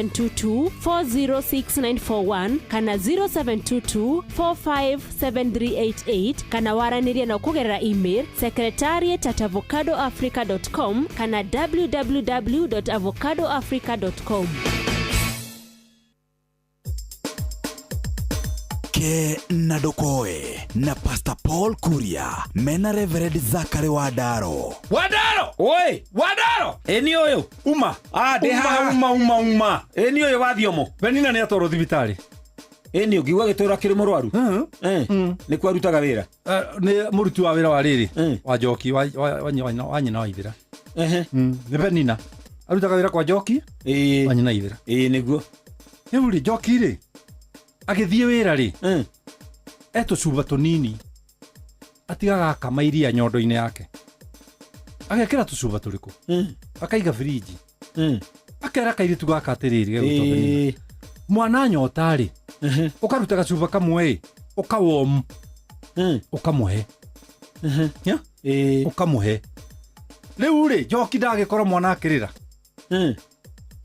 22 406941 kana 0722 457388 kana waranĩrie nao kũgerera email secretariat at avocadoafrica.com kana www.avocadoafrica.com. Ke na Ndokoe na Pastor Paul Kuria mena Reverend Zachary Wandaro. Wandaro! Oi! Wandaro! Ĩni ũyũ. Uma! Ah, ndĩ Uma, haha. uma, uma, uma. Ĩni ũyũ wa thiomo. Penina nĩ atwarwo thibitarĩ. Ĩni ũngiuga gĩtũra kĩrĩ mũrwaru. Eh, nĩ kuo arutaga wĩra. Nĩ mũruti wa wĩra wa rĩrĩ wa Njoki wa nyina wa Ithira. Nĩ Penina. Arutaga wĩra kwa Njoki wa nyina Ithira. Ĩĩ nĩguo. Rĩu rĩ Njoki rĩ agĩthiĩ wĩra rĩ etũcuba tũnini atigaga akama iria nyondo-inĩ yake agekĩra tũcuba tũrĩkũ akaiga birinji akera kairĩtu gaka atĩrĩrĩ gegwĩtwo Penina. Mwana nyota rĩ ũkaruta gacuba kamwe ĩ ũkawomu ũkamũhe. Ya? Ũkamũhe. Rĩu rĩ Njoki ndagĩkora mwana akĩrĩra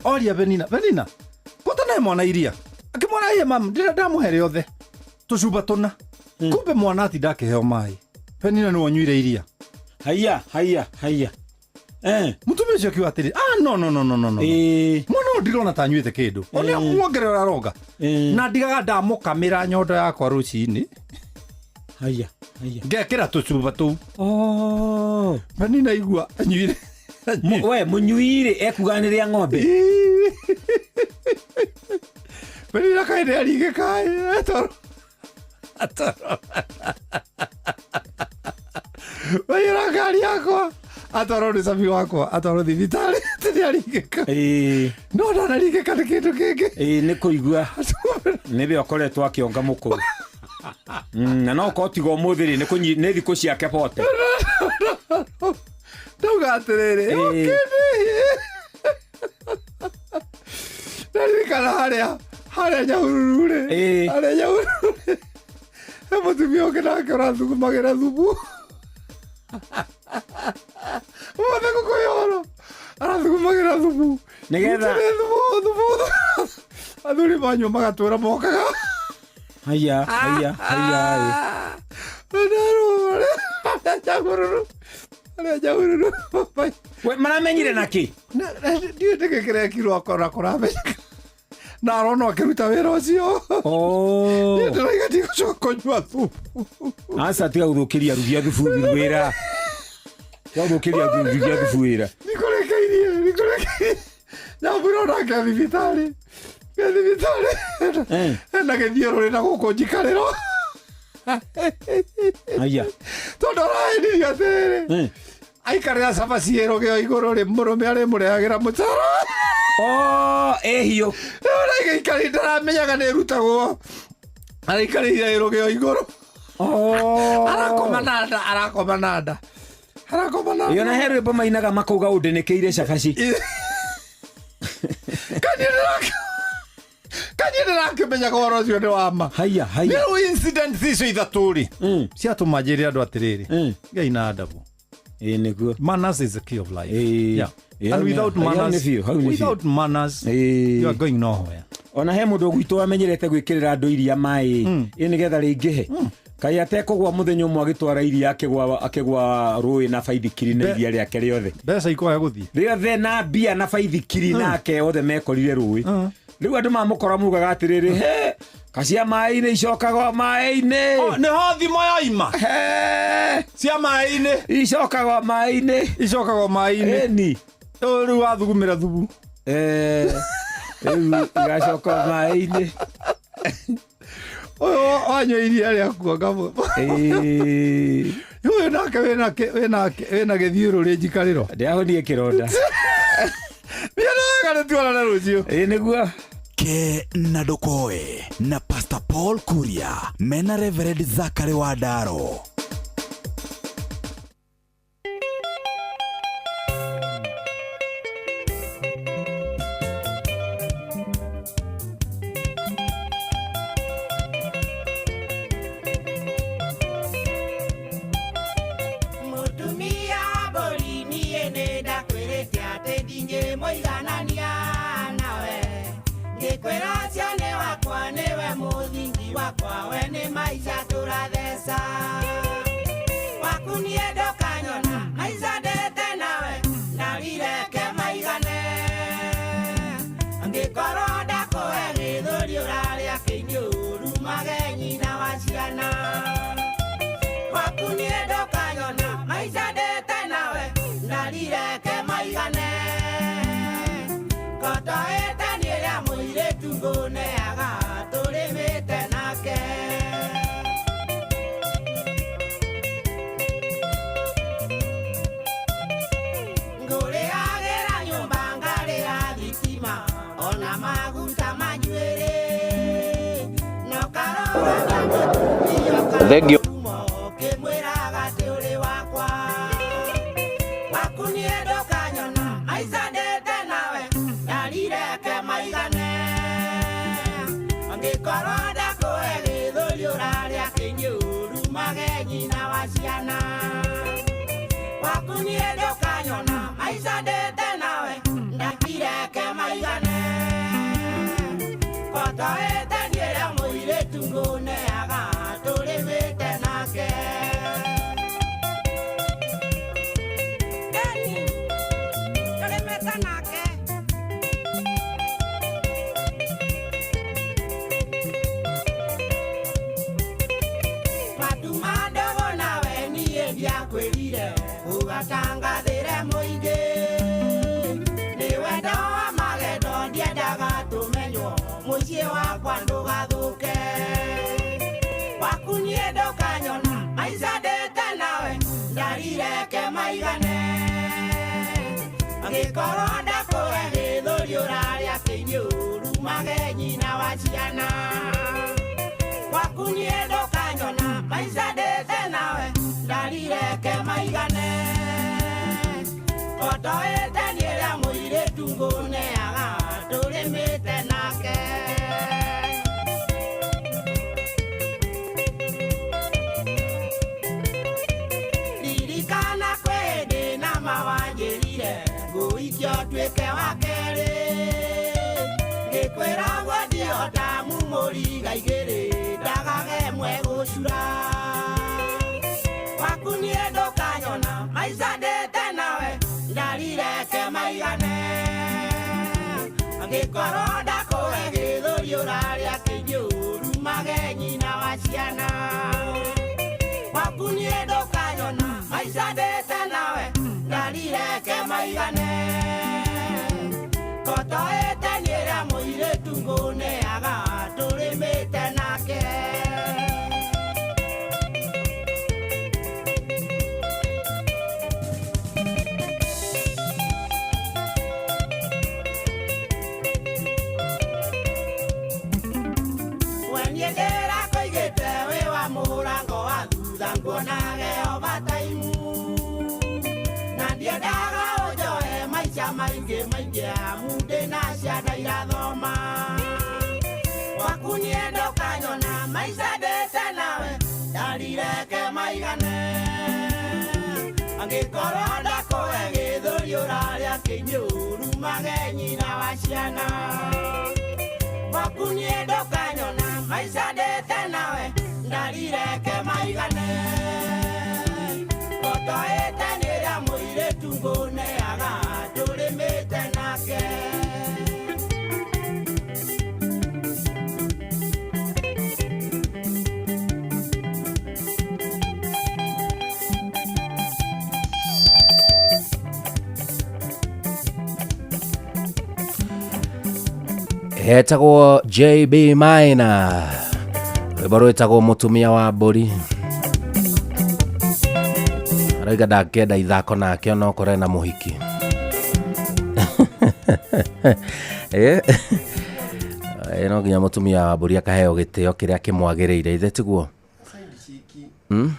oria Penina, Penina kũtanahe mwana iria akĩmwĩra iye mam ndĩra ndamũhe rĩothe tũcuba tũna kumbe mwana atinda akĩheo maĩ. Penina nĩwe ũnyuire iria. Haiya, haiya, haiya. Mũtumia ũcio akiuga atĩrĩ, ah, no, no, no, no, no, no. Mwana ũyũ ndirona ta anyuĩte kĩndũ. Ona muongerera aronga. Na ndigaga ndamũkamĩra nyondo yakwa rũcinĩ. Haiya, haiya. Ngekĩra tũcuba tũu. Oh. Penina igua anyuire. We mũnyuirĩ ekuga nĩ rĩa ng'ombe. Penina kaĩ nĩ aringĩka atoro. Atoro. Waiyũra ngari yakwa atwarwo nĩ cabi wakwa atwarwo thibitarĩ atĩ nĩ aringĩka. No ndanaringĩka nĩ kĩndũ kĩngĩ. Ĩĩ nĩ kũigua nĩwe ũkoretwo akĩonga mũkũrũ. Na no korwo tiga ũmũthĩ rĩ, nĩ thikũ ciake bote. Ndauga atĩrĩrĩ, ũkĩndĩ. Ndaririkana harĩa Nyahururu rĩ. Harĩa Nyahururu rĩ. He mũtumia ũngĩ nake ũrathugumagĩra thumu. Mothe gũkũyoro. Arathugumagĩra thumu. Nĩgetha- Gũtirĩ thumu, thumu, thumu. Athuri manyua magatũra mokaga. Haiya, haiya, haiya, ĩ. Harĩa Nyahururu. Harĩa Nyahururu. We, maramenyire na kĩ? Ndiũĩ nĩkĩ kĩrekirwo akora kũramenyeka. Na arona akĩruta wĩra ũcio. Oh. Niĩ ndĩrauga ndigũcoka kũnyua thubu. Aca tiga gũthũkĩria arugi a thubu wĩra. Tiga gũthũkĩria arugi a thubu wĩra. Nikũrĩkĩirie, nikũrĩkĩirie. Nyambura onake thibitarĩ. Ke thibitarĩ. Ena gĩthiũrũrĩ na gũkũ njikarĩro. Aya. Tondũ arahendirio atĩrĩrĩ. Aikarĩra cabaci ĩ rũgĩo igũrũ rĩ, mũrũme arĩmũrehagĩra mũcara. Oh, ĩ hiũ. Rĩu araigĩikarĩire ndaramenyaga nĩ ĩrutagwo. Araikarĩire ĩ rũgĩo igũrũ. Oh. Arakoma na nda, arakoma na nda. Arakoma na nda. Ĩ ona he rwĩmbo mainaga makauga ũndĩnĩkĩire cabaci. Kanyĩ ndĩrakĩmenyaga ũhoro ũcio nĩ wa ma. Haiya, haiya. Rĩu incident icio ithatũ rĩ, ciatũma njĩre andũ atĩrĩrĩ, Ngai na adabu. Ĩ nĩguo. Manners is the key of life. Ĩ. Yeah. Ĩ, And hau nĩ- without hau nĩ manners, biũ, hau nĩ biũ. without manners, Ĩ. you are going nowhere. Ona he mũndũ gwitũ wamenyerete gwĩkĩrĩra andũ iria maĩ ĩ nĩgetha rĩingĩhe. Kaĩ atekũgwa mũthenya ũmwe agĩtwara iria akĩgwa rũĩ na baithikiri na iria rĩake rĩothe. Mbeca ikwaga gũthiĩ. Rĩothe na mbia na baithikiri nake othe mekorire rũĩ. Rĩu andũ mamũkora mugaga atĩrĩrĩ, he kacia maĩ-inĩ icokaga maĩ-inĩ. Oh, nĩho thimo yoima. He. Cia maĩ-inĩ. Icokaga maĩ-inĩ. Icokaga maĩ-inĩ. Ĩni. Rĩu wathugumĩra thubu. Rĩu igacoka maĩ-inĩ. Ũyũ wanyua iria rĩaku anga Ĩĩ. Ũyũ nake wĩna gĩthiũrũrĩ njikarĩro. Ndĩrahonie kĩronda. Thiĩ na wega nĩtuonane rũciũ. Ĩĩ nĩguo. Ke na Ndokoe na Pastor Paul Kuria mena Reverend Zachary Wandaro. Mũtumia mbũri niĩ nĩ ndakwĩrĩte atĩ ndingĩmũiganania nawe. Ngĩkwĩra ũcio nĩ wakwa nĩwe mũthingi wakwa we nĩ maica tũratheca waku niĩ ndũkanyona maica ndĩte nawe ndarireke maigane angĩkorwo ndakũhe gĩthũri ũrarĩa kĩnyũru mage nyina wa ciana waku niĩ ndũkanyona maica ndĩte nawe ndarireke maigane kotoete niĩ rĩa mũirĩtu ngũneaga tũrĩmĩte nake. Ngũrĩhagĩra nyũmba ngarĩha thitima ona maguta ma njuĩrĩ no karora Thank you. Kĩmwĩraga atĩ ũrĩ wakwa waku niĩ ndũkanyona maica ndĩte nawe ndarireke maigane angĩkorwo ndakũhe gĩthũri ũrarĩa kĩnyũru mage nyina wa ciana waku niĩ ndũkanyona maica ndĩte nawe ndarireke maigane kotoete niĩ rĩa mũirĩtu ngũneaga tũrĩmĩte nake. Eni, tũrĩmĩte nake. Matuma ndogo nawe niĩ ndiakwĩrire ũgatangathĩre mũingĩ nĩ wendo wa magendo ndiendaga tũmenywo mũciĩ wakwa ndũgathũke waku niĩ ndũkanyona maica ndĩte nawe ndarireke maigane angĩkorwo ndakũhe gĩthũri ũrarĩa kĩnyũru mage nyina wa ciana waku niĩ ndũkanyona maica ndĩte nawe ndarireke maigane kotoete niĩ rĩa mũirĩtu ngũneaga tũrĩmĩte nake. Ririkana kwĩ hĩndĩ na mawanjĩrire ngũikio tuĩke wa kerĩ ngĩkwĩra guo ndihota mumũriga igĩrĩ ndagage mwe gũcura waku niĩ ndũkanyona maica ndĩte nawe ndarireke maigane angĩkorwo ndakũhe gĩthũri ũrarĩa kĩnyũru mage nyina wa ciana waku niĩ ndũkanyona maica ndĩte nawe ndarireke maigane kotoete niĩ rĩa mũirĩtu ngũneaga tũrĩmĩte nake. We niĩ ndĩrakũigĩte wĩ wa mũrango wa thutha nguonage overtime na ndiendaga ũnjoe maica maingĩ maingĩ amu ndĩna ciana irathoma waku niĩ ndũkanyona maica ndĩte nawe ndarireke maigane angĩkorwo ndakũhe gĩthũri ũrarĩa kĩnyũru mage nyina wa ciana waku niĩ ndũkanyona maica ndĩte nawe ndarireke maigane kotoete niĩ rĩa mũirĩtu ngũneaga tũrĩmĩte nake. Etagwo JB Maina, rwĩmbo rwĩtagwo mũtumia wa mbũri. Arauga ndangĩenda ithako nake onokorwo ena mũhiki. Eh, eh, no nginya mũtumia wa mbũri akaheo gĩtĩo kĩrĩa kĩmwagĩrĩire, ithe tiguo? Saidi ciki Mm?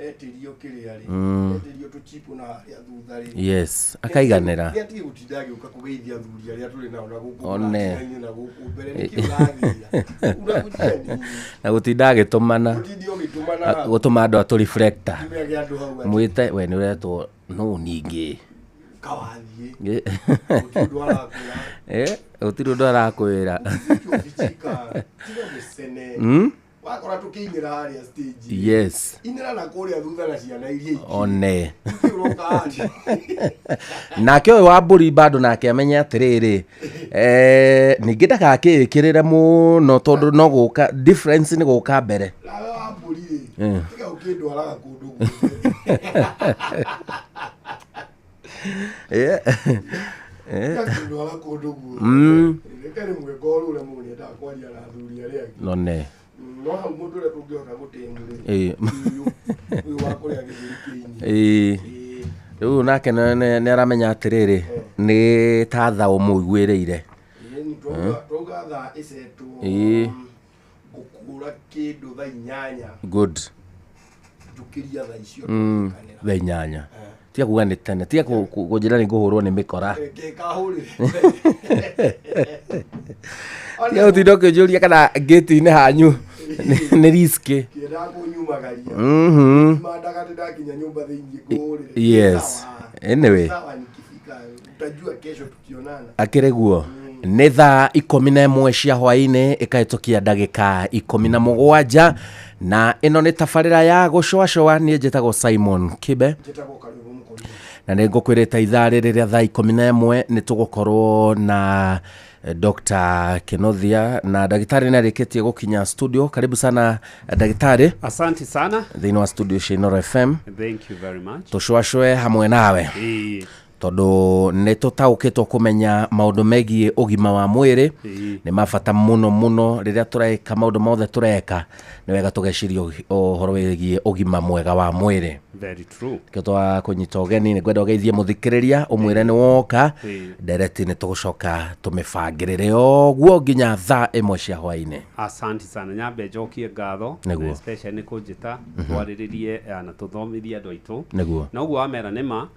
etirio kiria ri etirio tuchipu na haria thutha ri Yes, akaiganĩra. nĩ atige gũtinda agĩũka kũgeithia athuri arĩa tũrĩ nao na gũkũ One. mũratira-inĩ na gũkũ mbere nĩkĩ ũrathira ũrakũnjia nini Na gũtinda agĩtũmana, ũtinde ũgĩtũmana hau gũtũma andũ atũ reflector kĩmĩa kĩa andũ hau atĩ mwĩte we nĩ ũretwo nũ ningĩ Kawathiĩ. Ĩ. Gũtirĩ ũndũ arakwĩra. Eh, gũtirĩ ũndũ arakwĩra. Tiga tiga gĩcene. Wakora tũkĩinĩra harĩa stage. Yes. Inĩra na kũrĩa thutha na ciana iria ingĩ. One. Nĩkĩ ũroka harĩa? Nake ũyũ wa mbũri bado nake amenye atĩrĩrĩ, eh, ningĩ ndagakĩĩkĩrĩre mũno tondũ no gũka difference nĩ gũka mbere. Nawe wa mbũri rĩ, tiga ũkĩndwaraga kũndũ guothe. Eh, Tiga kũndwara kũndũ guothe. Reke rĩmwe ngorũre mũndũ nĩendaga kwaria na athuri arĩa angĩ. none. No hau mũndũ ũrĩa tũngĩhota gũtĩmu rĩ, Ĩ. ũyũ ũyũ wa kũrĩa gĩthũri kĩini. Ĩ. Ĩ. Rĩu nake nĩ aramenya atĩrĩrĩ, nĩ ta tha ũmũiguĩrĩire. Ĩni twauga thaa ĩcetwo Ĩ. ngũkũra kĩndũ thaa 8 Good. njũkĩria thaa icio tũkanĩra. Thaa 8. Tiga kuga nĩ tene, tiga kũnjĩra nĩ ngũhũrwo nĩ mĩkora. Reke kahũrĩre. Tiga gũtinda ũkĩnjũria kana ngĩti-inĩ hanyu nĩ riski. Kĩendaga kũnyumagaria. Mandaga atĩ ndakinya nyũmba thĩinĩ ngũhũrĩre. Yes. Sawa. Anyway. Sawa nikifika utajua kesho tukionana. Akĩrĩ guo nĩ thaa 11 cia hwaĩ-inĩ ĩkahĩtũkia ndagĩka 17 na ĩno nĩ tabarĩra ya gũcoacoa. Niĩ njĩtagwo Simon Kibe. Njĩtagwo Karwĩmbo Mũkũrũ. Na nĩ ngũkwĩrĩte ithaa rĩrĩ rĩa thaa 11 nĩ tũgũkorwo na Dr. Kenothia na ndagĩtarĩ nĩ arĩkĩtie gũkinya studio. Karibu sana ndagĩtarĩ. Asante sana. Thĩinĩ wa studio cia Inooro FM. Thank you very much. Tũcũacũe hamwe nawe tondũ nĩ tũtaũkĩtwo kũmenya maũndũ megiĩ ũgima wa mwĩrĩ nĩ ma bata mũno mũno rĩrĩa tũreka maũndũ mothe tũreka, nĩ wega tũgeciria ũhoro wĩgiĩ ũgima mwega wa mwĩrĩ. Very true. Kĩo twa kũnyita ũgeni nĩ ngwenda ũgeithie mũthikĩrĩria ũmwĩre nĩ woka ndereti nĩ tũgũcoka tũmĩbangĩrĩre ũguo nginya thaa 1 cia hwaĩ-inĩ. Asante sana. Nyambe njokie ngatho Nĩguo. na especially nĩ kũnjĩta twarĩrĩrie na tũthomithie andũ aitũ. Nĩguo. Na ũguo wamera nĩ ma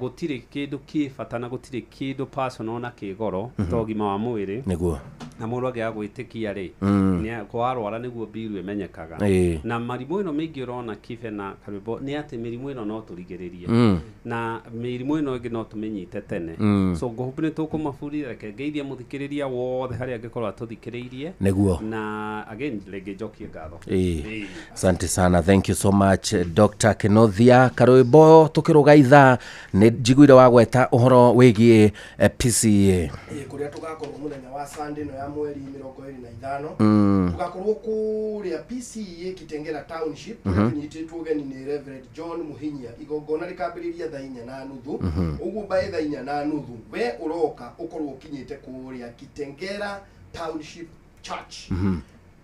gũtirĩ kĩndũ kĩ bata na gũtirĩ kĩndũ personal na kĩ goro ta ũgima wa mwĩrĩ. Nĩguo. Na mũndũ angĩaga gwĩtĩkia rĩ, kwarwara nĩguo mbiru ĩmenyekaga. Na mĩrimũ ĩno mĩingĩ ũrona Kibe na Karwĩmbo nĩ atĩ mĩrimũ ĩno no tũrigĩrĩrie na mĩrimũ ĩno ĩngĩ no tũmĩnyite tene, so ngũhũmbu nĩ tũkũmabundithia. Reke ngeithie mũthikĩrĩria wothe harĩa angĩkorwo atũthikĩrĩirie. Nĩguo. Na again rĩngĩ njokie ngatho. Asante sana, thank you so much, Dr. Kenothia. Karwĩmbo, tũkĩrũga ithaa nĩ njiguire wagweta ũhoro wĩgiĩ PCA. Ĩ, kũrĩa tũgakorwo mũthenya wa Sunday ĩno ya mweri 25, tũgakorwo kũrĩa PCEA Kitengela Township, kũrĩa tũnyitĩtwo ũgeni nĩ Reverend John Muhinyia. Igongona rĩkambĩrĩria thaa 4:30 ũguo, by thaa 4:30 we ũroka ũkorwo ũkinyĩte kũrĩa Kitengela Township Church,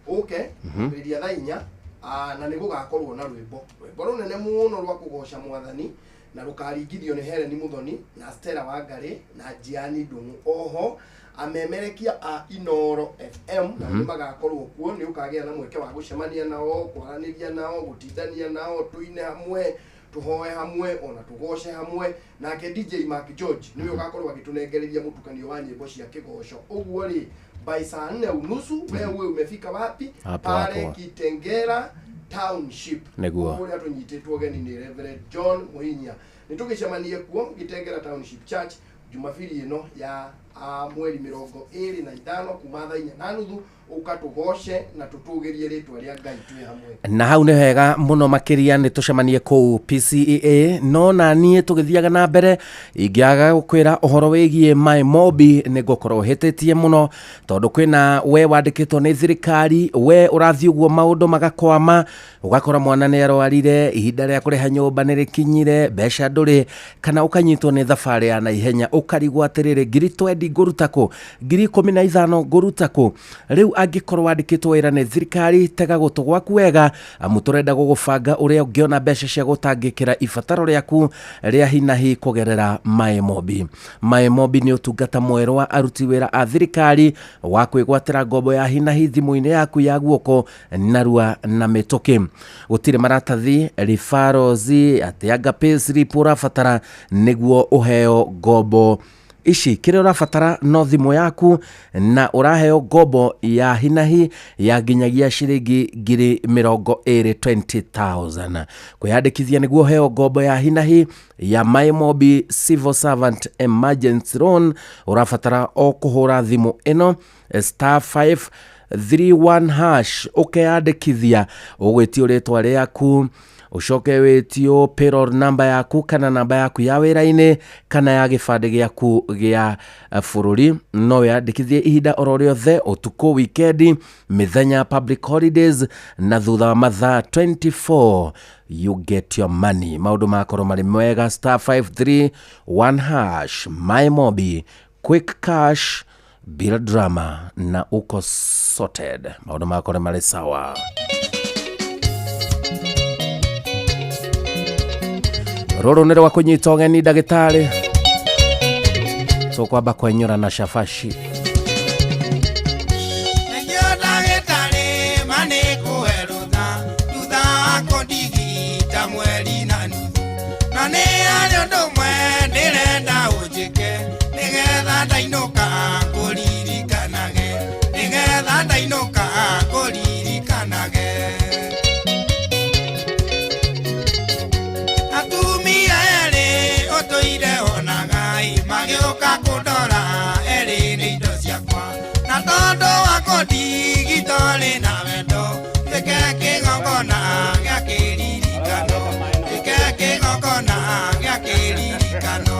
ũke ambĩrĩria thaa 4. Na nĩ gũgakorwo na rwĩmbo rwĩmbo rũnene mũno rwa kũgoca mwathani na rũkaringithio nĩ Helen Muthoni na Stella Wangari na Jiani Ndung'u. Oho amemerekia a Inooro FM nao nĩ magakorwo kuo. Nĩ ũkagĩa na mweke wa gũcemania nao, kwaranĩria nao, gũtindania nao, tũine hamwe, tũhoe hamwe, ona tũgoce hamwe. Nake DJ Mark George nĩwe ũgakorwo agĩtũnengereria mũtukanio wa nyĩmbo cia kĩgoco. Ũguo rĩ, by saa 4:30 wewe umefika wapi? Hapo, pale hapo. Kitengela Township. Nĩguo. Kũrĩa tũnyitĩtwo ũgeni nĩ Reverend John Muhinya. Nĩ tũgĩcemanie kuo Gitengera Township Church Jumabiri ĩno ya mweri 25 kuma thaa 4:30. Ũka tũgoce na tũtũgĩrie rĩtwa rĩa Ngai twĩ hamwe. Na hau nĩ wega mũno makĩria nĩ tũcemanie kũu PCEA. No na niĩ tũgĩthiaga na mbere ingĩaga gũkwĩra ũhoro wĩgiĩ My Mobi nĩ ngũkorwo hĩtĩtie mũno, tondũ kwĩna we wandĩkĩtwo nĩ thirikari, we ũrathiĩ ũguo maũndũ magakwama, ũgakora mwana nĩ arwarire, ihinda rĩa kũrĩha nyũmba nĩ rĩkinyire, mbeca ndũrĩ, kana ũkanyitwo nĩ thabarĩ ya naihenya ũkarigwo atĩrĩrĩ, ngiri twendi ngũruta kũ, ngiri 15 ngũruta kũ? Rĩu angĩkorwo wandĩkĩtwo wĩra nĩ thirikari, tega gũtũ gwaku wega, amu tũrenda gũgũbanga ũrĩa ũngĩona mbeca cia gũtangĩkĩra ibataro rĩaku rĩa hinahi kũgerera My Mobi. My Mobi nĩ ũtungata mwerũ wa aruti wĩra a thirikari wa kwĩgwatĩra ngombo ya hinahi thimũ-inĩ yaku ya guoko narua na mĩtũkĩ. Gũtirĩ maratathi, referrals, atĩ anga payslip ũrabatara nĩguo ũheo ngombo. Ici kĩrĩa ũrabatara no thimũ yaku na ũraheo ngombo ya hinahi ya nginyagia ciringi 20,000, 20,000. Kwĩyandĩkithia nĩguo heo ngombo ya hinahi ya MyMobi Civil Servant Emergency Loan, ũrabatara o kũhũra thimũ ĩno star 531 hash ũkeyandĩkithia. Ũgwĩtio rĩtwa rĩaku, ũcoke wĩtio payroll number yaku kana namba yaku ya wĩra-inĩ kana ya gĩbandĩ gĩaku gĩa bũrũri. No wĩyandĩkithie ihinda oro rĩothe, ũtukũ, wikendi, mĩthenya, public holidays, na thutha wa mathaa 24 you get your money. Maũndũ makorwo marĩ mega. Star 531 hash, MyMobi, quick cash bila drama, na uko sorted. Maũndũ makorwo marĩ sawa. Rũrũ nĩ rwa kũnyita ũgeni ndagĩtarĩ, tũkwamba kwenyũra na cabaci. Nĩkĩo ndagĩtarĩ ma nĩ kũhe rũtha thutha wa kũndigita mweri na nuthu, na nĩ harĩ ũndũ ũmwe ndĩrenda ũnjĩke nĩgetha ndainũka ngũririkanage, nĩgetha ndainũka ngũririkanage. Atumia erĩ ũtũire onaga magĩũka kũndora, erĩ nĩ indo ciakwa, na tondũ wa kũndigita ũrĩ na wendo, twĩke kĩgongona gĩa kĩririkano, twĩke kĩgongona gĩa kĩririkano.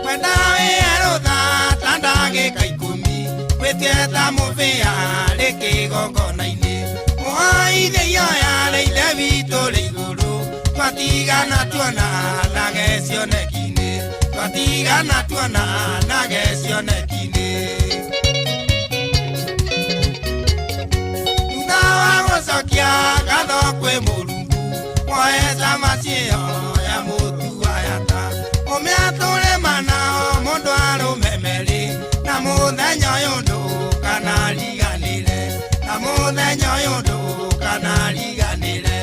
Kwenda wĩe rũtha ta ndagĩka ikũmi, wĩtie ta mũbĩa rĩ kĩgongona-inĩ, mũhaithie ihoya rĩa Ithe witũ rĩ igũrũ, twatigana tuona nage cioneki-inĩ, twatigana tuona nage cioneki-inĩ. Thutha wa gũcokia ngatho kwĩ Mũrungu, woe cama ciĩyo ya mũtu wa yata, ũmĩatũre mana mũndũ arũme merĩ, na mũthenya ũyũ ndũkanariganĩre, na mũthenya ũyũ ndũkanariganĩre.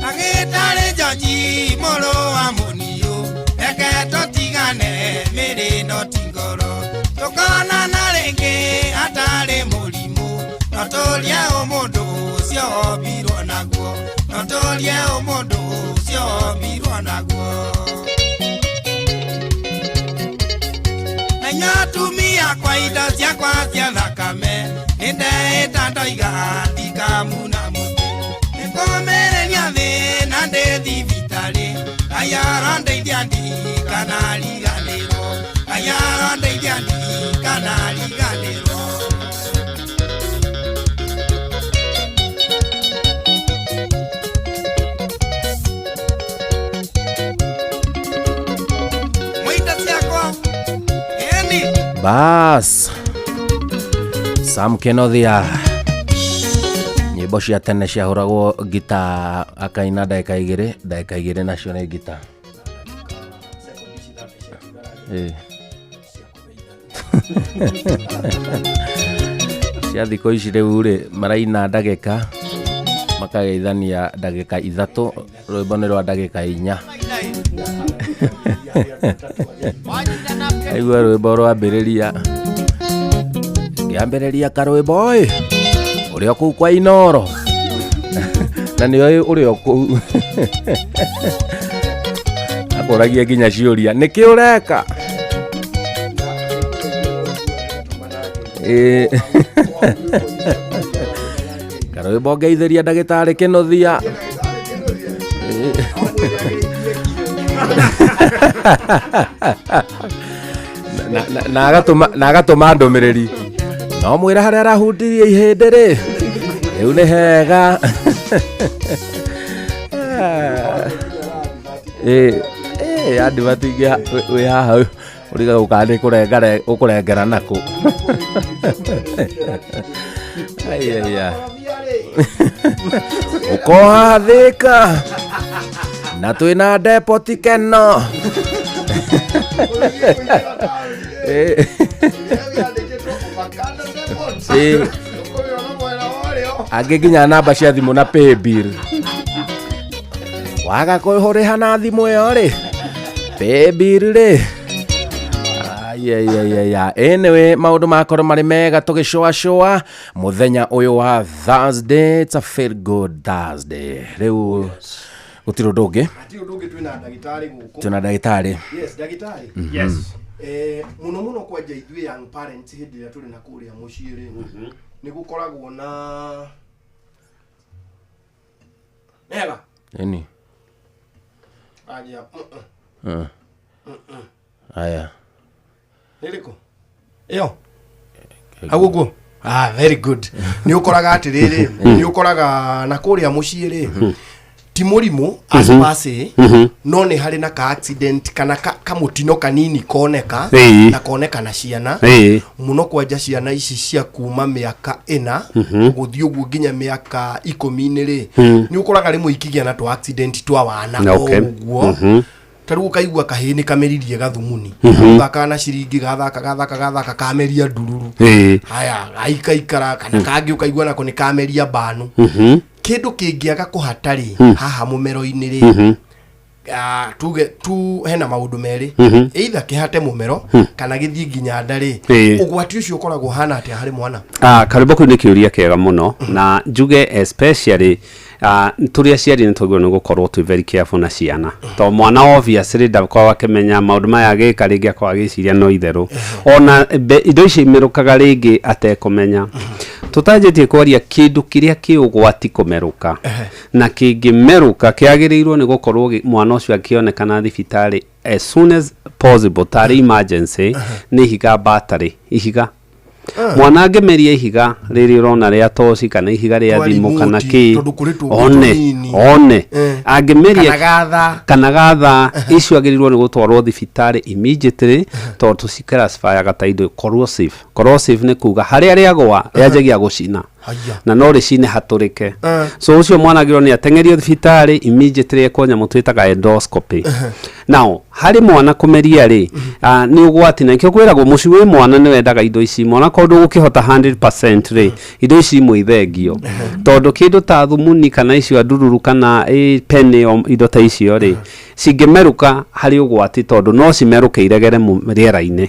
Ndagĩtarĩ Njoji mũrũ wa Mũniũ, reke tũtigane mĩrĩ no ti ngoro, tũkonana rĩngĩ hatarĩ mũrimũ, no tũrie ũmũndũ ũcio wombirwo naguo, no tũrie ũmũndũ ũcio wombirwo naguo. Na inyuĩ atumia akwa, indo ciakwa cia thakame, nĩndeĩta ndoiga ndikamuna mũtĩ, nĩkũmĩrĩria thĩ na ndĩ thibitarĩ, Ngai arondeithia ndikanariganĩrwo, Ngai arondeithia ndikanariganĩrwo. Mũindo ciakwa, ĩni. Bas, Sam Kenothia, nyĩmbo cia tene ciahũragwo ngita akaina ndagĩka igĩrĩ, ndagĩka igĩrĩ nacio nĩ ngita. Cia thikũ ici rĩu rĩ maraina ndagĩka makageithania ndagĩka ithatũ, rwĩmbo nĩ rwa ndagĩka inya. Aigua rwĩmbo rwambĩrĩria, ngĩambĩrĩria karwĩmbo ĩ ũrĩa kũu kwa Inoro, na nĩoĩ ũrĩa kũu akũragia nginya ciũria, nĩkĩ ũreka? Karwĩmbo ngeithĩria ndagĩtarĩ Kĩnuthia. Na agatũma ndũmĩrĩri, no mwĩra harĩa arahundirie ihĩndĩ rĩ, rĩu nĩ hega. Advert ingĩ wĩ haha Ũriga kana nĩ kũrenga ũkũrengera nakũ. Aiya. Ũkohathĩka na twĩna depoti keno. Angĩ nginya namba cia thimũ na paybill. Waga kũrĩha na thimũ ĩyo rĩ, paybill rĩ. Aiya. Anyway, maũndũ makorwo marĩ mega tũgĩcũacũa mũthenya ũyũ wa Thursday. It's a feel good Thursday. Rĩu gũtirĩ ũndũ ũngĩ. Hatirĩ ũndũ ũngĩ, twĩna ndagĩtarĩ gũkũ. Twĩna ndagĩtarĩ. Yes, ndagĩtarĩ. Yes. Mũno mũno kwanja ithuĩ young parents, hĩndĩ ĩrĩa tũrĩ na kũrĩa mũciĩ rĩ, nĩ gũkoragwo na mega. Ĩni. Aja. Aya. Nĩ rĩkũ ĩyo hau ũguo? Ah, very good. Nĩ ũkoraga atĩrĩrĩ, nĩ ũkoraga na kũrĩa mũciĩ rĩ, ti mũrimũ as per se, no nĩ harĩ na ka accident kana kamũtino kanini koneka na koneka na ciana, mũno kwanja ciana ici cia kuma mĩaka 4 gũthiĩ ũguo nginya mĩaka 10-inĩ rĩ, nĩ ũkoraga rĩmwe ikĩgĩa na twa accident twa wana o ũguo. Ta rĩu ũkaigua kahĩĩ nĩ kameririe gathumuni, gathaka na ciringi, gathaka gathaka gathaka, kameria ndururu. Haya, gaikaikara kana kangĩ ũkaigua nako nĩ kameria mbanu. Kĩndũ kĩngĩaga kũhata rĩ, haha mũmero-inĩ rĩ, tuge tu hena maũndũ merĩ, either kĩhate mũmero kana gĩthiĩ nginya nda rĩ, ũgwati ũcio ũkoragwo hana atĩa harĩ mwana? Ah, karĩmbo, kĩu nĩ kĩũria kĩega mũno, na njuge especially tũrĩ aciari nĩ twagĩrĩirwo nĩ gũkorwo twĩ very careful na ciana, to mwana obviously ndakoragwo akĩmenya maũndũ maya agĩka, rĩngĩ akoragwo agĩciria no itherũ, ona indo icio imerũkaga rĩngĩ atekũmenya. Tũtanjĩtie kwaria kĩndũ kĩrĩa kĩ ũgwati kũmerũka na kĩngĩmerũka kĩagĩrĩirwo nĩ gũkorwo mwana ũcio akĩonekana thibitarĩ as soon as possible, tarĩ emergency, nĩ ihiga, battery ihiga. Mwana angĩmeria ihiga rĩrĩ ũrona rĩa toci kana ihiga rĩa Twa thimũ kana remote, kĩ, tondũ kũrĩ tũngĩ one tũnini. One angĩmeria kana gatha, kana gatha icio, agĩrĩirwo nĩ gũtwarwo thibitarĩ immediately, tondũ tũciclassifyaga ta indo corrosive. Corrosive nĩ kuga harĩa rĩagwa rĩanjagia gũcina Haya. na no rĩcine hatũrĩke. So ũcio mwana agĩrĩirwo nĩ ateng'erio thibitarĩ immediately, ekwo nyamũ twĩtaga endoscopy. Now harĩ mwana kũmeria rĩ, nĩ ũgwati, na nĩkĩo kwĩragwo mũciĩ wĩ mwana nĩ wendaga indo ici. Mwana korwo ndũgũkĩhota 100% rĩ, indo ici imwe ithengio, tondũ kĩndũ ta thumuni kana icio ndururu kana peni o indo ta icio rĩ, cingĩmerũka harĩ ũgwati, tondũ no cimerũke iregere rĩera-inĩ.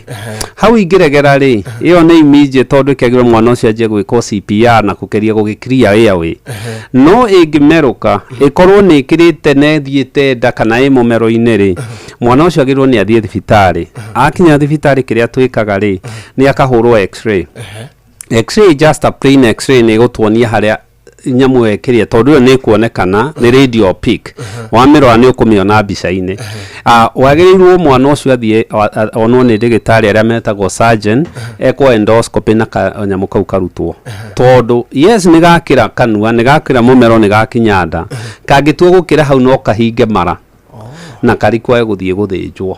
Hau ingĩregera rĩ, ĩyo nĩ immediate, tondũ ĩkĩagĩrĩrwo mwana ũcio anjie gwĩkwo CPR na kũgeria gũgĩ airway. No ĩngĩmerũka ĩkorwo nĩ ĩkĩrĩte na ĩthiĩte nda kana ĩ mũmero-inĩ rĩ, mwana ũcio agĩrĩirwo nĩ athiĩ thibitarĩ. Akinya thibitarĩ, kĩrĩa twĩkaga rĩ, nĩ akahũrwo x-ray. X-ray, just a plain x-ray, nĩ ĩgũtuonia harĩa nyamũ ĩyo ĩkĩrĩa, tondũ ĩyo nĩ ĩkuonekana nĩ radio pic, wamĩrora nĩ ũkũmĩona mbica-inĩ. Wagĩrĩirwo mwana ũcio athiĩ onwo nĩ ndagĩtarĩ arĩa metagwo surgeon, ekwo endoscopy na kanyamũ kau karutwo, tondũ yes, nĩ gakĩra kanua, nĩ gakĩra mũmero, nĩ gakinya nda, kangĩtua gũkĩra hau no kahinge mara na karikwae gũthiĩ gũthĩnjwo.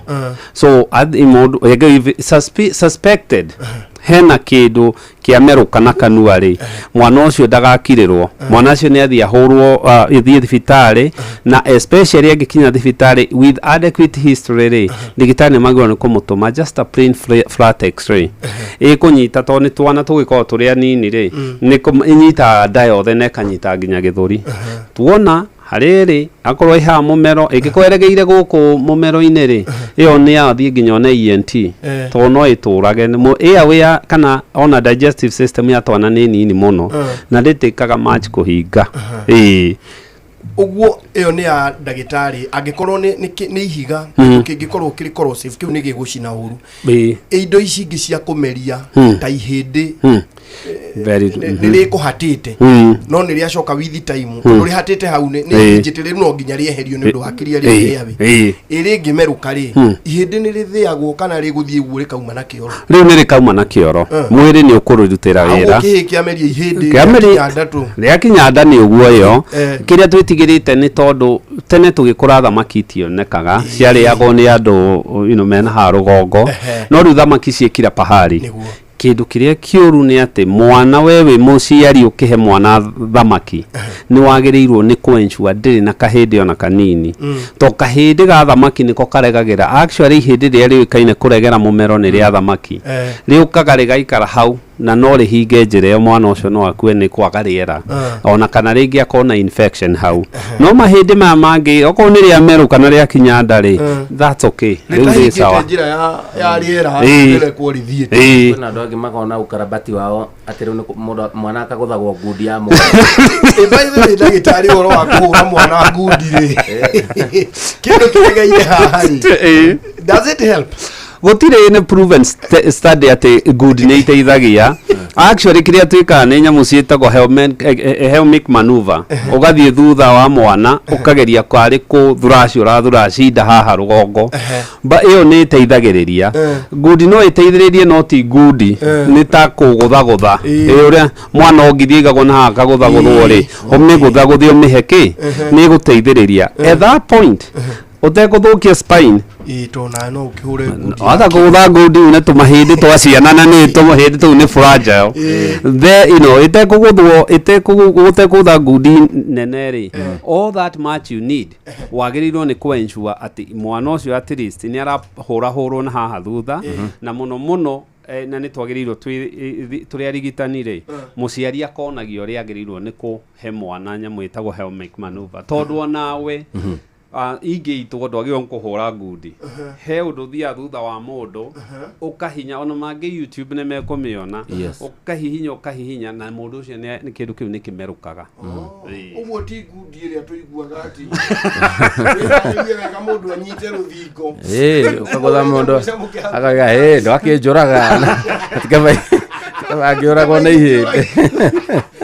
So mũndũ ĩngĩ suspected hena kĩndũ kĩamerũka na kanua rĩ, mwana ũcio ndagakirĩrwo, mwana ũcio nĩ athiĩ ahũrwo, ĩthiĩ thibitarĩ, na especially angĩkinya thibitarĩ with adequate history rĩ, ndagĩtarĩ nĩ magĩrĩirwo nĩ kũmũtũma just a plain flat x-ray ĩkũnyita, tondũ nĩ twana tũgĩkorwo tũrĩ anini rĩ, nĩ ĩnyitaga nda yothe na ĩkanyita nginya gĩthũri. Tuona harĩrĩ akorwo ĩ haha mũmero, ĩngĩkorwo ĩregeire gũkũ mũmero-inĩ rĩ, ĩyo nĩ athiĩ nginya one ENT, tondũ no ĩtũrage Nĩ airway kana ona digestive system ya twana nĩ nini mũno na ndĩtĩkaga much kũhinga, ĩĩ. Ũguo ĩyo nĩ ya ndagĩtarĩ, angĩkorwo nĩ ihiga kĩngĩkorwo kĩrĩ corrosive, kĩu nĩ gĩgũcina ũru. Indo ici ingĩ cia kũmeria ta ihĩndĩ, Very nĩ rĩkũhatĩte, no nĩ rĩacoka with time, tondũ rĩhatĩte hau nĩ njĩtĩ rĩu no nginya rĩeherio nĩ ũndũ wa kĩrĩa rĩrĩa ĩrĩ ĩngĩmerũka rĩ, ihĩndĩ nĩ rĩthĩagwo kana rĩgũthiĩ ũguo rĩkauma na kĩoro? Rĩu nĩ rĩkauma na kĩoro, mwĩrĩ nĩ ũkũrũrutĩra wĩra. Kĩhĩ kĩameria ihĩndĩ Kĩameria- rĩakinya ndatũ. Rĩakinya nda nĩ ũguo ĩyo. Kĩrĩa twĩtigagĩra twĩtigĩrĩte nĩ tondũ tene tũgĩkũra thamaki itionekaga ciarĩagwo nĩ andũ you know, mena haha rũgongo no rĩu thamaki ciĩ kila pahali. Kĩndũ kĩrĩa kĩũru nĩ atĩ mwana we wĩ mũciari ũkĩhe mwana thamaki nĩ wagĩrĩirwo nĩ kũ-ensure ndĩrĩ na kahĩndĩ ona kanini to kahĩndĩ ga thamaki nĩko karegagĩra. Actually ihĩndĩ rĩrĩa rĩũĩkaine kũregera mũmero nĩ rĩa thamaki rĩũkaga rĩgaikara hau na no rĩhinge njĩra ĩyo mwana ũcio no akue nĩ kwaga rĩera ona kana rĩngĩ akorwo na infection hau. No mahĩndĩ maya mangĩ okorwo nĩ rĩa merũ kana rĩa kinya nda rĩ, that's okay, rĩu rĩ sawa. Njĩra ya rĩera rĩrekwo rĩthiĩte. Kwĩna andũ angĩ makona ũkarabati wao atĩ rĩu nĩ mũndũ mwana akagũthagwo ngundi ya mũndũ. By the way, ndagĩtarĩ, ũhoro wa kũhũra mwana ngundi rĩ, kĩndũ kĩregeire haha rĩ, does it help? Gũtirĩ nĩ proven study atĩ ngundi nĩ iteithagia. Actually kĩrĩa twĩkaga nĩ nyamũ ciĩtagwo Heimlich maneuver. Ũgathiĩ thutha wa mwana ũkageria karĩ kũthuraci ũrathuraci nda haha rũgongo ba ĩyo nĩ ĩteithagĩrĩria. Ngundi no ĩteithĩrĩrie no ti ngundi nĩ ta kũgũthagũtha. Ĩ ũrĩa mwana ũngithie aigagwo na haha akagũthagũthwo rĩ, ũmĩgũthagũthe ũmĩhe kĩ nĩ ĩgũteithĩrĩria at that point ũtekũthũkia spine. Ĩ tona no ũkĩhũre ngundi. Wata kũgũtha ngundi une tũmahĩndĩ twa ciana na nĩ tũmahĩndĩ tũu nĩ fragile the you know ĩtekũgũthwo ĩtekũgũtha ngundi nene rĩ, all that much you need wagĩrĩirwo nĩ kũ-ensure atĩ mwana ũcio at least nĩ arahũrahũrwo na haha thutha na mũno mũno na nĩ twagĩrĩirwo tũrĩ arigitani rĩ, mũciari akonagio ũrĩa agĩrĩirwo nĩ kũhe mwana nyamũ ĩtagwo Heimlich maneuver tondũ onawe ingĩitwo ndwagĩrĩirwo nĩ kũhũra ngundi he ũndũ ũthiaga thutha wa mũndũ ũkahinya ona mangĩ YouTube nĩ mekũmĩona. Ũkahihinya ũkahihinya na mũndũ ũcio nĩ kĩndũ kĩu nĩ kĩmerũkaga. Ĩĩ. Ũguo ti ngundi ĩrĩa tũiguaga atĩ wĩharĩrie wega mũndũ anyite rũthingo. Ĩ ũkagũtha mũndũ akauga ĩ ndwakĩnjũraga tikaba angĩũragwo nĩ ihĩndĩ.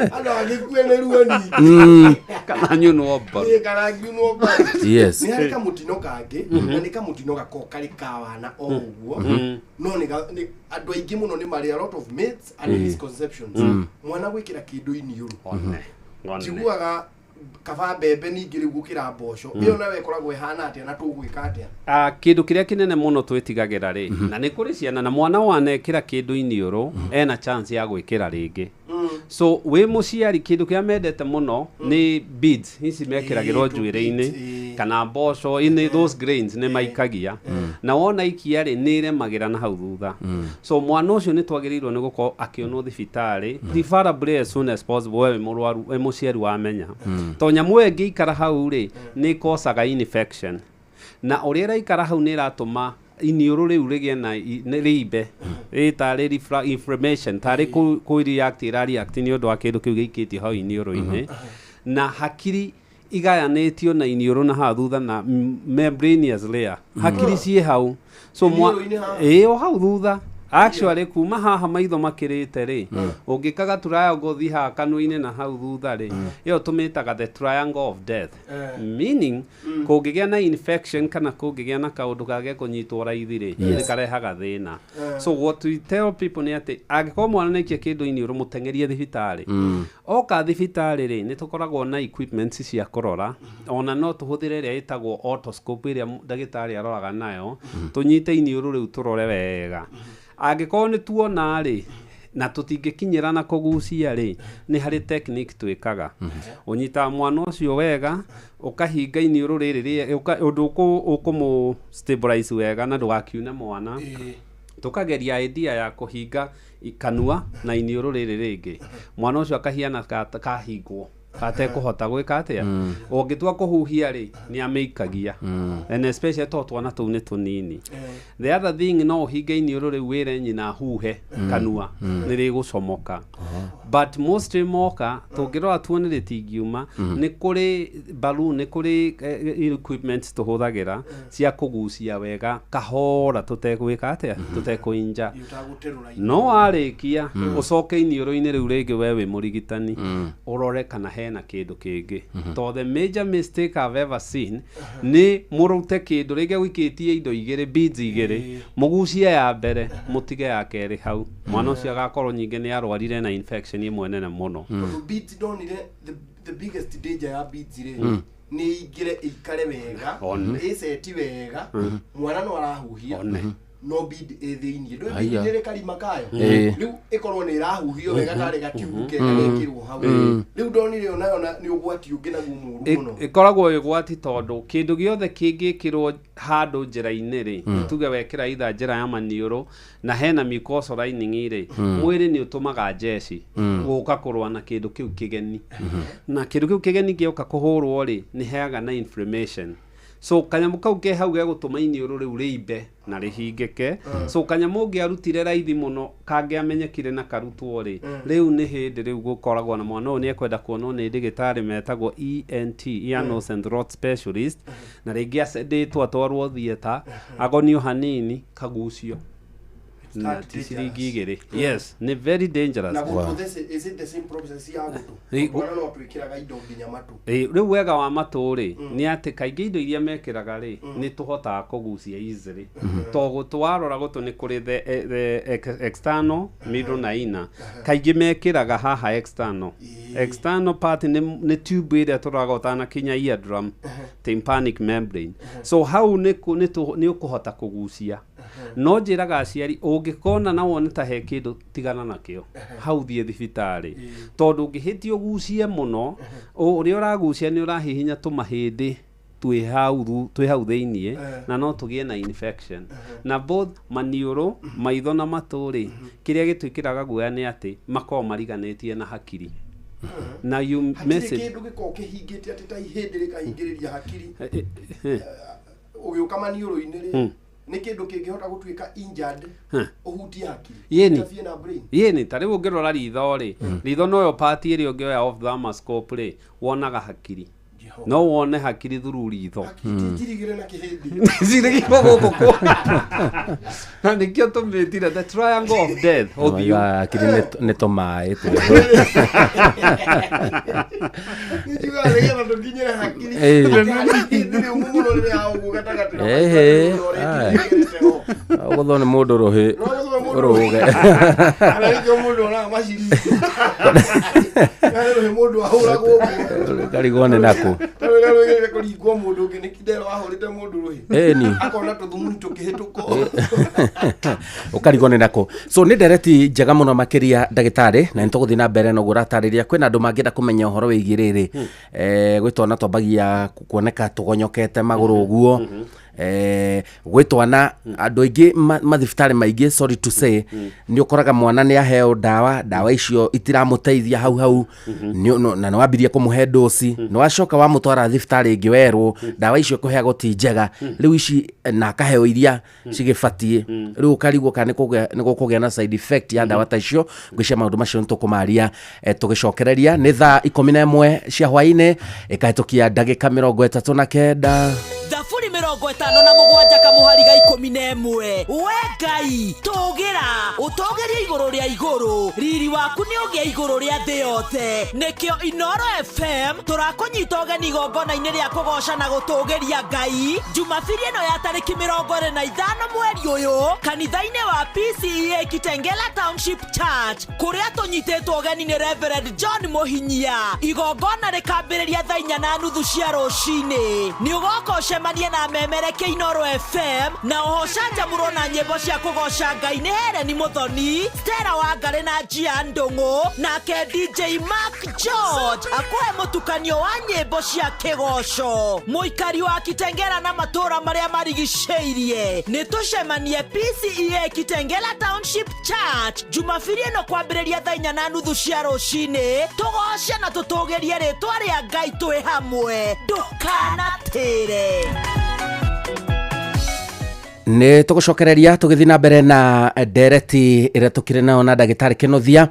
Andũ agĩkue nĩ ruo nyingĩ. Kana nyunwo mbaru. Ĩ, kana ngiunwo mbaru. Nĩ harĩ kamũtino kangĩ na nĩ kamũtino gakoragwo karĩ ka wana o ũguo no nĩ andũ aingĩ mũno nĩ marĩ a lot of myths and misconceptions, mwana gwĩkĩra kĩndũ iniũrũ. One. One. Njiguaga kaba mbembe ningĩ rĩu gũkĩra mboco ĩyo nayo ĩkoragwo ĩhana atĩa na tũgwĩka atĩa? Kĩndũ kĩrĩa kĩnene mũno twĩtigagĩra rĩ na nĩ kũrĩ ciana na mwana wanekĩra kĩndũ iniũrũ ena chance ya gwĩkĩra rĩngĩ, so wĩ mũciari kĩndũ kĩrĩa mendete mũno nĩ beads ici mekĩragĩrwo Ĩĩ, njuĩrĩ-inĩ beads, ĩĩ. kana mboco in those grains nĩ maikagia na wona ikia rĩ nĩ ĩremagĩra na hau thutha, so mwana ũcio nĩ twagĩrĩirwo nĩ gũkorwo akĩonwo thibitarĩ preferably as soon as possible we wĩ mũrwaru wĩ mũciari wamenya to nyamũ ĩyo ĩngĩikara hau rĩ nĩ ĩkocaga infection na ũrĩa ĩraikara hau nĩ ĩratũma iniũrũ rĩu rĩgĩe na nĩ rĩimbe ĩ tarĩ inflammation tarĩ kũ react ĩra react nĩ ũndũ wa kĩndũ kĩu gĩikĩtio hau iniũrũ-inĩ na hakiri igayanĩtio na iniũrũ na haha thutha na membranous layer hakiri ciĩ hau so Iniũrũ-inĩ haha? Ĩĩ, o hau thutha actually kuma haha maitho makĩrĩte rĩ ũngĩkaga triangle thi haha kanua-inĩ na hau thutha rĩ ĩyo tũmĩtaga the triangle of death, meaning kũngĩgĩa na infection kana kũngĩgĩa na kaũndũ kage kũnyitwo raithi rĩ nĩ karehaga thĩna. So what we tell people nĩ atĩ angĩkorwo mwana nĩaikia kĩndũ iniũrũ mũteng'erie thibitarĩ. Oka thibitarĩ rĩ nĩ tũkoragwo na equipments cia kũrora ona no tũhũthĩre ĩrĩa ĩtagwo otoscope ĩrĩa ndagĩtarĩ aroraga nayo tũnyite iniũrũ rĩu tũrore wega. Angĩkorwo nĩ tuona rĩ na tũtingĩkinyĩra na kũgucia rĩ nĩ harĩ technique twĩkaga ũnyitaga mwana ũcio wega ũkahinga iniũrũ rĩrĩ ũndũ ũkũmũ stabilize wega na ndũgakiune mwana tukageria idea ya kũhinga kanua na iniũrũ rĩrĩ rĩngĩ mwana ũcio akahiana kahingwo katekũhota gwĩka atĩa ũngĩtua kũhuhia rĩ nĩ amĩikagia and especially to twana tũu nĩ tũnini. The other thing no ũhinge iniũrũ rĩu wĩre nyina huhe kanua nĩ rĩgũcomoka but mostly moka tũngĩrora tuone rĩtingiuma nĩ kũrĩ balloon nĩ kũrĩ equipment tũhũthagĩra cia kũgucia wega kahora tũtegwĩka atĩa tũtekũinja Ũtagũterũra. No warĩkia ũcoke iniũrũ-inĩ rĩu rĩngĩ we wĩ mũrigitani ũrore kana hena kĩndũ kĩngĩ to the major mistake I've ever seen nĩ mũrute kĩndũ rĩngĩ ũikĩtie indo igĩrĩ beads igĩrĩ mũgucie ya mbere mũtige ya kerĩ hau mwana ũcio agakorwo nyingĩ nĩ arwarire na infection ĩmwe nene mũno. Tondũ beads ndonire the Biggest danger ya beads rĩ, nĩ ingĩre ĩikare wega, One. ĩceti wega, mwana no arahuhia, One. no bead ĩ thĩiniĩ. Ndũĩ bead Haiya. nĩ rĩ karima kayo? Ĩĩ. Rĩu ĩkorwo nĩ ĩrahuhio wega tarĩ gatiubu kega gekĩrwo hau. Rĩu ndonire onayo na nĩ ũgwati ũngĩ naguo mũũru mũno. Ĩkoragwo ĩgwati tondũ kĩndũ gĩothe kĩngĩkĩrwo handũ njĩra-inĩ rĩ, tuge wekĩra itha njĩra ya maniũrũ na hena mucosal lining rĩ, mwĩrĩ nĩ ũtũmaga njeci gũka kũrũa na kĩndũ kĩu kĩgeni, na kĩndũ kĩu kĩgeni gĩoka kũhũrwo rĩ, nĩ heaga na inflammation. So kanyamũ kau ke hau gegũtũma iniũrũ rĩu rĩimbe na rĩhingĩke. So kanyamũ ũngĩarutire raithi mũno kangĩamenyekire na karutwo rĩ, rĩu nĩ hĩndĩ rĩu gũkoragwo na mwana ũyũ nĩ ekwenda kuonwo nĩ ndĩgĩtarĩ metagwo ENT, ear, nose and throat specialist, na rĩngĩ acendĩtwo atwarwo theatre, agonio hanini kagucio na That ti ciringi dangerous. 2. Yes, nĩ very dangerous. Na gũtũ, is it the same process ya gũtũ? Mwana no twĩkĩraga indo nginya matũ. Ĩ, rĩu wega wa matũ rĩ, nĩ atĩ kaingĩ indo iria mekĩraga rĩ, nĩ tũhotaga kũgucia easily, to gũtũ warora gũtũ nĩ kũrĩ the external, middle na inner. Kaingĩ mekĩraga haha external. External part nĩ tube ĩrĩa tũroraga ũtanakinya eardrum, tympanic membrane. So hau nĩ ũkũhota kũgucia. No njĩraga aciari, ũngĩkona na wone ta he kĩndũ, tigana nakĩo hau, thiĩ thibitarĩ, tondũ ũngĩhĩtia ũgucie mũno, ũrĩa ũragucia nĩ ũrahihinya tũmahĩndĩ twĩ hau thĩiniĩ, na no tũgĩe na infection. Na both maniũrũ, maitho na matũ rĩ, kĩrĩa gĩtwĩkĩraga guoya nĩ atĩ makoragwo mariganĩtie na hakiri na you Hatirĩ message. kĩndũ gĩkoragwo kĩhingĩte atĩ ta ihĩndĩ rĩkahingĩrĩria hakiri Eh, eh, eh. ũgĩũka maniũrũ-inĩ rĩ, nĩ kĩndũ kĩngĩhota gũtuĩka injured ũhutie hakiri, Yĩni. interfere na brain? Yĩni, ta rĩu ũngĩrora ritho rĩ, ritho noyo part ĩrĩa ũngĩoya ophthalmoscope rĩ, wonaga hakiri. No wone hakiri through ritho. Hakiri ti njirigĩre na kĩhĩndĩ? Cirigirwo gũkũ kwa na nĩkĩo tũmĩtire the triangle of death, ũthiũ. Hakiri nĩ tũmaĩ tu. Nĩnjugaga nĩgetha tũkinyĩre hakiri. Ĩĩ. Atĩ harĩ ihĩndĩ rĩũmũ mũno rĩrĩ haha ũguo gatagatĩ na Ĩhĩ, maitho aye. rĩtigĩrĩte ho. Ũgũthwo nĩ mũndũ rũhĩ. No gũthwo mũndũ Rũge. Kana nĩkĩo mũndũ onaga macini. Kana rũhĩ mũndũ ahũragwo ũguo. Karigwo nĩ nakũ. Ta rũrĩa rwĩgĩrĩire kũringwo mũndũ ũngĩ nĩ Kidero ahũrĩte mũndũ rũhĩ. Ĩni. Akona tũthumuni tũkĩhĩtũka. Ũkarigwo nĩ nakũ. So nĩ ndereti njega mũno makĩria, ndagĩtarĩ, na nĩ tũgũthiĩ na mbere na ũguo ũratarĩria. Kwĩna andũ mangĩenda kũmenya ũhoro wĩgiĩ rĩrĩ, gwĩ twana twambagia kuoneka tũgonyokete magũrũ ũguo, gwĩ twana andũ aingĩ mathibitarĩ maingĩ, sorry to say, nĩ ũkoraga mwana nĩ aheo ndawa, ndawa icio itiramũteithia hau hau. Na nĩ wambirie kũmũhe ndoci, nĩ wacoka wamũtwara thibitarĩ ĩngĩ, werwo ndawa icio kũheagwo ti njega rĩu ici, na akaheo iria cigĩbatiĩ. Rĩu ũkarigwo kana nĩ gũkũgĩa na side effect ya ndawa ta icio. Ngwĩciria maũndũ macio nĩ tũkũmaria tũgĩcokereria. Nĩ thaa 11 cia hwaĩ-inĩ ĩkahĩtũkia ndagĩka 39. Thaburi 57 kamũhari ga 11: We Ngai, tũgĩra ũtũgĩrie igũrũ rĩa igũrũ, riri waku nĩ ũgĩe igũrũ rĩa thĩ yothe. Nĩkĩo Inoro FM tũrakũnyita ũgeni igongona-inĩ rĩa kũgoca na gũtũgĩria Ngai Jumabiri ĩno ya tarĩki 25 mweri ũyũ, kanitha-inĩ wa PCEA Kitengela Township Church, kũrĩa tũnyitĩtwo ũgeni nĩ Reverend John Mũhinyia. Igongona rĩkambĩrĩria thaa 4:30 cia rũcinĩ. Nĩ ũgoka ũcemanie na memereke Inoro FM na oho canjamũrwo na nyĩmbo cia kũgoca Ngai nĩ Hereni Mũthoni, Stella Wangari na Njia Ndũng'ũ, nake DJ Mark George akũhe mũtukanio wa nyĩmbo cia kĩgoco. Mũikari wa Kitengela na matũũra marĩa marigicĩirie, nĩ tũcemanie PCEA Kitengela Township Church Jumabiri ĩno kwambĩrĩria thaa 4:30 cia rũcinĩ, tũgoce na tũtũgĩrie rĩtwa rĩa Ngai twĩ hamwe. Ndũkanatĩre. Nĩ tũgũcokereria tũgĩthiĩ na mbere na ndereti ĩrĩa tũkĩrĩ nayo na ndagĩtarĩ Kĩnuthia,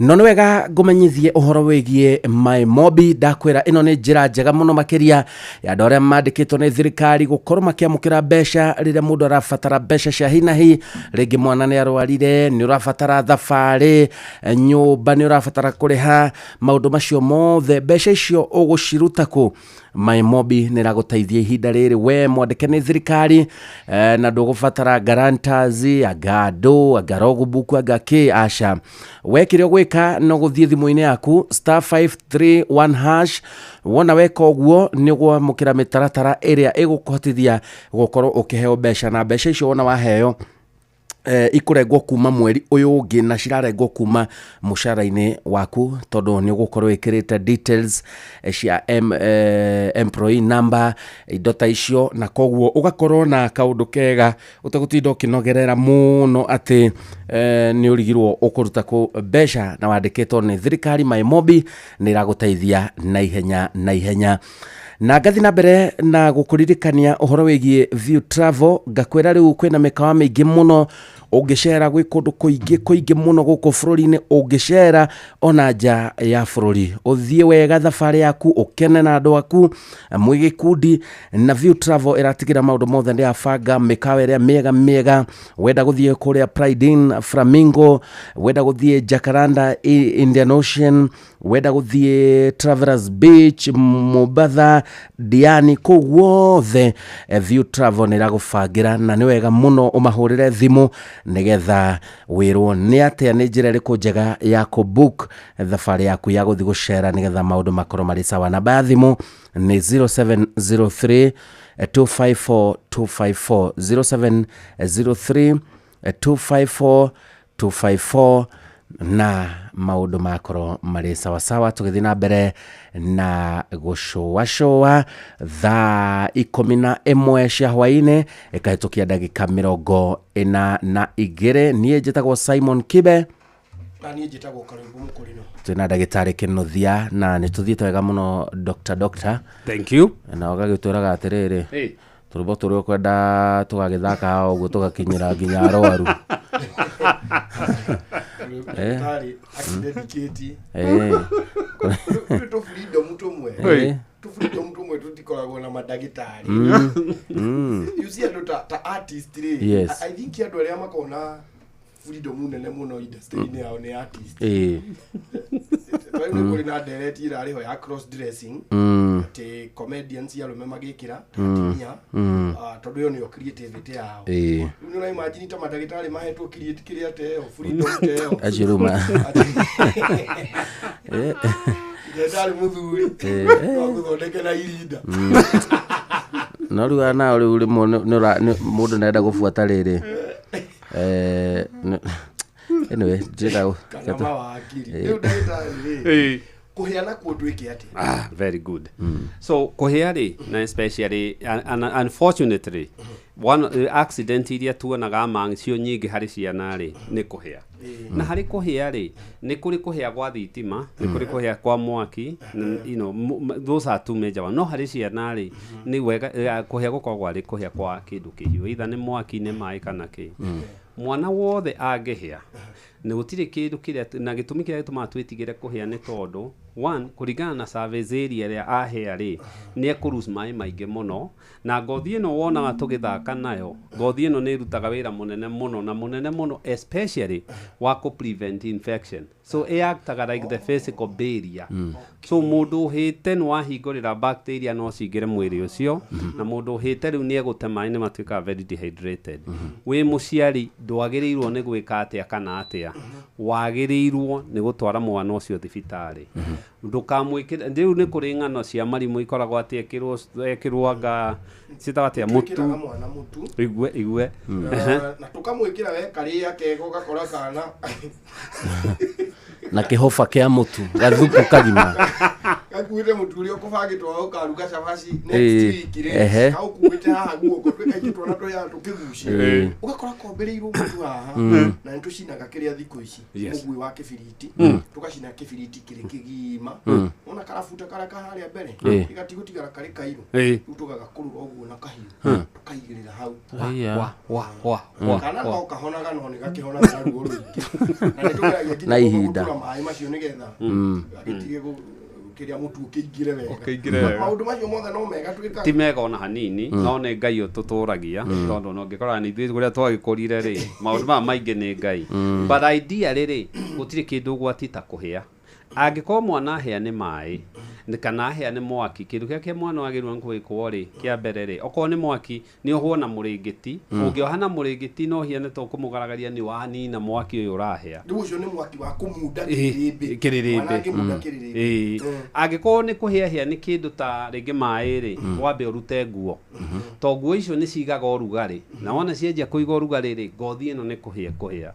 no nĩ wega ngũmenyithie ũhoro wĩgiĩ My Mobi. Ndakwĩra ĩno nĩ njĩra njega mũno makĩria ya andũ arĩa mandĩkĩtwo nĩ thirikari gũkorwo makĩamũkĩra mbeca rĩrĩa mũndũ arabatara mbeca cia hi na hi. Rĩngĩ mwana nĩ arwarire, nĩ ũrabatara thabarĩ, nyũmba nĩ ũrabatara kũrĩha, maũndũ macio mothe, mbeca icio ũgũciruta kũ? MyMobi nĩ ĩragũteithia ihinda rĩrĩ we mwandĩke nĩ thirikari na ndũgũbatara guarantors, anga andũ, anga logbook, anga kĩ, aca. We kĩrĩa ũgwĩka no gũthiĩ thimũ-inĩ yaku star 531 hash. Wona weka ũguo nĩ ũkwamũkĩra mĩtaratara ĩrĩa ĩgũkũhotithia gũkorwo ũkĩheo mbeca, na mbeca icio wona waheo ikũrengwo kuma mweri ũyũ ũngĩ na cirarengwo kuma mũcara-inĩ waku, tondũ nĩ ũgũkorwo ĩkĩrĩte details cia employee number, indo ta icio, na koguo ũgakorwo na kaũndũ kega ũtegũtinda ũkĩnogerera mũno atĩ nĩ ũrigirwo ũkũruta kũ mbeca na wandĩkĩtwo nĩ thirikari. MyMobi nĩ ĩragũteithia na ihenya na ihenya. Na ngathi na mbere na gũkũririkania ũhoro wĩgiĩ View Travel, ngakwĩra rĩu kwĩna mĩkawa mĩingĩ mũno ũngĩcera, gwĩ kũndũ kũingĩ kũingĩ mũno gũkũ bũrũri-inĩ ũngĩcera, ona nja ya bũrũri. Ũthiĩ wega thabarĩ yaku, ũkene na andũ aku mwĩ gĩkundi, na View Travel ĩratigĩra maũndũ mothe nĩ yabanga mĩkawa ĩrĩa mĩega mĩega. Wenda gũthiĩ kũrĩa Pride Inn Flamingo, wenda gũthiĩ Jacaranda Indian Ocean, wenda gũthiĩ Travelers Beach Mombatha, Diani, kũu guothe View Travel nĩ ĩragũbangĩra, na nĩ wega mũno ũmahũrĩre thimũ nĩgetha wĩrwo nĩ atĩa, nĩ njĩra ĩrĩkũ njega ya kũbook thabarĩ yaku ya gũthiĩ gũcera nĩgetha maũndũ makorwo marĩ sawa. Namba ya thimũ nĩ 0703 254 254, 0703 254 254, na maũndũ makorwo marĩ sawasawa. Tũgĩthiĩ na mbere na gũcũacũa thaa 11 cia hwaĩ-inĩ ĩkahĩtũkia ndagĩka 42. Niĩ njĩtagwo Simon Kibe. Na niĩ njĩtagwo Karũĩmbo Mũkũrĩno. Twĩna ndagĩtarĩ Kĩnuthia, na nĩ tũthiĩte wega mũno, Dr. Doctor. Thank you. Na ũgagĩtwĩraga atĩrĩrĩ, Hey. tũrũmbo tũrĩa ũkwenda tũgagĩthaka ũguo tũgakinyĩra nginya arwaru. Ndagĩtarĩ akĩdedicate tũ tũ-freedom tũmwe, tũ-freedom tũmwe tũtikoragwo na mandagĩtarĩ. You see, andũ ta artist rĩ, I think andũ arĩa makoragwo na freedom nene mũno industry-inĩ yao nĩ artist. Rĩu nĩ kũrĩ na ndereti ĩrarĩ ho ya cross dressing, atĩ comedians arũme magĩkĩra ta atumia, tondũ ĩyo nĩyo creativity yao. Rĩu nĩ ũraimagine ta mandagĩtarĩ mahetwo create kĩrĩa ta ĩyo, freedom ta ĩyo? Acio rĩu ma Ndarĩ mũthuri no agũthondeke na irinda. No rĩu aya nao rĩu rĩmwe mũndũ nĩarenda gũbuata rĩrĩ. Anyway, ndĩrenda kana mawakiri. Rĩu ndagĩtarĩ rĩ, kũhĩa nakuo twĩke atĩa? Ah, very good. So kũhĩa rĩ, na especially and unfortunately one accident iria tuonaga among cio nyingĩ harĩ ciana rĩ, nĩ kũhĩa. Na harĩ kũhĩa rĩ, nĩ kũrĩ kũhĩa gwa thitima, nĩ kũrĩ kũhĩa kwa mwaki, those are two major one. No harĩ ciana rĩ, nĩ wega kũhĩa gũkoragwo arĩ kũhĩa kwa kĩndũ kĩhiũ, either nĩ mwaki, nĩ maĩ kana kĩ. Mwana wothe angĩhĩa, nĩ gũtirĩ kĩndũ kĩrĩa, na gĩtũmi kĩrĩa gĩtũmaga twĩtigĩre kũhĩa nĩ tondũ one, kũringana na surface area ĩrĩa ahĩa rĩ, nĩ ekũ maĩ maingĩ mũno, na ngothi ĩno wonaga tũgĩthaka nayo, ngothi ĩno nĩ ĩrutaga wĩra mũnene mũno na mũnene mũno, especially wa kũ prevent infection. So ĩactaga like the physical barrier. So mũndũ ũhĩte nĩ wahingũrĩra bacteria no cingĩre mwĩrĩ ũcio, na mũndũ ũhĩte rĩu nĩ egũte maĩ, nĩ matuĩkaga very dehydrated. Wĩ mũciari ndwagĩrĩirwo nĩ gwĩka atĩa kana atĩa, wagĩrĩirwo nĩ gũtwara mwana ũcio thibitarĩ. Ndũkamwĩkĩre, rĩu nĩ kũrĩ ng'ano cia marimũ ikoragwo atĩ ekĩrwo anga ciĩtagwo atĩa, mũtu. Twĩkĩraga mwana mũtu. Igue igue. Na tũkamwĩkĩra we karĩa kega, ũgakora kana Na kĩhoba kĩa mũtu, gathupu kagima. Gakuĩte mũtu ũrĩa ũkũbangĩtwo wa ũkaruga cabaci next week rĩ, kaũkuĩte haha guoko. Twĩkaingĩ twana tũrĩa tũkĩgucia, ũgakora kombĩrĩirwo mũtu haha, na nĩ tũcinaga kĩrĩa thikũ ici, mũguĩ wa kĩbiriti, tũgacina kĩbiriti kĩrĩ kĩgima. Ona karabuta karĩa kaharĩa mbere gĩgatigũtigara karĩ kairũ. Rĩu tũgagakũrũra ũguo na kahiũ, tũkaigĩrĩra hau. Aya. Wa wa wa wa. Kana no kahonaga, no nĩ gakĩhonaga na ruo rũingĩ, na nĩ tũgeragia nginya Na ihinda. gũtura maĩ macio nĩgetha gagĩtige kĩrĩa mũtu ũkĩingĩre wega. Ũkĩingĩre wega. Maũndũ macio mothe no mega twĩkaga? Ti mega ona hanini, no nĩ Ngai ũtũtũragia, tondũ no ngĩkora nĩ ithuĩ kũrĩa twagĩkũrire rĩ, maũndũ maya maingĩ nĩ Ngai. But ideally rĩ, gũtirĩ kĩndũ ũgwati ta kũhĩa. Angĩkorwo mwana ahĩa nĩ maĩ, Nĩ kana ahĩa nĩ mwaki, kĩndũ kĩrĩa kĩa mwana wagĩrĩirwo nĩ gwĩkwo rĩ, kĩa mbere rĩ, okorwo nĩ mwaki nĩ ohwo na mũrĩngĩti. Ũngĩoha na mũrĩngĩti no ũhiane ta ũkũmũgaragaria, nĩ wanina mwaki ũyũ ũrahĩa. Rĩu ũcio nĩ mwaki wa kũmunda kĩrĩrĩmbĩ. Kĩrĩrĩmbĩ. Mwana angĩmunda kĩrĩrĩmbĩ. Angĩkorwo nĩ kũhĩahĩa nĩ kĩndũ ta rĩngĩ maĩ rĩ, wambe ũrute nguo, to nguo icio nĩ cigaga ũrugarĩ, na wona cianjia kũiga ũrugarĩ rĩ, ngothi ĩno nĩ kũhĩa kũhĩa.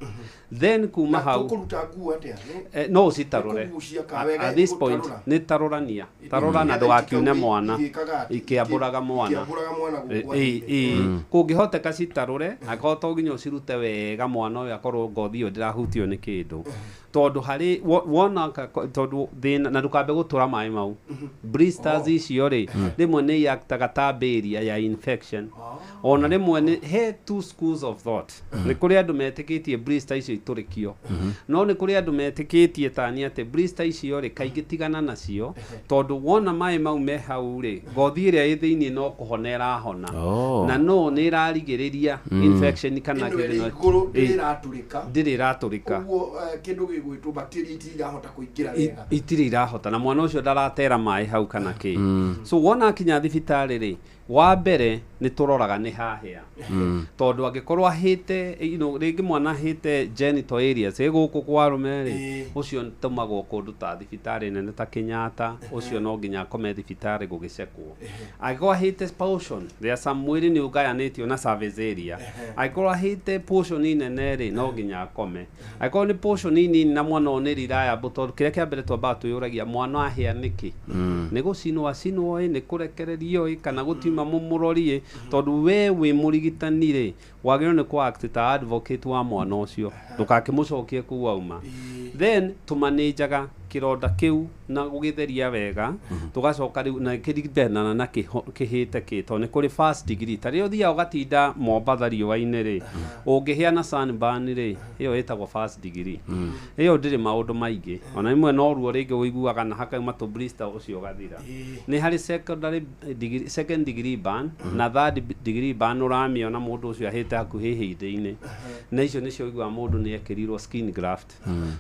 Then kuma Na hau tũkũruta nguo atĩa? No ũcitarũre. Nĩ kũgucia ka wega, At this point gũtarũra? nĩ tarũrania, tarũra na Nĩgetha ndũgakiune itikaume mwana. igĩkaga atĩ, Ikĩambũraga mwana. Ikĩambũraga mwana gũkũ Ĩ, kũngĩhoteka citarũre, angĩkorwo to nginya ũcirute wega, mwana ũyũ akorwo ngothi ĩyo ndĩrahutio nĩ kĩndũ, tondũ harĩ wona tondũ thĩna na ndũkambe gũtũra maĩ mau, blisters icio rĩ, rĩmwe nĩ iactaga ta barrier ya infection. Ona rĩmwe nĩ he two schools of thought. Nĩ kũrĩ andũ metĩkĩtie blister icio itũrĩkio, no nĩ kũrĩ andũ metĩkĩtie tani atĩ blister icio rĩ, kaingĩ tigana nacio, tondũ wona maĩ mau me hau rĩ, ngothi ĩrĩa ĩ thĩiniĩ no kũhona ĩrahona. Na no nĩ ĩrarigĩrĩria infection kana Ĩno kĩndũ ĩrĩ igũrũ ndĩrĩ ĩratũrĩka. Ndĩrĩ ĩratũrĩka. Ũguo kĩndũ gĩgwĩtwo bacteria itirahota kũingĩra wega. Itirĩ irahota, na mwana ũcio ndaratera maĩ hau kana kĩ. So wona akinya thibitarĩ rĩ, wa mbere nĩ tũroraga nĩ hahĩa, tondũ angĩkorwo ahĩte, rĩngĩ mwana ahĩte genital areas ĩ gũkũ kwa arũme rĩ, ũcio tũmagwo kũndũ ta thibitarĩ nene ta Kenyatta, ũcio no nginya akome thibitarĩ gũgĩcekwo. Angĩkorwo ahĩte portion, there are some, mwĩrĩ nĩ ũgayanĩtio na surface area, angĩkorwo ahĩte portion nene rĩ, no nginya akome. Angĩkorwo nĩ portion nini na mwana ũyũ nĩ reliable, tondũ kĩrĩa kĩa mbere twambaga twĩyũragia, mwana ahĩa nĩkĩ? Nĩ gũcinwo acinwo ĩ, nĩ kũrekererio ĩ, kana gũtiuma mũmũrori ĩ? Tondũ we wĩ mũrigitani rĩ, wagĩrĩirwo nĩ kũ act ta advocate wa mwana ũcio, ndũgakĩmũcokie kũu auma. Then tũmanĩnjaga kĩronda kĩu na gũgĩtheria wega, tũgacoka rĩu na kĩringanaga na kĩhĩte kĩ, tondũ nĩ kũrĩ first degree, ta rĩrĩa ũthiaga ũgatinda Mombatha riũa-inĩ rĩ, ũngĩhĩa na sunburn rĩ, ĩyo ĩtagwo first degree. Ĩyo ndĩrĩ maũndũ maingĩ, ona rĩmwe no ruo rĩngĩ ũiguaga na hakauma tũ blister, ũcio ũgathira. Nĩ harĩ secondary degree, second degree burn na third degree burn, ũramĩona mũndũ ũcio ahĩte hakuhĩ hĩndĩ-inĩ, na icio nĩcio ũiguaga mũndũ nĩ ekĩrirwo skin graft.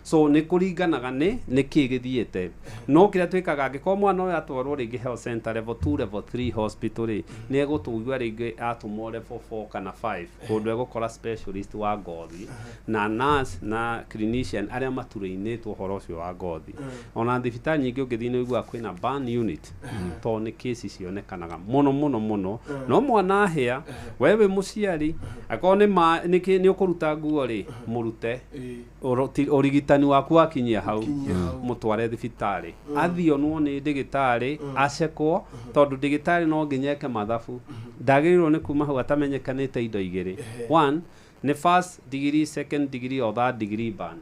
So nĩ kũringanaga nĩ kĩ gĩthiĩte. No kĩrĩa twĩkaga, angĩkorwo mwana ũyũ atwarwo rĩngĩ health center level 2, level 3 hospital rĩ, nĩ egũtũigua rĩngĩ atũmwo level 4 kana 5, kũndũ egũkora specialist wa ngothi na nurse na clinician arĩa maturĩinĩtwo ũhoro ũcio wa ngothi. Ona thibitarĩ nyingĩ ũngĩthiĩ nĩ ũiguaga kwĩna burn unit, tondũ nĩ kesi cionekanaga mũno mũno mũno. No mwana ahĩa, we wĩ mũciari, akorwo nĩ ma nĩ nĩ ũkũruta nguo rĩ, mũrute. Ũrigitani waku wakinyia hau, mũtware thibitarĩ, athiĩ onwo nĩ ndĩgĩtarĩ, acekwo, tondũ ndĩgĩtarĩ no nginya eke mathabu. Ndagĩrĩirwo nĩ kuma hau atamenyekanĩte indo igĩrĩ: one nĩ first degree, second degree or third degree burn;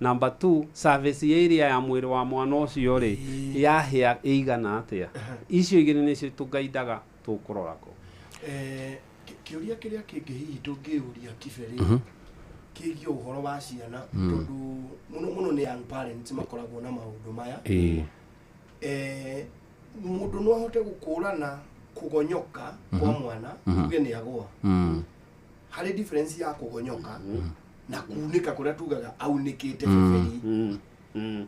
number two, surface area ya mwĩrĩ wa mwana ũcio rĩ, yahĩa ĩigana atĩa. Icio igĩrĩ nĩcio tũngaindaga tũkũrorako. Kĩũria kĩrĩa kĩngĩ hihi tũngĩũria Kibe rĩ, kĩgiĩ ũhoro wa ciana, tondũ mũno mũno nĩ young parents makoragwo na maũndũ maya. Mũndũ no ahote gũkũrana kũgonyoka kwa mwana, tuge nĩ agwa? Harĩ difference ya kũgonyoka na kunĩka kũrĩa tugaga aunĩkĩte beberi?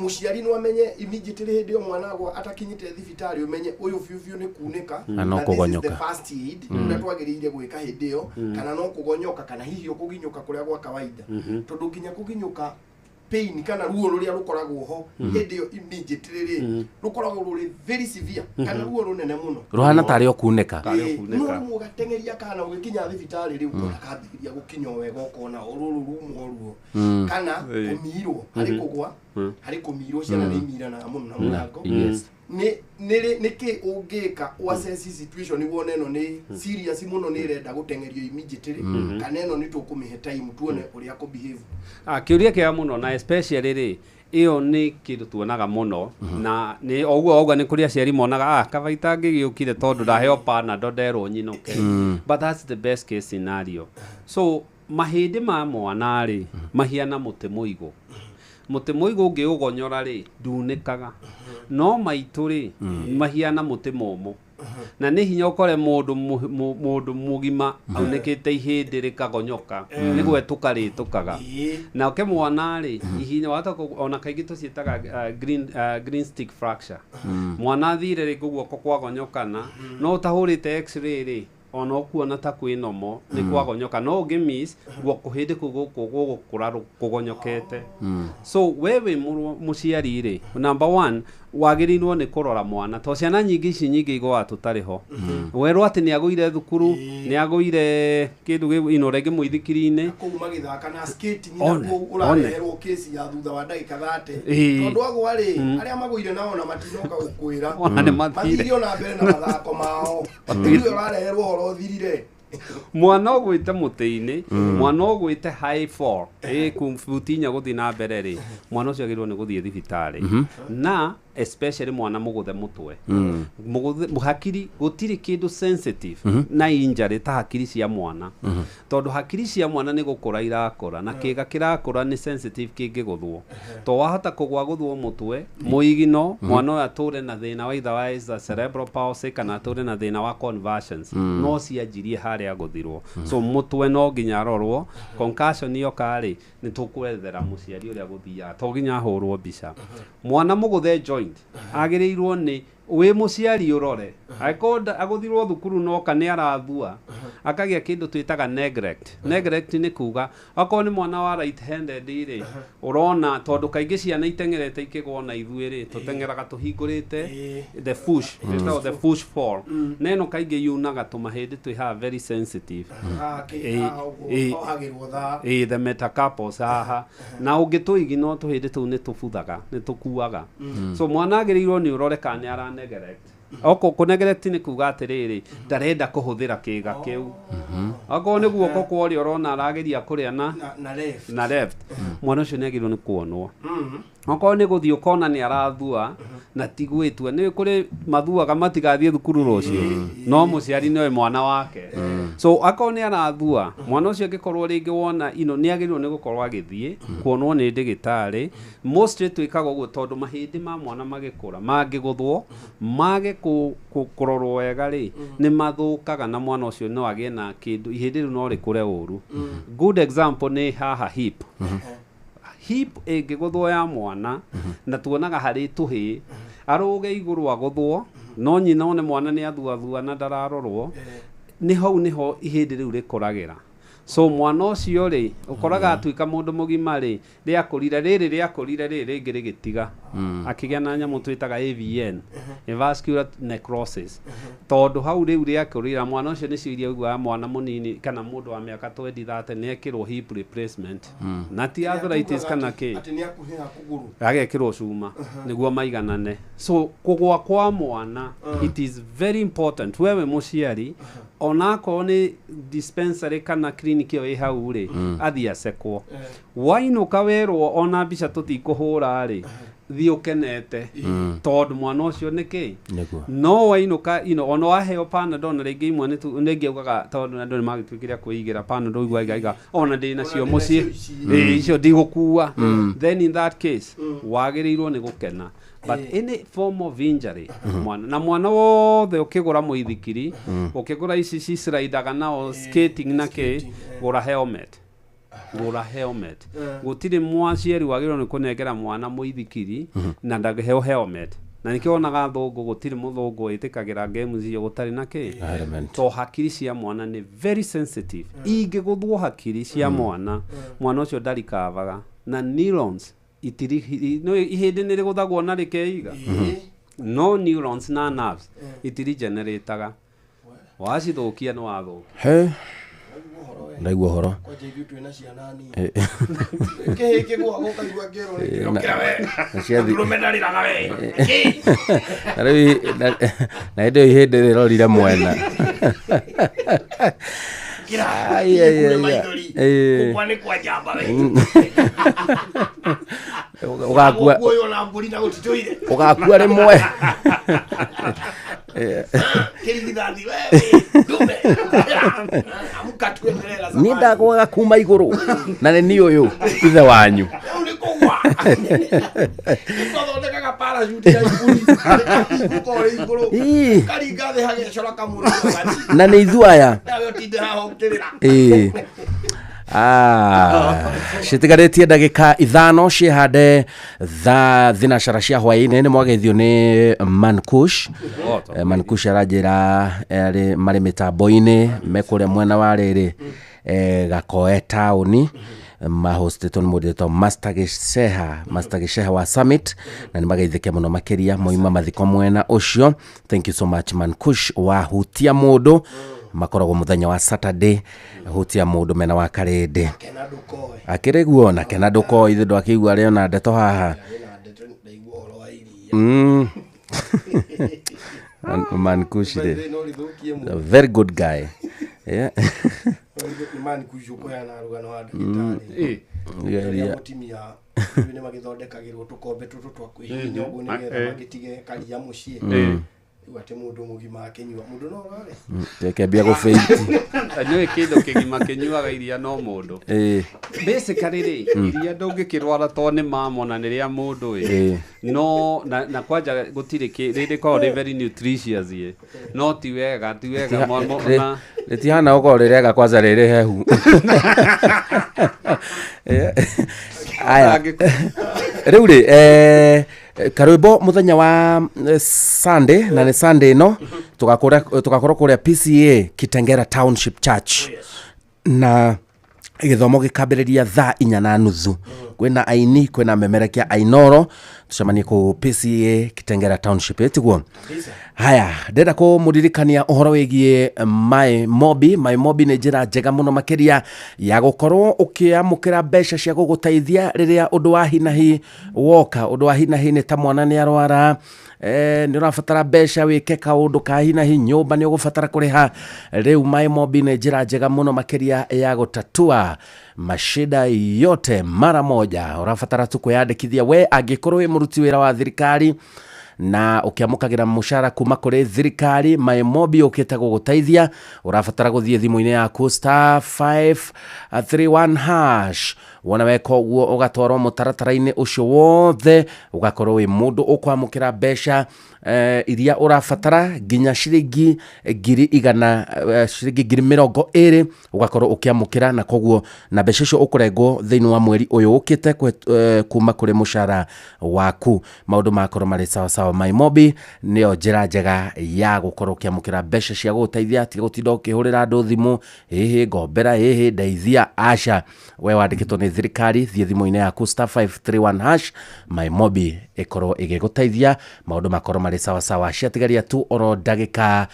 Mũciari no amenye immediately hĩndĩ ĩyo mwana agwa, atakinyĩte thibitarĩ, ũmenye ũyũ biũ biũ nĩ kunĩka Na no na this is kũgonyoka. the first aid ũrĩa twagĩrĩire gwĩka hĩndĩ ĩyo, kana no kũgonyoka, kana hihi ũkũginyũka kũrĩa gwa kawaida? Tondũ nginya kũginyũka, pain kana ruo rũrĩa rũkoragwo ho hĩndĩ ĩyo immediately rĩ, rũkoragwo rũrĩ very severe kana ruo rũnene mũno. Rũhana tarĩ o kunĩka. Tarĩ o Ĩĩ, kunĩka. no rĩmwe ũgateng'eria kana ũgĩkinya thibitarĩ rĩu, ũkona kambĩrĩria gũkinya o wega, ũkona o rũrũ ruma o ruo kana kũmirwo harĩ kũgwa, harĩ kũmirwo. Ciana nĩ imiranaga mũno na mũrango. Nĩ nĩ nĩ kĩ ũngĩka ũassess situation wone ĩno nĩ serious mũno, nĩ ĩrenda gũteng'erio immediately, kana ĩno nĩ tũkũmĩhe time tuone ũrĩa kũ behave? Ah, kĩũria kĩega mũno, na especially rĩ, ĩyo nĩ kĩndũ tuonaga mũno, na nĩ o ũguo nĩ kũrĩ aciari monaga, ah, kabaita ngĩgĩũkire tondũ ndaheo Panadol, nderwo nyinũke. But that's the best case scenario. So mahĩndĩ ma mwana rĩ, mahiana mũtĩ mũigũ. Mũtĩ mũigũ ũngĩũgonyora rĩ, ndunĩkaga. No maitũ rĩ, mahiana mũtĩ mũmũ. Na nĩ hinya ũkore mũndũ mũndũ mũgima aunĩkĩte ihĩndĩ rĩkagonyoka, nĩ gwetũka rĩtũkaga. Nake mwana rĩ, ihinya wahota ona kaingĩ tũciĩtaga green stick fracture. Mwana athire rĩngĩ guoko kwagonyokana, no ũtahũrĩte x-ray rĩ, ona ũkuona ta kwĩ nomo nĩ kwagonyoka, no ũngĩ miss guoko hĩndĩ kũu gũkũ gũgũkũra kũgonyokete. So we wĩ mũciari rĩ, number one wagĩrĩirwo nĩ kũrora mwana, to ciana nyingĩ ici nyingĩ igũaga tũtarĩ ho. Werwo atĩ nĩ agũire thukuru, nĩ agũire kĩndũ ino rĩngĩ mũithikiri-inĩ kũu magĩthaka na skating, nakuo ũrareherwo kesi ya thutha wa ndagĩka 30, tondũ agwa rĩ, arĩa magũire nao na matinoka gũkwĩra. Ona nĩ mathire. Mathire ona mbere na mathako mao, rĩu ũrareherwo ũhoro ũthirire. Mwana ũgwĩte mũtĩ-inĩ, mwana ũgwĩte high fall ĩ buti 4 gũthiĩ na mbere rĩ, mwana ũcio agĩrĩirwo nĩ gũthiĩ thibitarĩ, na especially mwana mũgũthe mũtwe, mũgũthe hakiri. Gũtirĩ kĩndũ sensitive na injury ta hakiri cia mwana, tondũ hakiri cia mwana nĩ gũkũra irakũra, na kĩga kĩrakũra nĩ sensitive kĩngĩgũthwo, to wahota kũgwa gũthwo mũtwe mũigino, mwana ũyũ atũre na thĩna wa either wa is a cerebral palsy kana atũre na thĩna wa convulsions, no cianjirie harĩa gũthirwo. So mũtwe no nginya arorwo. Concussion yoka rĩ, nĩ tũkwethera mũciari ũrĩa gũthiaga, to nginya ahũrwo mbica. Mwana mũgũthe joint agĩrĩirwo nĩ wĩ mũciari ũrore, angĩkorwo agũthirwo thukuru noka nĩ arathua, akagĩa kĩndũ twĩtaga neglect. Neglect nĩ kuga akorwo nĩ mwana wa right handed rĩ, ũrona tondũ kaingĩ ciana iteng'erete ikĩgwo na ithuĩ rĩ, tũteng'eraga tũhingũrĩte the push, ĩtagwo the push fall, na ĩno kaingĩ yunaga tũmahĩndĩ twĩ haha very sensitive. Haha haha ũguo ohagĩrwo thaa. Ĩ, the metacarpals haha, na ũngĩtũigi no tũhĩndĩ tũu nĩ tũbuthaga, nĩ tũkuaga. So mwana agĩrĩirwo nĩ ũrore kana nĩ ara neglect. Oko kũ neglect nĩ kuga atĩrĩrĩ, ndarenda kũhũthĩra kĩga kĩu. Akorwo nĩ guoko kwa ũrĩa ũrona arageria kũrĩa na na left. Na left, mwana ũcio nĩ agĩrĩirwo nĩ kuonwo. Okorwo nĩ gũthiĩ ũkona nĩ arathua na ti gwĩtua, nĩ kũrĩ mathuaga matigathiĩ thukuru rũciũ, no mũciari nĩoĩ mwana wake. So akorwo nĩ arathua, mwana ũcio angĩkorwo rĩngĩ wona ino nĩ agĩrĩirwo nĩ gũkorwo agĩthiĩ kuonwo nĩ ndĩgĩtarĩ. Mostly twĩkaga ũguo tondũ mahĩndĩ ma mwana magĩkũra mangĩgũthwo mage kũrorwo wega rĩ, nĩ mathũkaga, na mwana ũcio no agĩe na kĩndũ, ihĩndĩ rĩu no rĩkũre ũru. Good example nĩ haha hip. Hip ĩngĩgũthwo ya mwana, na tuonaga harĩ tũhĩĩ, arũge igũrũ agũthwo, no nyina one mwana nĩ athuathua na ndararorwo, nĩ hau nĩho ihĩndĩ rĩu rĩkũragĩra. So mwana ũcio rĩ, ũkoraga atuĩka mũndũ mũgima rĩ, rĩakũrire rĩrĩ, rĩakũrire rĩrĩ rĩngĩ rĩgĩtiga, akĩgĩa na nyamũ twĩtaga AVN, avascular necrosis, tondũ hau rĩu rĩakũrĩra mwana ũcio nĩcio iria ũiguaga mwana mũnini kana mũndũ wa mĩaka 20 30 nĩ ekĩrwo hip replacement, na ti arthritis kana kĩ. Atĩ nĩ akuhĩha kũgũrũ. Agekĩrwo cuma nĩguo maiganane. So kũgwa kwa mwana, it is very important wewe mũciari, onakorwo nĩ dispensary kana clinic ĩyo ĩ hau rĩ, athiĩ acekwo. Wainũka werwo ona mbica tũtikũhũra rĩ, thiĩ ũkenete, tondũ mwana ũcio nĩ kĩ. No wainũka ino ona waheo Panadol, na rĩngĩ imwe nĩ augaga tondũ andũ nĩ magĩtuĩkire a kwĩigĩra Panadol, igua iga ona ndĩ nacio Ona ndĩ mũciĩ. nacio ici. Ĩĩ, icio ndigũkua. Then in that case wagĩrĩirwo nĩ gũkena, but any form of injury mwana, na mwana wothe ũkĩgũra mũithikiri, ũkĩgũra ici ciciraidaga nao skating na kĩ, gũra helmet, gũra helmet. Gũtirĩ mwaciari wagĩrĩirwo nĩ kũnengera mwana mũithikiri na ndangĩheo helmet, na nĩkĩo wonaga thũngũ, gũtirĩ mũthũngũ wĩtĩkagĩra games icio gũtarĩ na kĩ. Helmet. To hakiri cia mwana nĩ very sensitive. Ingĩgũthwo hakiri cia mwana, mwana ũcio ndarikavaga, na neurons itiri no ihĩndĩ nĩ rĩgũthagwo na rĩkeiga, no neurons na nerves itirigenerataga. Wacithũkia nĩ wathũkia. He ndaigua ũhoro. Kwanja ithuĩ twĩna ciana nini, kĩhĩ kĩgũaga ũkaigua ngĩrwo nĩkĩrokĩra we. Na ciathi Ndũrũme ndarĩraga we. Na rĩu na hĩndĩ ĩyo ihĩndĩ rĩrorire mwena. Ai, ai, ai, ai. Gũkua nĩ kwa njamba we. Ũgakua. Gũkuoywo na mbũri na gũtitũire. Ũgakua rĩmwe. Kĩrigithathi we ndume, amuka tuendelee na Niĩ safari. ndagwaga kuma igũrũ na nĩ niĩ ũyũ ithe wanyu. Rĩu nĩ Kũgwa twathondekaga parachute ya iburi ũkorĩ igũrũ karinga thĩ hagecora kamũrũ na nĩ ithuĩ aya nawe ũtinde haha ũkĩrĩra. Ĩĩ. Citigarĩtie ndagĩka 5 ciĩhande thaa thinacara cia hwaĩ-inĩ. Nĩ mwageithio nĩ Mankush. Mankush aranjĩra arĩ marĩ mĩtambo-inĩ mekũrĩa mwena wa rĩrĩ Gakoe taũni, mahostĩtwo nĩ mũndũ wĩtwo Master Gĩceha, Master Gĩceha wa Summit, na nĩ mageithĩke mũno makĩria moima mathiko mwena ũcio. Thank you so much Mankush wa Hutia Mũndũ, makoragwo mũthenya wa Saturday Hutia Mũndũ mena wa Karĩndĩ. Kena ndũkoe. Akĩrĩ guo na kena ndũkoe, ithe ndwakĩigua arĩ ona ndeto haha. Ĩna ndeto ndaigua ũhoro wa iria. Mankush By the rĩ, way, no rĩthũkie a mũno. very good guy, yeah. Nĩ Mankush ũkũheana rũgano wa ndagĩtarĩ Yeah, arĩa yeah. mũtimia rĩu nĩ magĩthondekagĩrwo tũkombe tũtũ twa kwĩhihinya ũguo nĩgetha magĩtige karia mũciĩ. Rĩu atĩ mũndũ mũgima akĩnyua mũndũ no arware. Kembia gũbĩiti. Nĩũĩ kĩndũ kĩgima kĩnyuaga iria no mũndũ. Basically rĩ, iria ndũngĩkĩrwara tondũ nĩ mamona nĩ rĩa mũndũ ĩ. No na kwanja gũtirĩ rĩkoragwo rĩ very nutritious ĩ, no ti wega, ti wega na Rĩtihana gũkorwo rĩrega kwanza rĩrĩ hehu. Aya rĩu rĩ, karwĩmbo mũthenya wa Sunday, na nĩ Sunday ĩno tũgakorwo kũrĩa PCA Kitengera Township Church, na gĩthomo gĩkambĩrĩria thaa 4:30. Kwĩna aini, kwĩna memerekia ainoro, tũcemanie kũ PCA Kitengera Township, ĩtiguo. Haya, ndĩrenda kũmũririkania ũhoro wĩgiĩ My Mobi. My Mobi nĩ njĩra njega mũno makĩria ya gũkorwo ũkĩamũkĩra mbeca cia gũgũteithia rĩrĩa ũndũ wa hinahi woka. Ũndũ wa hinahi nĩ ta mwana nĩ arwara, nĩ ũrabatara mbeca wĩke kaũndũ ka hinahi, nyũmba nĩ ũgũbatara kũrĩha. Rĩu My Mobi nĩ njĩra njega mũno makĩria ya gũtatua mashida yote mara moja. Ũrabatara tu kwĩyandĩkithia we angĩkorwo wĩ mũruti wĩra wa thirikari na ũkĩamũkagĩra mũcara kuma kũrĩ thirikari, My Mobi ũkĩte gũgũteithia. Ũrabatara gũthiĩ thimũ-inĩ yaku *531# wona weka ũguo ũgatwarwo mũtaratara-inĩ ũcio wothe, ũgakorwo wĩ mũndũ ũkwamũkĩra mbeca iria ũrabatara nginya ciringi 100,000, ciringi 20,000 ũgakorwo ũkĩamũkĩra, na koguo na mbeca icio ũkũrengwo thĩinĩ wa mweri ũyũ ũkĩte kuma kũrĩ mũcara waku. Maũndũ makorwo marĩ sawa sawa. My Mobi nĩyo njĩra njega ya gũkorwo ũkĩamũkĩra mbeca cia gũgũteithia, tiga gũtinda ũkĩhũrĩra andũ thimũ, ĩhĩ ngombera, ĩhĩ ndeithia, aca. We wandĩkĩtwo nĩ thirikari, thiĩ thimũ-inĩ yaku *531# My Mobi ĩkorwo ĩgĩgũteithia, maũndũ makorwo marĩ sawa sawa. Ciatigaria tu oro ndagĩka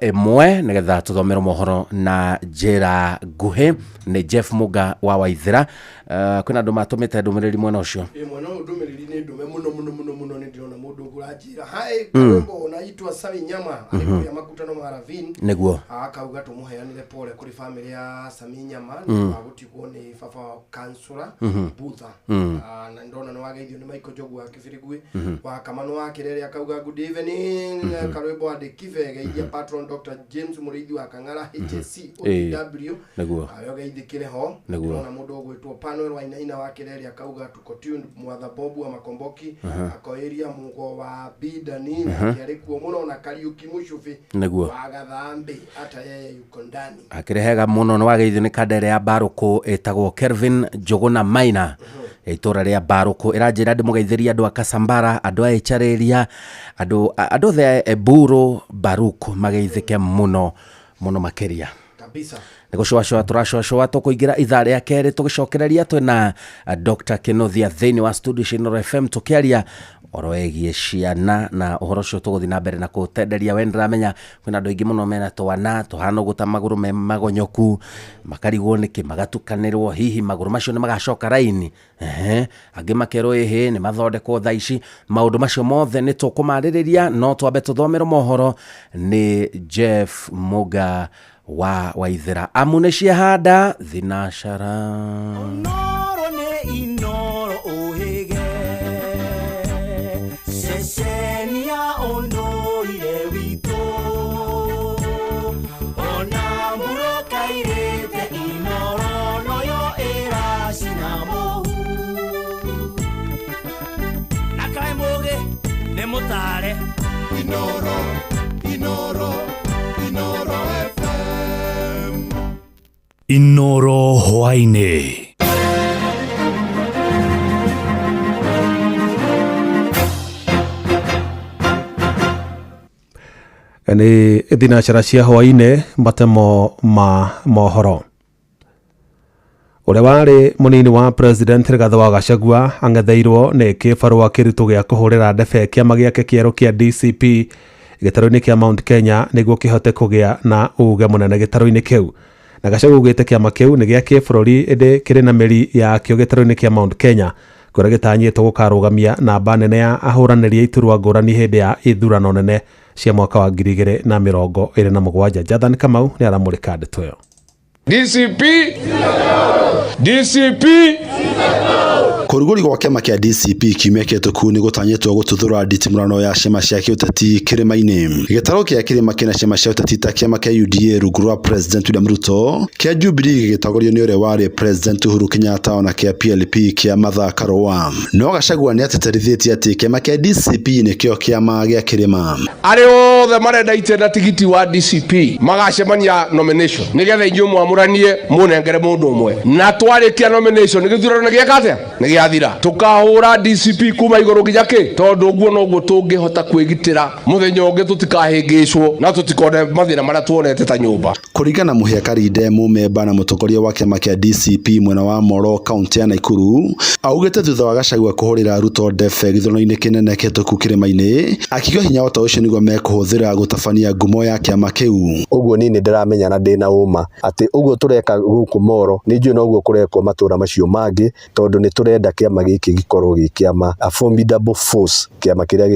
ĩmwe nĩgetha tũthomerwo mohoro na njĩra nguhĩ nĩ Jeff Muga wa Waithĩra. Kwĩna andũ matũmĩte ndũmĩrĩri mwena ũcio. Ĩ mwena ũyũ ndũmĩrĩri nĩ ndũme mũno mũno mũno mũno. Nĩ ndĩrona mũndũ ũkũranjĩra hai karwĩmbo unaitwa Sami Nyama arĩ kũrĩa makutano ma Ravine. Nĩguo. Akauga tũmũheanĩre pole kũrĩ famĩlĩ ya Sami Nyama nĩ wa gũtigwo nĩ baba wao kansũra Butha. Na ndona nĩ wageithio nĩ Michael Njogu wa Kĩbĩrĩgui wa Kamano wa Kĩrere, akauga good evening karwĩmbo andĩkibe geithia patron Dr James Mũrĩithi wa Kang'ara HSC OTW. Nĩguo. Awe ũgeithĩkĩre ho. Nĩguo. Ndĩrona mũndũ ũgwĩtwo Panuel Wainaina wa Kĩrere akauga tuko tuned. Mwatha Bobu wa Makomboki akoĩria mũgo wa Bidani nake arĩ kuo mũno, na Kariuki Mũcubi Nĩguo. wa Gathambĩ hata yeye yuko ndani. Akĩrĩ hega mũno. Nĩ wageithio nĩ kandere ya Mbarũkũ ĩtagwo Kelvin Njũgũna Maina ya itũra rĩa Mbarũkũ, ĩranjĩra ndĩmũgeithĩrie andũ a Kasambara, andũ a Ĩcarĩria, andũ othe a Eburu Baruku mageithĩke mũno mũno makĩria. Kabisa. Nĩ gũcũacũa tũracũacũa tũkũingĩra ithaa rĩa kerĩ tũgĩcokereria twĩna Dr. Kĩnuthia thĩinĩ wa studio cia Inooro FM tũkĩaria ũhoro wĩgiĩ ciana, na ũhoro ũcio tũgũthiĩ na mbere na kũũtenderia. We nĩndĩramenya kwĩna andũ aingĩ mũno mena twana tũhana ũguo ta magũrũ me magonyoku, makarigwo nĩkĩ magatukanĩrwo, hihi magũrũ macio nĩ magacoka raini. Angĩ makerwo ĩhĩ nĩ mathondekwo thaa ici. Maũndũ macio mothe nĩ tũkũmarĩrĩria, no twambe tũthomerwo mohoro nĩ Jeff Muga wa Waithĩra. Amu nĩ ciahanda thinacara. Inoro nĩ inoro ũhĩge ceceni ya ũndũire witũ, ona mbura kairĩte inoro noyo ĩracina mũhu. Kware. Inoro, Inoro, Inoro FM. Inoro hwaĩ-inĩ. Nĩ thinacara cia hwaĩ-inĩ, matemo ma mohoro. Ũrĩa warĩ mũnini wa president Rigathĩ wa Gachagua ang'etheirwo nĩ kĩbarũa kĩritũ gĩa kũhũrĩra ndebe kĩama gĩake kĩerũ kĩa DCP gĩtarũ-inĩ kĩa Mount Kenya nĩguo kĩhote kũgĩa na uge mũnene gĩtarũ-inĩ kĩu. Na Gachagua augĩte kĩama kĩu nĩ gĩa kĩbũrũri ĩndĩ kĩrĩ na mĩri yakĩo gĩtarũ-inĩ kĩa Mount Kenya, kũrĩa gĩtanyĩtwo gũkarũgamia namba nene ya ahũranĩri a iturwa ngũrani hĩndĩ ya ithurano nene cia mwaka wa 2027. Jathan Kamau nĩ aramũrĩka ndeto ĩyo. DCP DCP. Kũrugũri gwa kĩama kĩa DCP kiumia kĩhĩtũku nĩ gũtanyĩtwo gũtuthũra nditimũrano ya ciama cia kĩũteti kĩrĩma-inĩ. Gĩtarũ kĩa kĩrĩma kĩna ciama cia ũteti ta kĩama kĩa UDA rungu rwa President William Ruto, kĩa Jubilee gĩgĩtongorio nĩ ũrĩa warĩ President Uhuru Kenyatta, ona kĩa PLP kĩa Martha Karua. No Gachagua nĩ atĩtĩrithĩtie atĩ kĩama kĩa DCP nĩkĩo kĩama gĩa kĩrĩma. Arĩa othe marenda itĩ na tigiti wa DCP magacemania nomination nĩgetha inyuĩ mwamũranie mũnengere mũndũ ũmwe, na twarĩkia nomination gĩthurano nĩ gĩeka atĩa? Nĩ gĩathira. Tũkahũra DCP kuma igũrũ nginya kĩ, tondũ ũguo noguo tũngĩhota kwĩgitĩra mũthenya ũngĩ tũtikahĩngĩcwo na tũtikone mathĩna marĩa tuonete ta nyũmba. Kũringana na Mũhĩa Karinde, mũmemba na mũtongoria wa kĩama kĩa DCP mwena wa Moro kaunti ya Nakuru, augĩte thutha wa Gachagua kũhũrĩra Ruto ndebe gĩthurano-inĩ kĩnene kĩhĩtũku kĩrĩma-inĩ, akiuga hinya o ta ũcio nĩguo mekũhũthĩra gũtabania ngumo ya kĩama kĩu. Ũguo niĩ nĩ ndĩramenya na ndĩna ũma atĩ ũguo tũreka gũkũ Moro nĩ njũĩ noguo kũrekwo matũra macio mangĩ, tondũ nĩ tũrenda kĩama gĩkĩ gĩkorwo gĩ kĩama a formidable force, kĩama kĩrĩa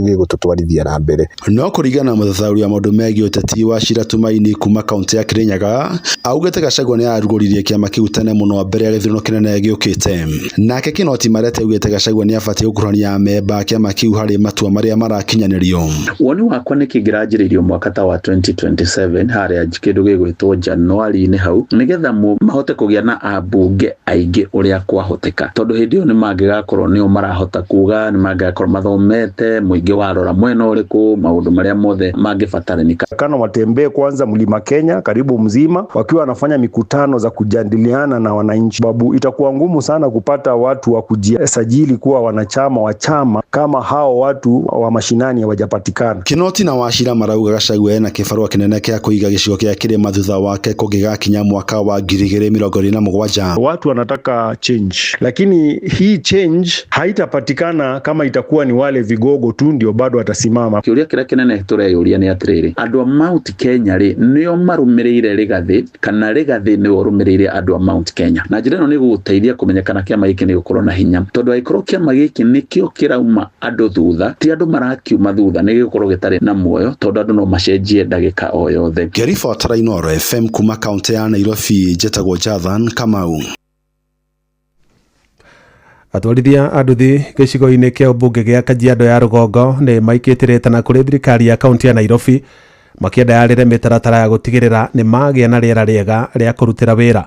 gĩgũtũtwarithia na mbere. No kũringana na mũthathaũri wa maũndũ megiĩ ũteti wa Shira Tumaini kuma kaunti ya Kirinyaga, augĩte Gachagua nĩ ararugũririe kĩama kĩu tene mũno mbere ya gĩthurano kĩnene gĩũkĩte. Nake Kinoti Marete augĩte Gachagua nĩ abatiĩ gũkuruhania amemba a kĩama kĩu harĩ matua marĩa marakinyanĩrio. Woni wakwa nĩ kĩngĩranjĩrĩirio mwaka ta wa 2027 harĩa kĩndũ gĩgwĩtwo Januari-inĩ hau, nĩgetha mahote kũgĩa na ambunge aingĩ ũrĩa kwahoteka, tondũ hĩndĩ ĩyo nĩ mangĩgakorwo nĩo marahota kuga, nĩ mangĩgakorwo mathomete mũingĩ warora mwena ũrĩkũ, maũndũ marĩa mothe mangĩbataranĩka. Kana watembee kwanza mlima Kenya karibu mzima wakiwa wanafanya mikutano za kujadiliana na wananchi, sababu itakuwa ngumu sana kupata watu wa kujisajili kuwa wanachama wa chama kama hao watu wa mashinani hawajapatikana. Kinoti na Wachira marauga Gachagua ena kĩbarũa kĩnene kĩa kũiga gĩcigo kĩa kĩrĩma thutha wake kũngĩgakinya mwaka wa 2027. Watu wanataka change, lakini hii change haitapatikana kama itakuwa ni wale vigogo tu ndio bado watasimama. Kĩũria kĩrĩa kĩnene tũreyũria nĩ atĩrĩrĩ, andũ a Mount Kenya rĩ nĩo marũmĩrĩire Rigathĩ kana Rigathĩ nĩwe ũrũmĩrĩire andũ a Mount Kenya? Na njĩra ĩno nĩ gũgũteithia kũmenya kana kĩama gĩkĩ nĩ gũkorwo na hinya, tondũ angĩkorwo kĩama gĩkĩ nĩkĩo kĩrauma andũ thutha, ti andũ marakiuma thutha, nĩ gĩgũkorwo gĩtarĩ na muoyo, tondũ andũ no macenjie ndagĩka o yothe. Ngĩribotera Inooro FM kuma kaunti ya Nairobi, njĩtagwo Jathan Kamau. Atwarithia a nduthi gĩcigo-inĩ kĩa ũmbunge gĩa Kajiado ya rũgongo nĩ maikĩtie rĩtana kũrĩ thirikari ya kaunti ya Nairobi makĩenda yarĩre mĩtaratara ya gũtigĩrĩra nĩ magĩa na rĩera rĩega rĩa kũrutĩra wĩra.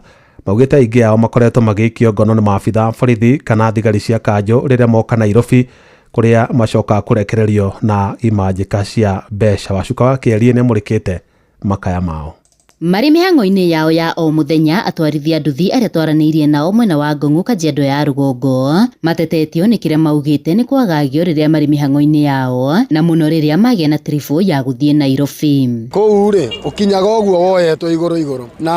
Maugĩte aingĩ ao makoretwo magĩikio ngono nĩ maabitha borithi kana thigari cia kanjũ rĩrĩa moka Nairobi, kũrĩa macokaga kũrekererio na imanjĩka cia mbeca. Wacuka wa Kĩarie nĩamũrĩkĩte makaya mao. Marĩ mĩhang'o-inĩ yao ya o mũthenya, atwarithia nduthi arĩa twaranĩirie nao mwena wa Ngong'u Kajiado ya rũgongo matetetio nĩ kĩrĩa maugĩte nĩ kwagagio rĩrĩa marĩ mĩhang'o-inĩ yao, na mũno rĩrĩa magĩa na tiribũ ya gũthiĩ Nairobi. Kũu rĩ ũkinyaga ũguo woyetwo igũrũ igũrũ, na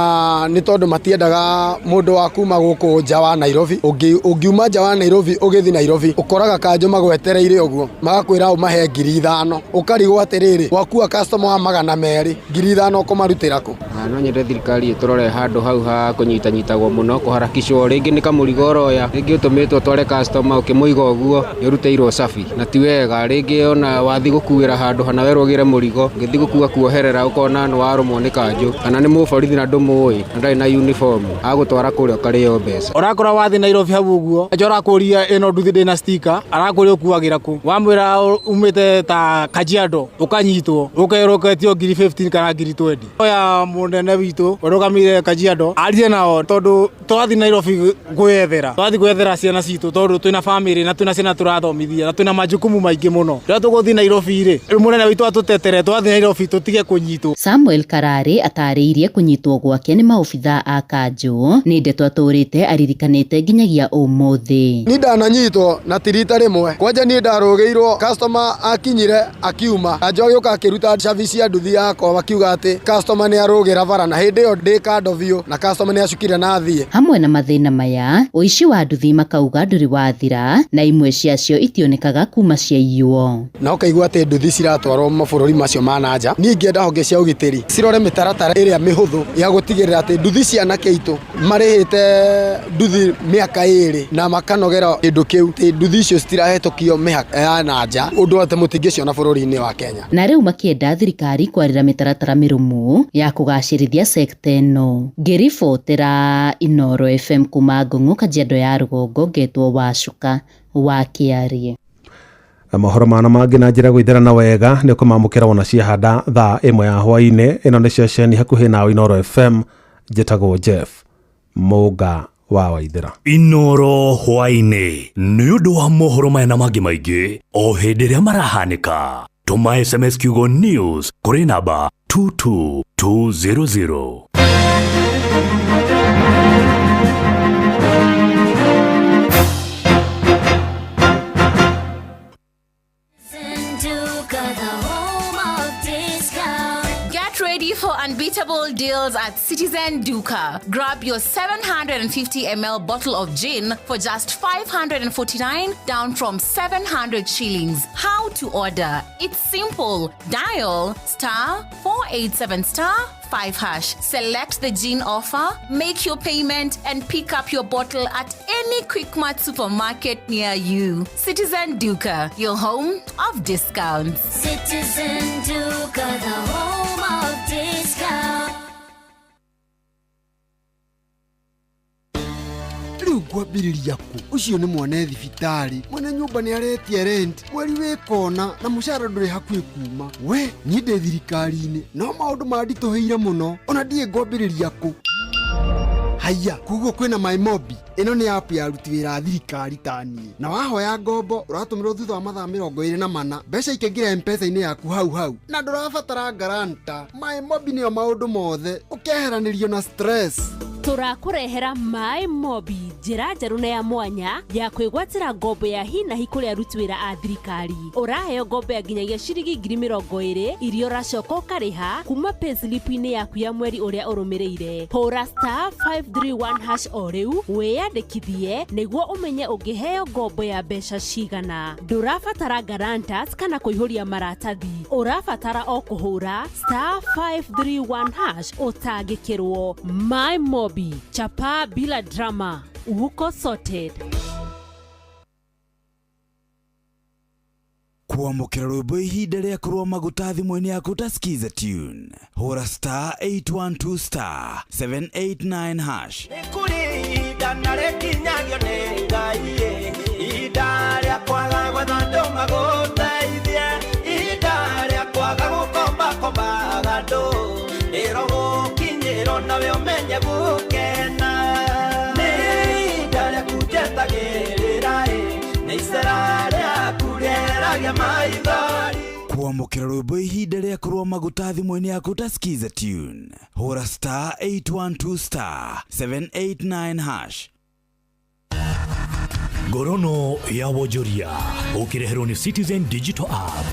nĩ tondũ matiendaga mũndũ wa kuma gũkũ nja wa Nairobi. Ũngiuma nja wa Nairobi ũgĩthiĩ Nairobi ũkoraga kanjũ magwetereire ũguo, magakwĩra ũmahe 5,000, ũkarigwo atĩrĩrĩ, wakua customer wa 200, 5,000 ũkũmarutĩra kũ? No nyende thirikari ĩtũrore handũ hau ha kũnyitanyitagwo mũno, kũharakishwo rĩngĩ nĩ kamũrigo ũroya, rĩngĩ ũtũmĩtwo ũtware customer ũkĩmũiga ũguo nĩ ũrutĩirwo cabi na ti wega, rĩngĩ ona wathiĩ gũkuĩra handũ hana werwo ũgĩre mũrigo, ũgĩthiĩ gũkua kuoherera ũkona nĩ warũmwo nĩ kanjũ kana nĩ mũborithi na ndũmũĩ na ndarĩ na uniform, agũtwara kũrĩa ũkarĩo mbeca. Ũrakora wathiĩ Nairobi hau ũguo, ajo arakũria ĩno nduthi ndĩna stika, arakũria ũkuagĩra kũ, wamwĩra umĩte ta Kajiado ũkanyitwo ũkerwo ũketio 15,000 kana 20,000. Oya Mũnene witũ ũrũgamĩrĩire Kajiado arie nao, tondũ twathi Nairobi gwethera, twathi gwethera ciana citũ, tondũ twĩna famĩlĩ na twĩna ciana tũrathomithia na twĩna majukumu maingĩ mũno. Rĩrĩa tũgũthiĩ Nairobi rĩ, rĩu mũnene witũ atũtetere, twathi Nairobi tũtige kũnyitwo. Samuel Karari atarĩirie kũnyitwo gwake nĩ maobithaa a kanjũ nĩ ndeto atũrĩte aririkanĩte nginyagia ũmũthĩ. Ni ndananyitwo na ti rita rĩmwe. Kwanja niĩ ndarũgĩirwo, customer akinyire akiuma, kanjũ agĩũka akĩruta cabi cia nduthi yakwa, akiuga atĩ customer nĩ arũgĩra bara, na hĩndĩ ĩyo ndĩ kando biũ na customer nĩ acukire na athiĩ. Hamwe na mathĩna maya, ũici wa nduthi makauga ndũrĩ wathira na imwe ciacio itionekaga kuma ciaiywo. Na ũkaigua atĩ nduthi ciratwarwo mabũrũri macio ma na nja. Niĩ ingĩenda honge cia ũgitĩri cirore mĩtaratara ĩrĩa mĩhũthũ ya gũtigĩrĩra atĩ nduthi cia anake aitũ marĩhĩte nduthi mĩaka 2 na makanogera kĩndũ kĩu, atĩ nduthi icio citirahetũkio mĩhaka ya na nja, ũndũ atĩ mũtingĩciona bũrũri-inĩ wa Kenya. Na rĩu makĩenda thirikari kwarĩra mĩtaratara mĩrũmu ya kũgacĩrithia sekta ĩno. Ngĩribotera Inooro FM kuma Ngong'o, Kajiado ya rũgongo, ngetwo Wacuka wa Kĩarie. Mohoro mana mangĩ na njĩra gwĩthera wega nĩ ũkũmamũkĩra wona ciahanda thaa 1 ya hwaĩ-inĩ. Ĩno nĩ ceceni hakuhĩ nawe Inooro FM. Njĩtagwo Jeff Mũnga wa Waithĩra. Inooro hwaĩ-inĩ nĩ ũndũ wa mohoro maya na mangĩ maingĩ o hĩndĩ ĩrĩa marahanĩka. Tũma SMS kiugo news kũrĩ namba 22200. Get ready for unbeatable deals at Citizen Duka. Grab your 750 ml bottle of gin for just 549, down from 700 shillings. How to order? It's simple. Dial *487 *5#. Select the gin offer, make your payment, and pick up your bottle at any Quickmart supermarket near you. Citizen Duka, your home of discounts. Citizen Duka, the home of discount. Rĩu ngwambĩrĩria kũ? Ũcio nĩ mwana thibitarĩ, mwene nyũmba nĩ aretia rent, mweri wĩ kona na mũcara ndũrĩ hakuhĩ kuma. We niĩ ndĩ thirikari-inĩ no maũndũ manditũhĩire mũno, ona ndiĩ ngwambĩrĩria kũ. Haiya, koguo kwĩna MyMobi. Ĩno nĩ app ya aruti wĩra a thirikari ta niĩ, na wahoya ngombo ũratũmĩrwo thutha wa mathaa 24, mbeca ikaingĩra M-Pesa-inĩ yaku hau hau, na ndũrabatara guarantor. MyMobi nĩyo maũndũ mothe, ũkeheranĩrio na stress. Tũrakũrehera MyMobi, njĩra njerũ na ya mwanya ya kwĩgwatĩra ngombo ya hi na hi kũrĩ aruti wĩra a thirikari. Ũraheo ngombo ya nginyagia ciringi 20,000 iria ũracoka ũkarĩha kuma payslip-inĩ yaku ya mweri ũrĩa ũrũmĩrĩire. Hũra *531# o rĩu wĩyandĩkithie nĩguo ũmenye ũngĩheo ngombo ya mbeca cigana. Ndũrabatara guarantors kana kũihũria maratathi, ũrabatara o kũhũra *531# ũtangĩkĩrwo. MyMobi, chapa bila drama, uko sorted. Kwamũkĩra rwĩmbo ihinda rĩa kũrũa maguta thimũ-inĩ yaku ta Skiza tune. Hũra *812 *789#. Nĩ kũrĩ ihinda na rĩkinyagio nĩ Ngai, ihinda rĩa kwaga gwetha andũ magũteithie, ihinda rĩa kwaga gũkombakombaga andũ, rĩro gũkinyĩrwo nawe ũmenye gũkena. Nĩ ihinda rĩaku njetagĩrĩra, nĩ icera rĩaku rĩeragia maithori. Kwamũkĩra rwĩmbo ihinda rĩa kũrũa maguta thimũ-inĩ yaku ta Skiza tune. Hũra *812 *789#. Ngorono ya wonjoria ũkĩreherwo nĩ Citizen Digital App.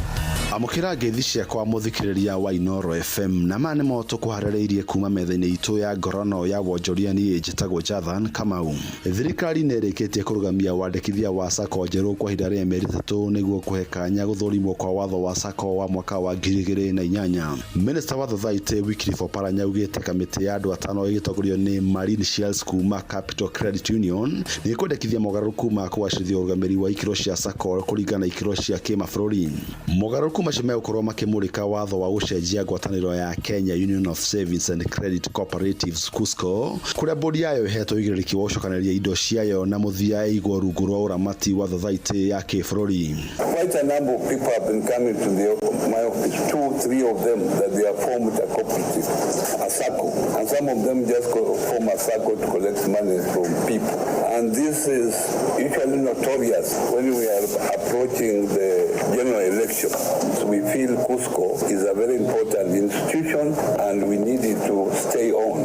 Amũkĩra ngeithi ciakwa mũthikĩrĩria wa Inooro FM, na maya nĩmo tũkũharĩrĩirie kuma metha-inĩ itũ ya ngorono ya wonjoria. Niĩ njĩtagwo Jathan Kamau. Thirikari nĩ ĩrĩkĩtie kũrũgamia wandĩkithia wa SACCO njerũ kwa ihinda rĩa mĩeri 3 nĩguo kũhe kanya gũthũrimwo kwa watho wa SACCO wa mwaka wa 2008. Minista wa Thothaitĩ Wycliffe Oparanya augĩte kamĩtĩ ya andũ 5 ĩgĩtongorio nĩ Marine Shells kuma Capital Credit Union nĩ ĩkwendekithia mogarũrũku ma kũgacĩrithia ũrũgamĩrĩri wa ikĩro cia SACCO kũringana na ikĩro cia kĩmabũrũri. Mogarũrũku macio megũkorwo makĩmũrĩka watho wa gũcenjia ngwatanĩro ya Kenya Union of Savings and Credit Cooperatives KUSCCO, kũrĩa bodi yayo ĩhetwo ũigĩrĩrĩki wa gũcokanĩrĩria indo ciayo na mũthia ĩigwo rungu rwa ũramati wa thothaitĩ ya kĩbũrũri. Quite a number of people have been coming to my office, 2, 3 of them, that they have formed a cooperative, a SACCO. And some of them just form a SACCO to collect money from people. And this is usually notorious when we are approaching the general election. So we feel KUSCCO is a very important institution and we need it to stay on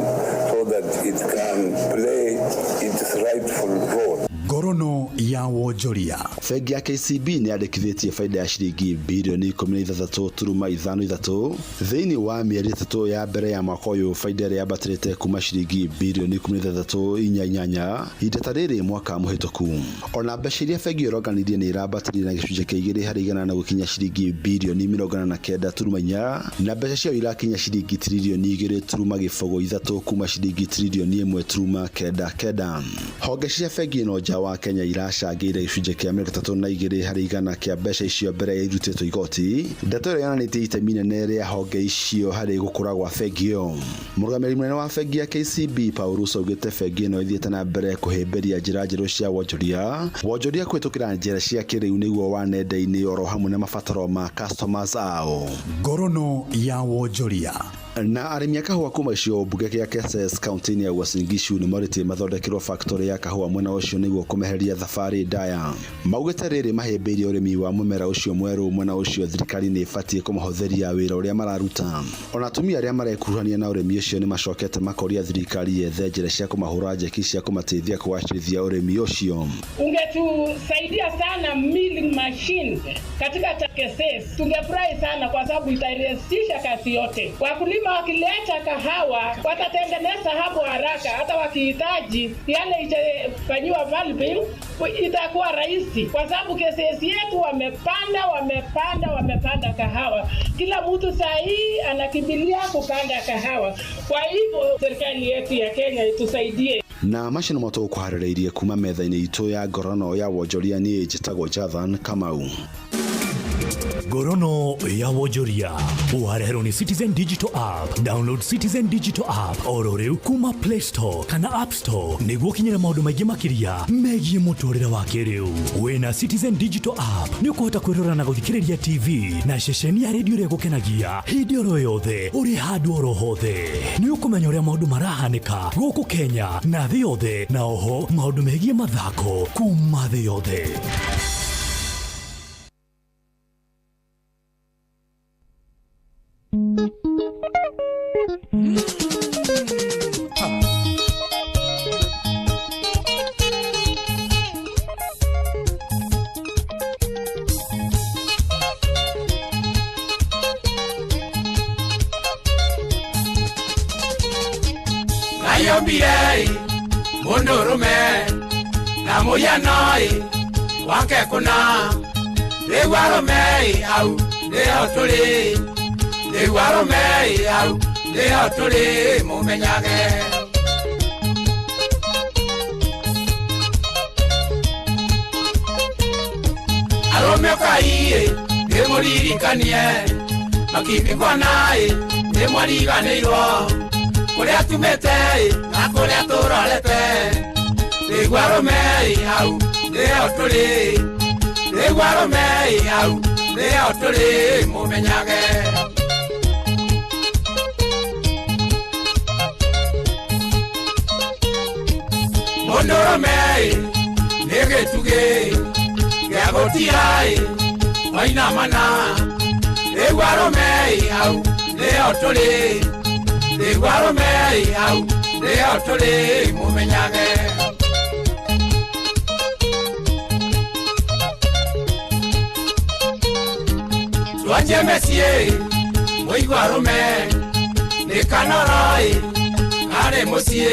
so that it can play its rightful role. Ngorono ya wonjoria. Bengi ya KCB nĩ yandĩkithĩtie baida ya ciringi birioni 16.53 thĩinĩ wa mĩeri 3 ya mbere ya mwaka ũyũ, baida ĩrĩa yambatĩrĩte kuma ciringi birioni 16.48 ihinda ta rĩrĩ mwaka mũhĩtũku. Ona mbeca iria bengi ĩronganirie nĩ irambatĩrire na gĩcunjĩ kĩa 2% na gũkinya ciringi birioni 49.4, na mbeca ciayo irakinya ciringi tiririoni 2.03 kuma ciringi tiririoni 1.99. Honge cia bengi ĩno nja wa Kenya iracangĩire gĩcunjĩ kĩa 32% kĩa mbeca icio mbere ya irutĩtwo igoti. Ndeto ĩyo yonanĩtie itemi inene rĩa honge icio harĩ gũkũra gwa bengi ĩyo. Mũrũgamĩrĩri mũnene wa bengi ya KCB Paul Russo augĩte bengi ĩno ĩthiĩte na mbere kũhĩmbĩria njĩra njerũ cia wonjoria kũhĩtũkĩra njĩra cia kĩrĩu nĩguo wa nenda-inĩ oro hamwe na mabataro ma customers ao. Ngorono ya wonjoria. Na arĩmi a kahũa kuma gĩcigo mbunge kĩa Keses kaunti-inĩ ya Uasin Gishu nĩ morĩtie mathondekerwo factory ya kahũa mwena ũcio nĩguo kũmeheria thabarĩ ndaya. Maugĩte rĩrĩ mahĩmbĩirie ũrĩmi wa mũmera ũcio mwerũ mwena ũcio thirikari nĩ ĩbatiĩ kũmahũthĩria wĩra ũrĩa mararuta. Ona atumia arĩa marekuruhania na ũrĩmi ũcio nĩ macokete makoria thirikari yethe njĩra cia kũmahũra njeki cia kũmateithia kũgacĩrithia ũrĩmi ũcio. Ungetusaidia sana milling machine katika Keses, tungefurahi sana kwa sababu itarahisisha kazi yote. Wakulima wakileta kahawa watatengeneza hapo haraka, hata wakihitaji yale itafanyiwa valving itakuwa rahisi, kwa sababu Keses yetu wamepanda kahawa. Kila mtu saa hii anakimbilia kupanda kahawa. Kwa hivyo serikali yetu ya Kenya itusaidie. Na macio nĩmo tũgũkũharĩrĩirie kuma metha-inĩ itũ ya ngorono ya wonjoria. Niĩ njĩtagwo Jathan Kamau. Ngorono ya wonjoria wareherwo nĩ Citizen Digital App. Download Citizen Digital App oro rĩu kuma Play Store kana App Store nĩguo ũkinyĩre maũndũ maingĩ makĩria megiĩ mũtũrĩre wa kĩrĩu. Wĩna Citizen Digital App nĩ ũkũhota kwĩrora na gũthikĩrĩria TV na ceceni ya redio ĩrĩa ĩgũkenagia hĩndĩ oro yothe ũrĩ handũ oro hothe. Nĩ ũkũmenya ũrĩa maũndũ marahanĩka gũkũ Kenya na thĩ yothe, na oho maũndũ megiĩ mathako kuma thĩ yothe. Nayombire mundurume na muyanoi wake kuna riu arume au niho turi, riu arume au niho turi mumenyage. Arume ukaiĩ ndĩmũririkanie makĩmbĩkwa naĩ nĩmwariganĩirwo kũrĩa tumĩte na kũrĩa tũrorete. Rĩu arũme hau nĩho tũrĩ, rĩu arũme hau nĩho tũrĩ mũmenyage. Mũndũrũme nĩ gĩtugĩ gĩa gũtira wainamana, rĩu arũme hau nĩho tũrĩ, rĩu arũme hau nĩho tũrĩ mũmenyage. Twanjie mĩciĩ mũigua arũme nĩ kanoroi karĩ mũciĩ,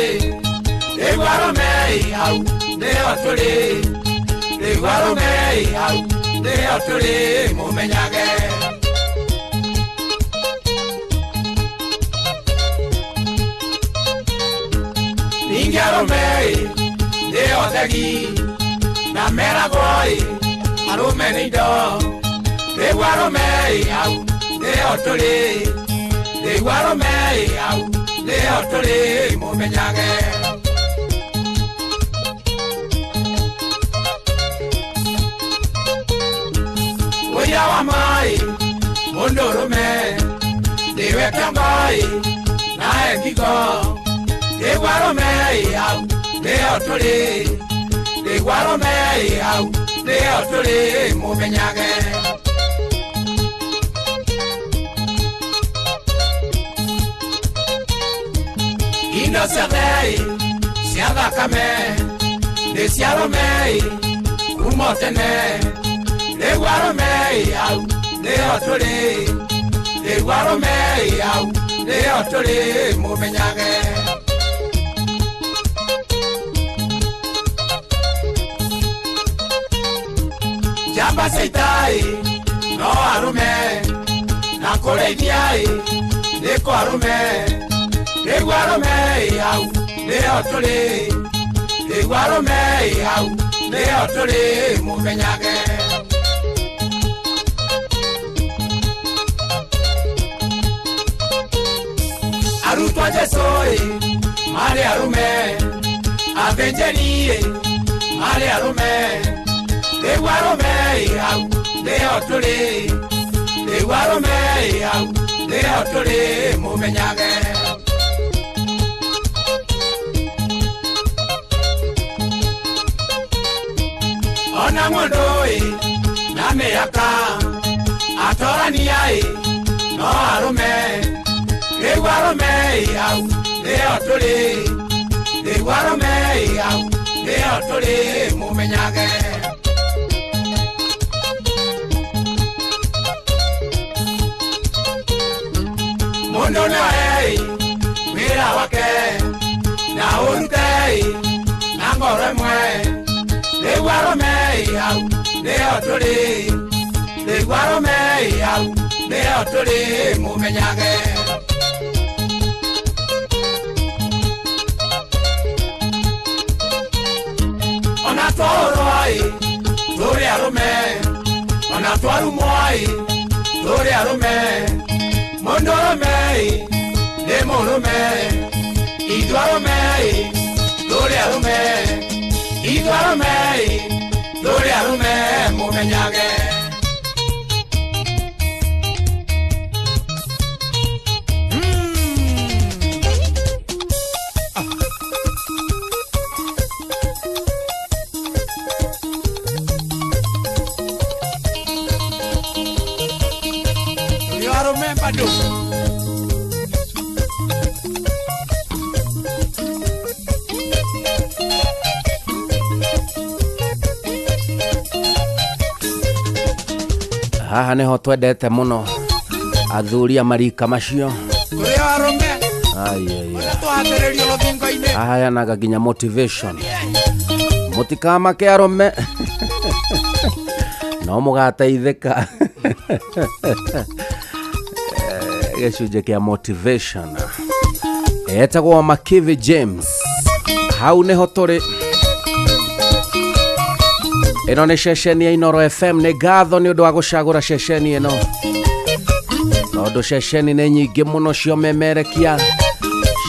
rĩu arũme hau nĩho tũrĩ, rĩu arũme hau nĩho tũrĩ mũmenyage. Ningĩ arũme nĩo thegi na meragwo arũme nĩ indo, Rĩu arũme hau nĩho tũrĩ, rĩu arũme hau nĩho tũrĩ mũmenyage. Ũira wa maĩ mũndũ ũrũme nĩwe kĩongo-ĩ na ngingo. Rĩu arũme hau nĩho tũrĩ, rĩu arũme hau nĩho tũrĩ mũmenyage. Indo ciothe cia thakame nĩ cia arũme kuma o tene. Rĩu arũme hau nĩho tũrĩ, rĩu arũme hau nĩho tũrĩ mũmenyage. Njamba cia ita-ĩ no arũme, na kũrĩithia-ĩ nĩ kwa arũme. Rĩu arũme hau nĩho tũrĩ, rĩu arũme hau nĩho tũrĩ mũmenyage. Arutwo a Jesũ-ĩ marĩ arũme, athĩnjĩri-ĩ marĩ arũme. Rĩu arũme hau nĩho tũrĩ, rĩu arũme hau nĩho tũrĩ mũmenyage. Ona ng'ũndũ-ĩ na mĩaka, atorania-ĩ no arũme. Rĩu arũme hau nĩho tũrĩ, rĩu arũme hau nĩho tũrĩ mũmenyage. Mũndũ nĩoe wĩra wake na ũrute na ngoro ĩmwe. Rĩu arũme hau nĩho tũrĩ, rĩu arũme hau nĩho tũrĩ mũmenyage. Ona twaũrwo-ĩ tũrĩ arũme, ona twarumwo-ĩ tũrĩ arũme. Mũndũ ũrũme-ĩ nĩ mũrũme, ithuĩ arũme-ĩ tũrĩ arũme, ithuĩ arũme-ĩ tũrĩ arũme mũmenyage. Tũrĩ arũme bado. Haha nĩho twendete mũno athuri a marika macio. Tũrĩ arũme Ai, ai, ai. twahatĩrĩrio rũthingo-inĩ. Aheanaga nginya motivation, mũtikamake arũme no mũgateithĩka. Gĩcunjĩ kĩa motivation etagwo Makivi James. Hau nĩho tũrĩ. Ĩno nĩ ceceni ya Inoro FM. Nĩ ngatho nĩ ũndũ wa gũcagũra ceceni ĩno, tondũ ceceni nĩ nyingĩ mũno ciomemerekia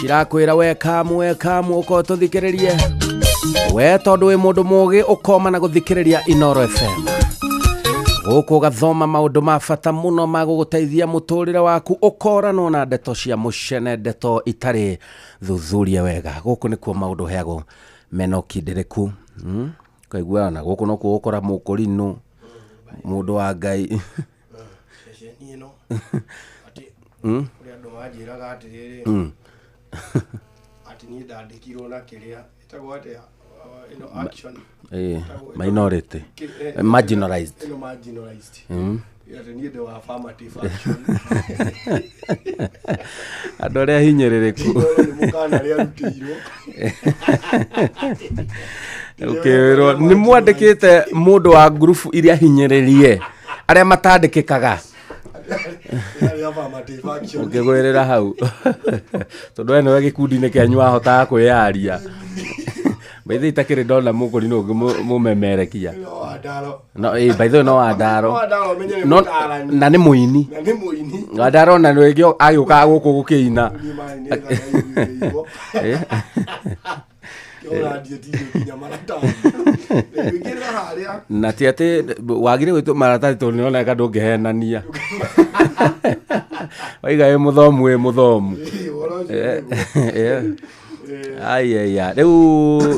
cirakwĩra wekamu wekamu ũkorwo tũthikĩrĩrie we, tondũ wĩ mũndũ mũgĩ ũkoma na gũthikĩrĩria Inoro FM. Gũkũ ũgathoma maũndũ ma bata mũno ma gũgũteithia mũtũrĩre waku, ũkoranwo na ndeto cia mũcene, ndeto itarĩ thuthurie wega. Gũkũ nĩkuo maũndũ heagwo mena ũkindĩrĩku. Kaigua na gũkũ nokuo ũgũkora mũkũrinũ mũndũ wa Ngai. Ceceni ĩno atĩ kũrĩ andũ manjĩraga atĩrĩrĩ, atĩ niĩ ndandĩkirwo na kĩrĩa ĩtagwo atĩa, ĩno action Minority. Marginalized. Ĩno marginalized. Atĩ niĩ ndĩ wa affirmative action. Andũ arĩa hinyĩrĩrĩku. Nĩ mũkana arĩa arutĩirwo. Ũkĩrwo nĩ mwandĩkĩte mũndũ wa ngurubu iria hinyĩrĩrie arĩa matandĩkĩkaga. Arĩa affirmative action. Ũngĩgwĩrĩra hau tondũ we nĩwe gĩkundi-inĩ kĩanyu wahotaga kwĩyaria. By the way itakĩrĩ ndona mũkũrinũ ũngĩ mũmemerekia. No Wandaro. No by the way no Wandaro. No Wandaro menye nĩ No- mũtaarani. na nĩ mũini. Na nĩ mũini. Wandaro na rĩngĩ agĩũkaga gũkũ gũkĩina. Niĩ marĩ nĩ thaga. Kĩona ndiĩtirie nginya maratathi. Rĩu ingĩrĩra harĩa. Na ti atĩ wagire gwĩtwo maratathi tondũ nĩoneka ndũngĩhenania. Waiga wĩ mũthomu wĩ mũthomu. Ũhoro ũcio Aiya, rĩu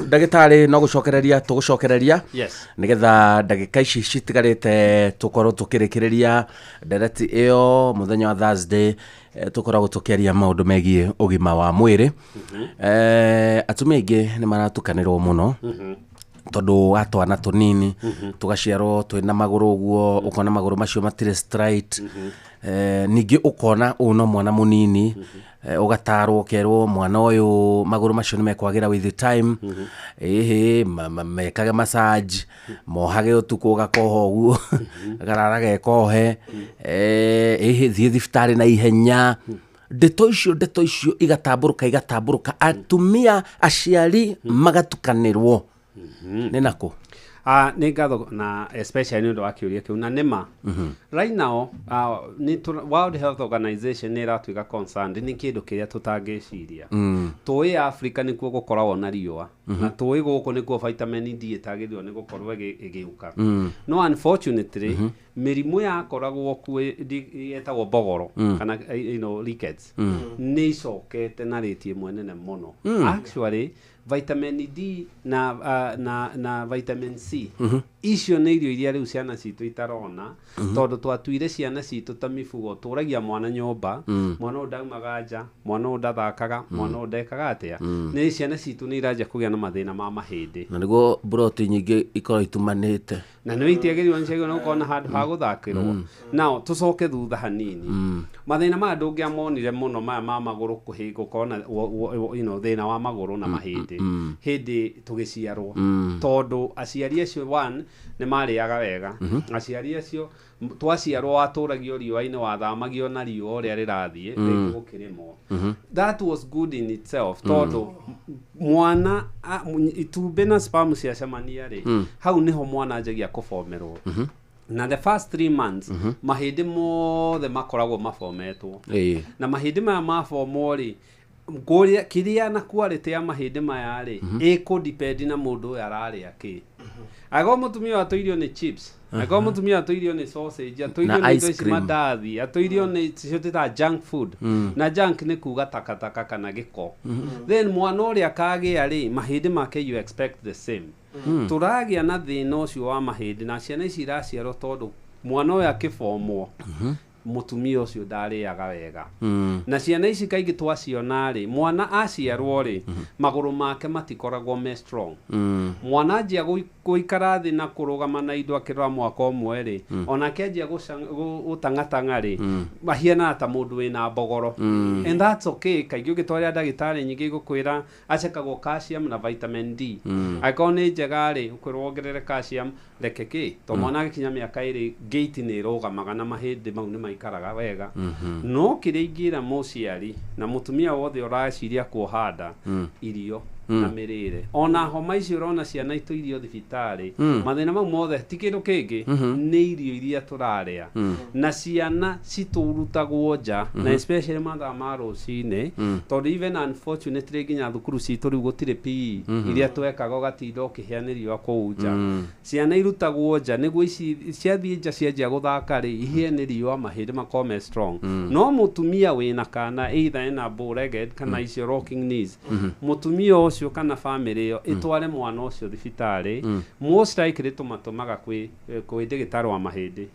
ndagĩtarĩ no gũcokereria tũgũcokereria. Yes. Nĩgetha ndagĩka ici citigarĩte tũkorwo tũkĩrĩkĩrĩria ndereti ĩyo mũthenya wa Thursday, tũkoragwo tũkĩaria maũndũ megiĩ ũgima wa mwĩrĩ. Atumia aingĩ nĩ maratukanĩrwo mũno tondũ wa twana tũnini tũgaciarwo twĩna magũrũ ũguo, ũkona magũrũ macio matirĩ straight. Ningĩ ũkona ũyũ no mwana mũnini, ũgatarwo ũkerwo mwana ũyũ magũrũ macio nĩ mekwagĩra with the time. Ĩhĩ mekage massage, mohage ũtukũ ũgakoha ũguo, gakarara gekohe. Ĩhĩ thiĩ thibitarĩ na ihenya. Ndeto icio igatambũrũka atumia aciari magatukanĩrwo. Nĩ nakũ? Nĩ ngatho na especially nĩ ũndũ wa kĩũria kĩu na nĩma. Right now World Health Organization nĩ ĩratuĩka concerned nĩ kĩndũ kĩrĩa tũtangĩciria. Tũĩ Africa nĩkuo gũkoragwo na riũa, na tũĩ gũkũ nĩkuo vitamin D ĩtagĩrĩirwo nĩ gũkorwo ĩgĩũka. No unfortunately mĩrimũ yakoragwo kuo yetagwo mbogoro kana you know, rickets, nĩ icokete na rĩti ĩmwe nene mũno. Actually vitamin D na vitamin C, icio nĩ irio iria rĩu ciana citũ itarona, tondũ twatuire ciana citũ ta mibugo, tũragia mwana nyũmba, mwana ũyũ ndaumaga nja, mwana ũyũ ndathakaga, mwana ũyũ ndekaga atĩa. Nĩ ciana citũ nĩ iranjia kũgĩa na mathĩna ma mahĩndĩ. Na nĩguo mburoti nyingĩ ikorwo itumanĩte. Na nĩ itiagĩrĩirwo nĩ ciagĩrĩirwo nĩ gũkorwo na handũ ha gũthakĩrwo. Now tũcoke thutha hanini. Mathĩna maya ndũngĩamonire mũno maya ma magũrũ gũkorwo na you know, thĩna wa magũrũ na mahĩndĩ hĩndĩ tũgĩciarwo, tondũ aciari acio one nĩ marĩaga wega. Aciari acio twaciarwo watũragio riũa-inĩ, wathamagio na riũa ũrĩa rĩrathiĩ rĩngĩ gũkĩrĩmwo. That was good in itself, tondũ mwana itumbĩ na sperm ciacemania rĩ, hau nĩho mwana anjagia kũbomerwo. Na the first 3 months mahĩndĩ mothe makoragwo mabometwo. Na mahĩndĩ maya mabomwo rĩ, kũrĩa kĩrĩa na quality ya mahĩndĩ maya rĩ, ĩkũ depend na mũndũ ũyũ ararĩa kĩ. Angĩkorwo mũtumia atũirio nĩ chips, angĩkorwo mũtumia atũirio nĩ sausage, atũirio nĩ indo ici mandathi, atũirio nĩ icio twĩtaga junk food, na junk nĩ kuga takataka kana gĩko, then mwana ũrĩa akagĩa rĩ, mahĩndĩ make you expect the same. Tũragĩa na thĩna ũcio wa mahĩndĩ na ciana ici iraciarwo tondũ mwana ũyũ akĩbomwo, mũtumia ũcio ndarĩaga wega. Na ciana ici kaingĩ twaciona rĩ, mwana aciarwo rĩ, magũrũ make matikoragwo me strong. Mwana anjia gũikara thĩ na kũrũgama na indo akĩrora mwaka ũmwe rĩ, onake anjia gũtang'atang'a rĩ, ahianaga ta mũndũ wĩna mbogoro. And that's okay. Kaingĩ ũngĩtwarĩra ndagĩtarĩ nyingĩ igũkwĩra acekagwo calcium na vitamin D. Angĩkorwo nĩ njega rĩ, ũkwĩrwo wongerere calcium, reke kĩ to mwana agĩkinya mĩaka ĩrĩ gate nĩ ĩrũgamaga na mahĩndĩ mau nĩ maikaraga wega. No kĩrĩa ingĩra mũciari na mũtumia wothe ũraciria kuoha nda, irio na mĩrĩre, ona homa icio ũrona ciana itũirio thibitarĩ, mathĩna mau mothe ti kĩndũ kĩngĩ, nĩ irio iria tũrarĩa. Na ciana citũrutagwo nja, na especially mathaa ma rũcinĩ, tondũ even unfortunately nginya thukuru citũ rĩu gũtirĩ PE iria twekaga ũgatinda ũkĩhĩa nĩ riũa kũu nja. Ciana irutagwo nja nĩguo ici ciathiĩ nja cianjia gũthaka rĩ, ihĩe nĩ riũa mahĩndĩ makorwo me strong. No mũtumia wĩna kana either ena bow legged kana icio rocking knees, mũtumia ũcio kana family ĩyo ĩtware mwana ũcio thibitarĩ, most likely tũmatũmaga kwĩ ndagĩtarĩ wa mahĩndĩ,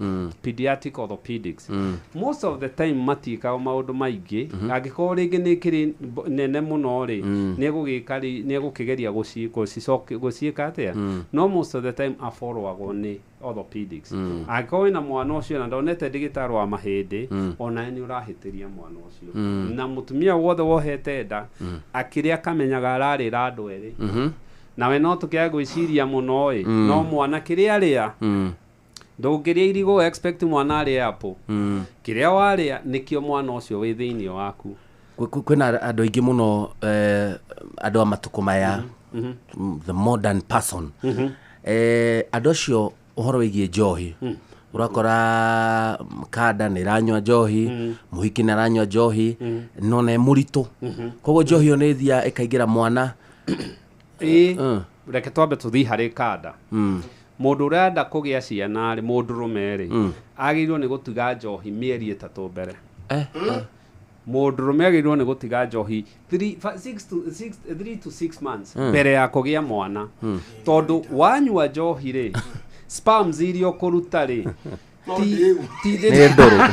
pediatric orthopedics. Most of the time matiĩkaga maũndũ maingĩ. Angĩkorwo rĩngĩ nĩ kĩrĩ nene mũno rĩ, nĩegũkĩgeria gũciĩka atĩa, no most of the time aborwagwo nĩ orthopedics. Angĩkorwo wĩna mwana ũcio na ndonete ndagĩtarĩ wa mahĩndĩ, onawe nĩ ũrahĩtĩria mwana ũcio. Na mũtumia wothe wohete nda akĩrĩa akamenyaga ararĩra andũ erĩ, nawe no tũkĩaga gwĩciria mũno ĩ, no mwana kĩrĩa arĩa, ndũngĩrĩa irigũ expect mwana arĩe apple. Kĩrĩa warĩa nĩkĩo mwana ũcio wĩ thĩinĩ waku. Kwĩna andũ aingĩ mũno, andũ a matukũ maya The modern person. Andũ acio ũhoro wĩgiĩ njohi, ũrakora kanda nĩ ĩranyua njohi, mũhiki nĩ aranyua njohi, no na e mũritũ, koguo njohi ĩyo nĩ ĩthiaga ĩkaingĩra mwana. Ĩĩ, reke twambe tũthiĩ harĩ kanda. Mũndũ ũrenda kũgĩa ciana rĩ, mũndũrũme rĩ, agĩrĩirwo nĩ gũtiga njohi mĩeri 3 mbere. Mũndũrũme agĩrĩirwo nĩ gũtiga njohi 3 to 6 months mbere ya kũgĩa mwana, tondũ wanyua njohi rĩ, sperms iria ũkũruta rĩ ti Nĩ ndũrũ.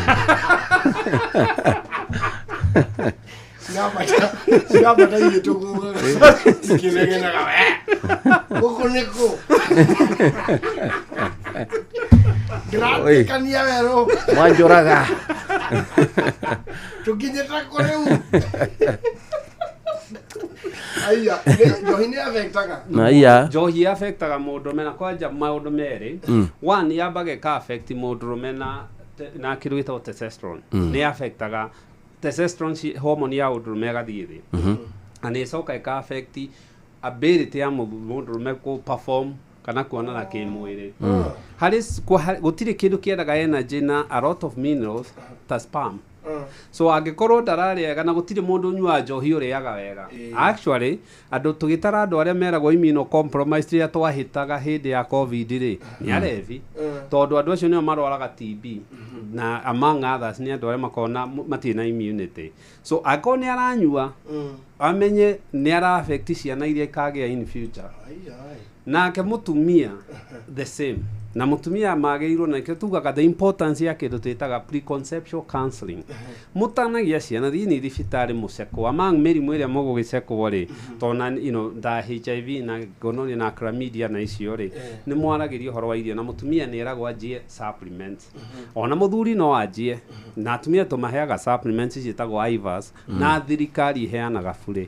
Cirambata igĩtũgũgaga ikĩnegenaga, "We, gũkũ nĩkũ ndĩratĩkania werũ?" Mwanjũraga. Tũkinyĩte kũ rĩu? Aya, njohi nĩ affectaga. Na iya. Njohi affectaga mũndũrũme na kwanja maũndũ merĩ. One, yambaga ĩka affect mũndũrũme na kĩndũ gĩtagwo testosterone. Nĩ affectaga testosterone, hormone ya ũndũrũme ĩgathiĩ thĩ, na nĩ ĩcoka ĩka affect ability ya mũndũrũme kũ perform kana kuonana kĩmwĩrĩ. Harĩ gũtirĩ kĩndũ kĩendaga energy na a lot of minerals ta sperm. So angĩkorwo ndararĩega, na gũtirĩ mũndũ ũnyuaga njohi ũrĩaga wega. Actually, andũ tũgĩtara andũ arĩa meragwo immunocompromised rĩrĩa twahĩtaga hĩndĩ ya COVID rĩ, nĩ arevi, tondũ andũ acio nĩo marwaraga TB na among others, nĩ andũ arĩa makoragwo na matirĩ na immunity. So angĩkorwo nĩ aranyua, amenye nĩ ara affect ciana iria ikagĩa in future. Nake mũtumia the same, na mũtumia magĩrĩirwo, na nĩkĩo tugaga the importance ya kĩndũ twĩtaga preconceptual counseling. Mũtanagia ciana, thiĩ thibitarĩ mũcekwo, among mĩrimũ ĩrĩa mũgũgĩcekwo rĩ, tona ta HIV na gonorrhea na chlamydia na icio rĩ, nĩ mwaragĩria ũhoro wa irio, na mũtumia nĩ eragwo anjie supplements, ona mũthuri no anjie. Na atumia tũmaheaga supplements ciĩtagwo IVAS, na thirikari iheanaga burĩ.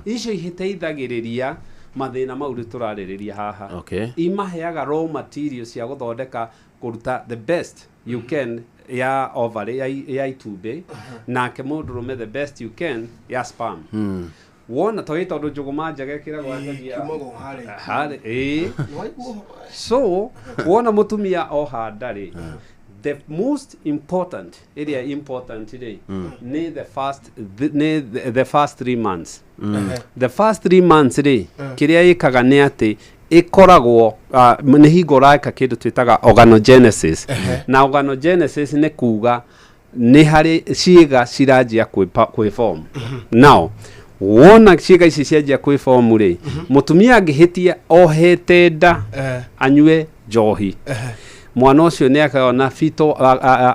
Icio ihiteithagĩrĩria mathĩna mau rĩ tũrarĩrĩria haha. Imaheaga raw materials cia gũthondeka, kũruta the best you can ya ovary, ya itumbĩ, nake mũndũrũme the best you can ya sperm. Wona toĩ tondũ njũgũma njega ĩkĩragwo anjagia Kiumaga o harĩa. Harĩ ĩĩ. So wona mũtumia oha nda rĩ, the most important, ĩrĩa important rĩ, nĩ the first 3 months. The first 3 months rĩ, kĩrĩa ĩkaga nĩ atĩ ĩkoragwo nĩ hingo ũreka kĩndũ twĩtaga organogenesis. Na organogenesis nĩ kuga nĩ harĩ ciĩga ciranjia kwĩform. Now wona ciĩga ici cianjia kwĩform rĩ, mũtumia angĩhĩtia ohete nda anyue njohi, mwana ũcio nĩ akona fetal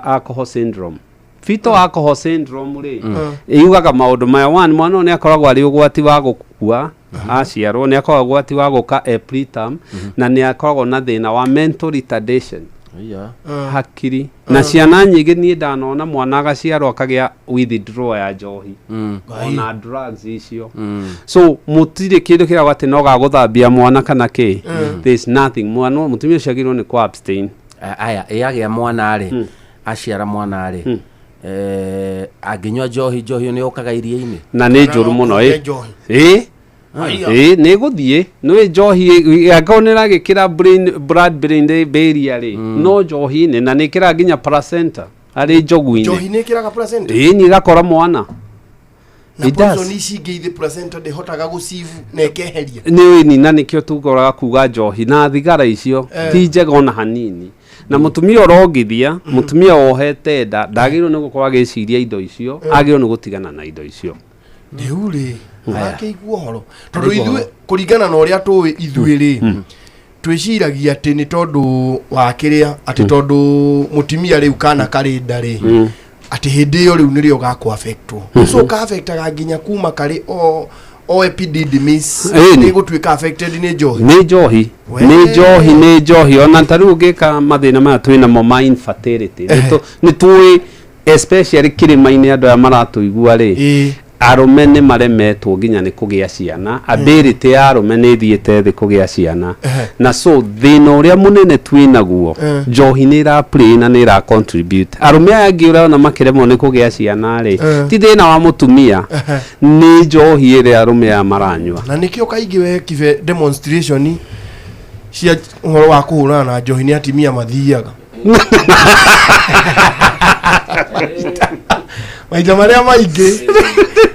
alcohol syndrome. Fetal alcohol syndrome rĩ, yugaga maũndũ maya: one, mwana ũyũ nĩ akoragwo arĩ ũgwati wa gũkua aciarwo, nĩ akoragwo ũgwati wa gũka e preterm, na nĩ akoragwo na thĩna wa mental retardation. Iya. Hakiri na ciana nyingĩ, niĩ ndanona mwana agaciarwo akagĩa withdraw ya njohi ona drugs icio. So mũtirĩ kĩndũ kĩragwo atĩ no gagũthambia mwana kana kĩ. There is nothing. Mwana mũtumia ũcio agĩrĩirwo nĩ kũ abstain. Aya, ĩyagĩa mwana rĩ, aciara mwana rĩ, angĩnyua njohi, njohi ĩyo nĩ yũkaga iria-inĩ? Na nĩ njũru mũno ĩ. Njohi. Ĩ. Aiya. Ĩ, nĩ gũthiĩ nĩ njohi angĩkorwo nĩ ĩragĩkĩra brain blood brain barrier rĩ, no njohi-inĩ, na nĩ ĩkĩraga nginya placenta harĩ njogu-inĩ. Njohi nĩ ĩkĩraga placenta? Ĩ, nĩ ĩgakora mwana. Na It does. poison ici ingĩ ithĩ placenta ndĩhotaga gũcivu na ĩkeheria? Nĩ ĩni, na nĩkĩo tugoraga kuga njohi na thigara icio ti njega ona hanini. Na mũtumia ũrongithia, mũtumia wohete nda, ndagĩrĩirwo nĩ gũkorwo agĩciria indo icio, agĩrĩirwo nĩ gũtigana na indo icio. Rĩu rĩ, ũrakĩigua ũhoro, tondũ ithuĩ kũringana na ũrĩa tũĩ ithuĩ rĩ, twĩciragia atĩ nĩ tondũ wa kĩrĩa, atĩ tondũ mũtumia rĩu kana karĩ nda rĩ, atĩ hĩndĩ ĩyo rĩu nĩrĩo gakũ affectwo. So ka affectaga nginya kuma karĩ o epididymis? Ĩni. Nĩ gũtuĩka affected nĩ njohi? Nĩ njohi. We. Nĩ njohi, nĩ njohi. Ona ta rĩu ũngĩka mathĩna maya twĩnamo ma infertility, nĩ tũĩ especially kĩrĩma-inĩ andũ aya maratũigua rĩ, Arũme nĩ maremetwo nginya nĩ kũgĩa ciana, ability ya arũme nĩ ĩthiĩte thĩ kũgĩa ciana, na so thĩna ũrĩa mũnene twĩ naguo, njohi nĩ ĩra play na nĩ ĩra contribute. Arũme aya angĩ ũrona makĩremwo nĩ kũgĩa ciana rĩ, ti thĩna wa mũtumia, nĩ njohi ĩrĩa arũme aya maranyua. Na nĩkĩo kaingĩ wekibe demonstration cia ũhoro wa kũhũrana na njohi nĩ atimia mathiaga maita marĩa maingĩ,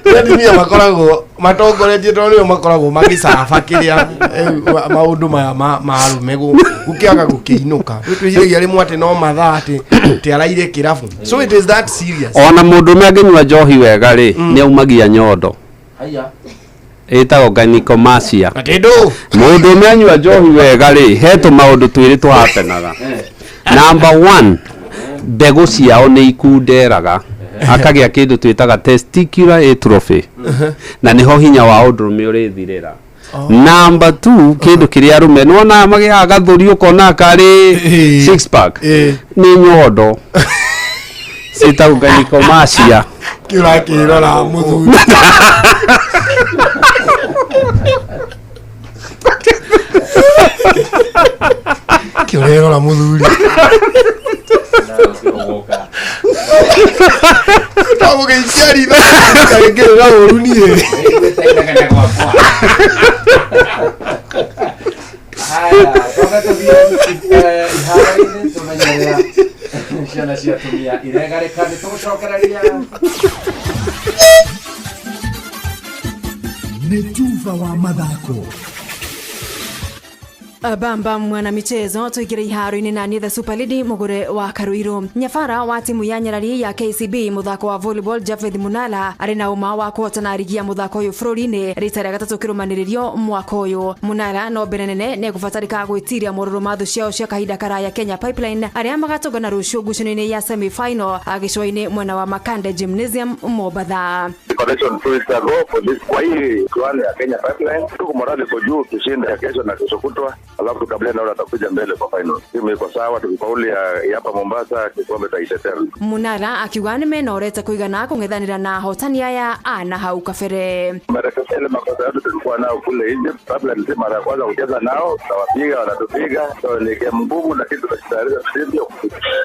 nĩ atimia makoragwo matongoretie tondũ nĩo makoragwo magĩcaba kĩrĩa maũndũ maya ma arũme gũkĩaga gũkĩinũka. Rĩu twĩciragia rĩmwe atĩ no mathaa atĩ araire kĩrabu, so it is that serious. Ona mũndũme angĩnyua njohi wega rĩ, nĩ aumagia nyondo ĩtagwo gynecomastia. Atĩ ndũ? Mũndũme anyua njohi wega rĩ, he tũmaũndũ twĩrĩ tũhapenaga. Number one, mbegũ ciao nĩ ikunderaga, akagĩa kĩndũ twĩtaga testicular atrophy, na nĩho hinya wa ũndũrũme ũrĩthirĩra. Number two, kĩndũ kĩrĩa arũme nĩwonaga magĩaga gathũri, ũkona karĩ six pack, nĩ nyondo ciĩtagwo gynecomastia. Kĩũrakĩrora mũthuri. Kĩũrerora mũthuri. Ndagũgĩikia ritho ngĩrĩra ũru niĩ. Haya, twambe tũthiĩ iharo-inĩ tũmenye ũrĩa ciana cia atumia iregarĩka. Nĩ tũgũcokereria. Nĩ tuba wa mathako. Bamba mwana michezo, tuingire iharo-inĩ na niĩ the super lady Mugure wa Karuiru. Nyabara wa timu ya nyarari ya KCB muthako wa volleyball Javeth Munala arĩ na ũma wa kũhotana rigi ya muthako ũyũ bũrũri-inĩ rita rĩa gatatũ kĩrũmanĩrĩrio mwaka ũyũ. Munala no mbere nene nĩegũbatarĩka gwĩtiria morũrũ ma thũ ciao cia kahinda karaya Kenya Pipeline, arĩa magatũngana rũciũ ngucanio-inĩ ya semi final gĩcũa-inĩ mwena wa Makande Gymnasium, Mombatha. Connection 2 weeks ago for this, kwa hii kiwano ya Kenya Pipeline, tuko morali iko juu, tushinde kesho na kesho kutwa, alafu tukabiliane na wale watakuja mbele kwa final. Timu iko sawa, tukifaulu ya hapa Mombasa, kikombe tutaitetea. Munara akiuga nĩmenorete kũigana kũng'ethanĩra na ahotani aya a na hau kabere. Marekebisho ile makosa yote tulikuwa nao kule Egypt, Pipeline si mara ya kwanza kucheza nao, tutawapiga, wanatupiga, so ni game ngumu, lakini tutajitayarisha vilivyo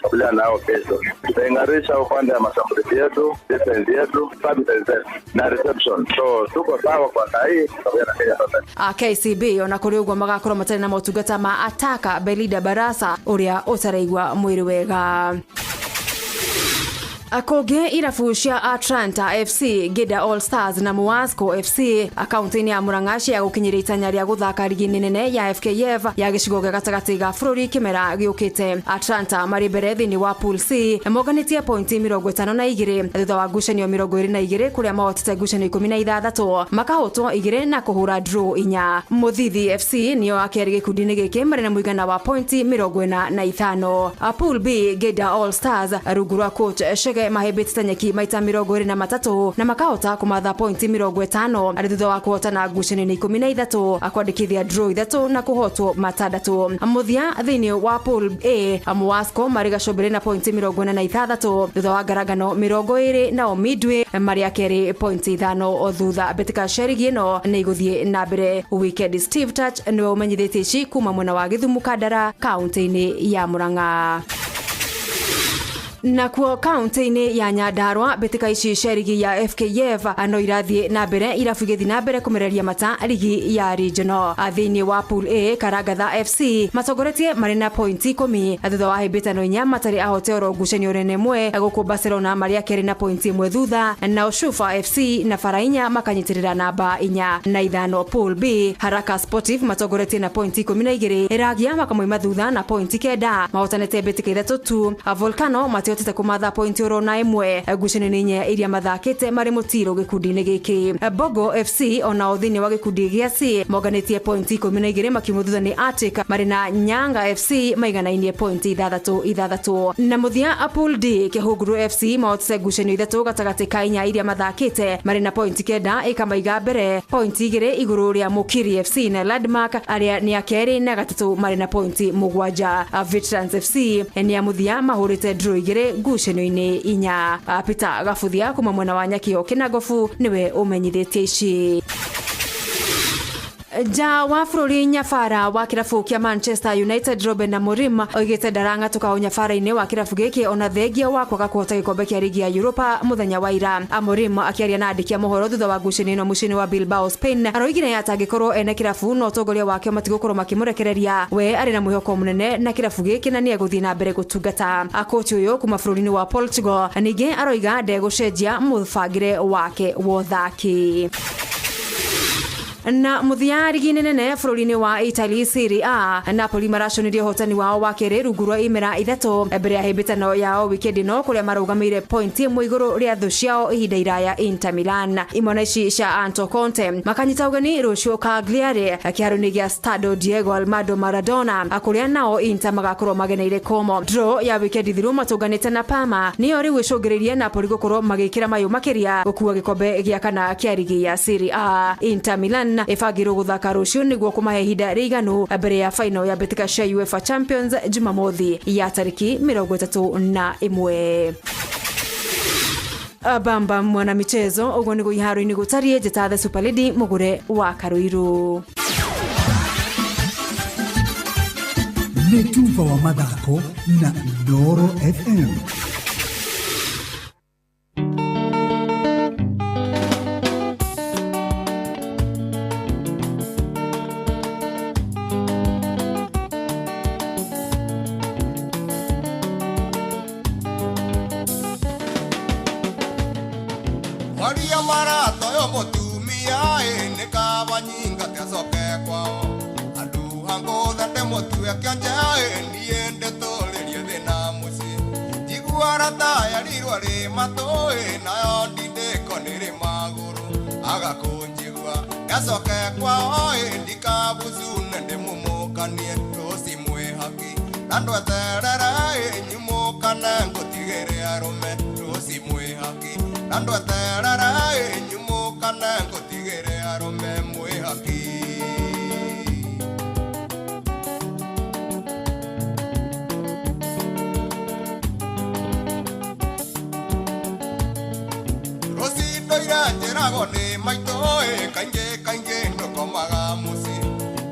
kukabiliana nao kesho. Tutaing'arisha upande wa mashambulizi yetu, defense yetu, service na reception, so tuko sawa kwa saa hii kukabiliana na Kenya Pipeline. A KCB ona kũrĩ ũguo magakorwo matarĩ na motungata ma ataka Belinda Barasa ũrĩa ũtaraigua mwĩrĩ wega. Kũngĩ, irabu cia Atlanta FC, Gida All Stars na Muasco FC akaunti-inĩ ya Murang'a cia gũkinyĩria itanya rĩa gũthaka rigi-inĩ nene ya FKF ya gĩcigo gĩa gatagatĩ ga bũrũri kĩmera gĩũkĩte. Atlanta marĩ mbere thĩinĩ wa Pool C monganĩtie pointi 52 thutha wa ngucanio 22, kũrĩa mahotete ngucanio 16, makahotwo 2 na kũhũra draw 4. Mũthithi FC nĩo a kerĩ gĩkundi-inĩ gĩkĩ marĩ na mũigana wa pointi 45. Pool B, Gida All Stars rungu rwa coach Chege mahĩmbĩte nyeki maita 23 na makahota kũmatha pointi 50 arĩ thutha wa kũhotana ngucanio-inĩ 13, akwandĩkithia draw 3 na kũhotwo 6. Mũthia thĩinĩ wa Pool A, Muasco marĩ gacũmbĩrĩ na pointi 46 thutha wa ngarangano 20, nao Midway marĩ a kerĩ pointi 5 thutha. Mbĩtĩka cia rigi ĩno nĩ igũthiĩ na mbere weekend. Steve Touch nĩwe ũmenyithĩtie ici kuma mwena wa Gĩthumo Kandara, kaunti-inĩ ya Murang'a. Nakuo kaunti-inĩ ya Nyandarua, mbĩtĩka ici cia rigi ya FKF no irathiĩ na mbere, irabu igĩthiĩ na mbere kũmereria mata rigi ya regional. Thĩinĩ wa Pool A, Karangatha FC matongoretie marĩ na pointi 10 thutha wa hĩmbĩtano 4 matarĩ ahote oro ngucanio nene ĩmwe, gũkũ Barcelona marĩ a kerĩ na pointi 1 thutha, nao Shufa FC na Farainya makanyitĩrĩra namba 4 na 5. Pool B, Haraka Sportive matongoretie na pointi 12, Iragia makamoima thutha na pointi 9, mahotanĩte mbĩtĩka 3 tu. Volcano matihotete kũmatha pointi oro na ĩmwe ngucanio-inĩ 4 iria mathakĩte marĩ mũtiro gĩkundi-inĩ gĩkĩ. Bogo FC onao thĩinĩ wa gĩkundi gĩa C monganĩtie pointi 12 makiumwo thutha nĩ Arctic marĩ na Nyanga FC maiganainie pointi 6 6. Na mũthia Pool D, Kĩhunguru FC mahotete ngucanio 3 gatagatĩ ka 4 iria mathakĩte marĩ na pointi 9, ĩkamaiga mbere pointi 2 igũrũ rĩa Mũkiri FC na Landmark arĩa nĩ a kerĩ na gatatũ marĩ na pointi 7. Veterans FC nĩ a mũthia mahũrĩte draw 2 igĩrĩ ngucanio-inĩ 4. Peter Gabuthia kuma mwena wa Nyakio Kĩnangobu nĩwe ũmenyithĩtie ici. Nja wa bũrũri nyabara wa kĩrabu kĩa Manchester United Ruben Amorim oigĩte ndarang'atũka ũnyabara-inĩ wa kĩrabu gĩkĩ ona thengia wa kwaga kũhota gĩkombe kĩa rigi ya Europa mũthenya wa ira. Amorim akĩaria na andĩki a mohoro thutha wa ngucanio ĩno mũciĩ-inĩ wa Bilbao, Spain, aroigire atangĩkorwo ene kĩrabu na ũtongoria wakĩo matigũkorwo makĩmũrekereria, we arĩ na mwĩhoko mũnene na kĩrabu gĩkĩ na nĩegũthiĩ na mbere gũtungata. Kochi ũyũ kuma bũrũri-inĩ wa Portugal ningĩ aroiga ndegũcenjia mũbangĩre wake wa ũthaki. Na mũthia rigi-inĩ nene bũrũri-inĩ wa Italy Serie A, Napoli maraconirie ũhotani wao wa kerĩ rungu rwa imera 3 mbere ya hĩmbĩtano yao wikendi ĩno kũrĩa marũgamĩire pointi ĩmwe igũrũ rĩa thũ ciao ihinda iraya Inter Milan. Imwana ici cia Anto Conte makanyita ũgeni rũciũ Cagliari kĩharo-inĩ gĩa Stadio Diego Armando Maradona kũrĩa nao Inter magakorwo mageneire Como. Draw ya wikendi thiru matũnganĩte na Parma nĩyo rĩu ĩcũngĩrĩirie Napoli gũkorwo magĩkĩra mayũ makĩria gũkua gĩkombe gĩa kana kĩa rigi ya Serie A. Inter Milan ĩbangĩrwo gũthaka rũciũ nĩguo kũmahe ihinda rĩiganu mbere ya final ya mbĩtĩka cia UEFA Champions Jumamothi ya tarĩki 31. Bamba mwana michezo ũguo nĩguo iharo-inĩ gũtariĩ. Njĩta The Super Lady mũgũre wa Karũirũ. Nĩ tuba wa mathako na Inooro FM. Maria maratoyo mũtumia ĩ nĩ kaba nyingate acoke kwao andũ angũthe ndĩmũtue kĩonje ĩ niĩ ndĩtũrĩrie thĩna mũciĩ njigua ratayarirwo rĩ matũ ĩ nayo ndindĩko nĩ rĩ magũrũ agakũnjigua nĩacoke kwao ĩ ndikabucune ndĩmũmũkanie rũci mwĩhaki na ndweterere ĩ nyumũkane ngũtigĩre arũme rũci mwĩhaki na ndweterere ĩ nyumũkane ngũtigĩre arũme mwĩhaki. Rũcindo iranjĩragwo nĩ maitũ ĩ kaingĩ kaingĩ ndũkomaga mũciĩ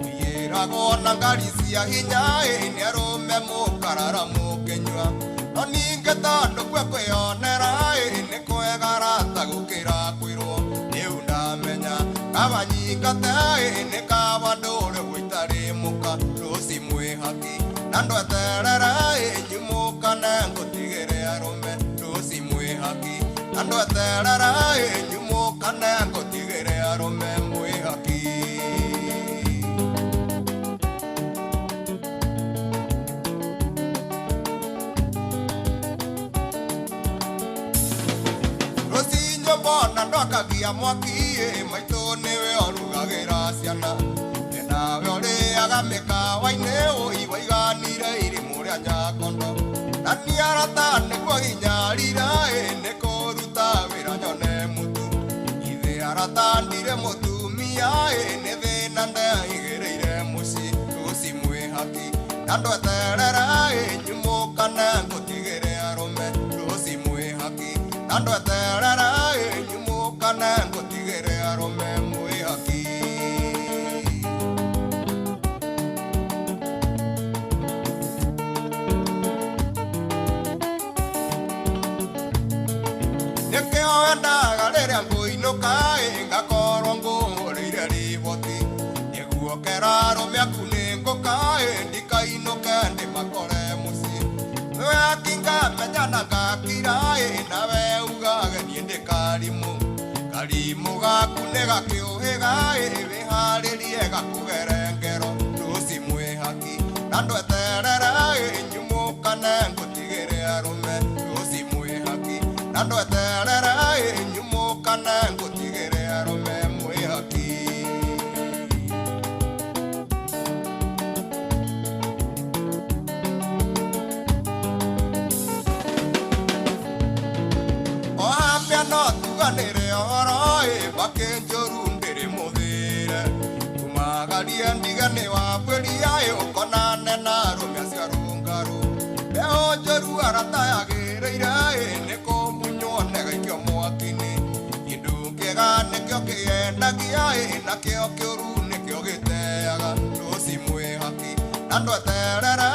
ũiyĩragwo na ngari cia hinya ĩ nĩ arũme mũkarara mũkĩnyua no ningĩ tondũ kwe kwĩyonera ĩ nĩ kwega rata gũkĩra kwĩrwo rĩu ndamenya kaba nyingate ĩ nĩ kaba ndũre gũitarĩ mũka rũci mwĩhaki na ndweterere ĩ nyumũkane ngũtigĩre arũme rũci mwĩhaki na ndweterere ĩ nyumũkane ngũtigĩre arũme mwĩhaki. Mbona ndwakagia mwaki ĩ maitũ nĩwe ũrugagĩra ciana nawe ũrĩaga mĩkawa-inĩ ũi waiganire irimũ rĩa Nyakondo na niĩ arata nĩguo hinyarira ĩ nĩ kũruta wĩra nyone mũtu ithe arata ndire mũtumia ĩ nĩ thĩna ndeigĩrĩire mũciĩ rũci mwĩhaki na ndweterere ĩ nyumũkane ngũtigĩre arũme rũci mwĩhaki na ndweterere ĩ nyumũkane ngũtigĩre arũme mwĩhaki. Nĩkĩo wendaga rĩrĩa ngũinũka ĩ ngakorwo ngũhũrĩire riboti nĩguo kera arũme aku nĩ ngũka ĩ ndikainũke ndĩmakore mũciĩ nĩwe akingamenya na ngakira ĩ nawe ugage niĩ ndĩ karimũ karimũ gaku nĩ gakĩũhĩga ĩ wĩharĩrie gakũgere ngero rũci mwĩhaki na ndweterere ĩ nyumũkane ngũtigĩre arũme rũci mwĩhaki na ndweterere ĩ nyumũkane ngũtigĩre arũme mwĩhaki. Ohamia no tuganĩre ũhoro ĩ mbakĩ njũru ndĩrĩ mũthĩre kumagarie ndige nĩ wambĩria ĩ ũkonane na arũme acio arũngarũ mbeũ njũru aratayagĩra Ngũhũrĩire nĩ kũmunywo negaikio mwaki-inĩ. Kĩndũ kĩega nĩkĩo kĩendagia nakĩo kĩũru nĩkĩo gĩteaga. Rũci mwĩ haki na ndweterere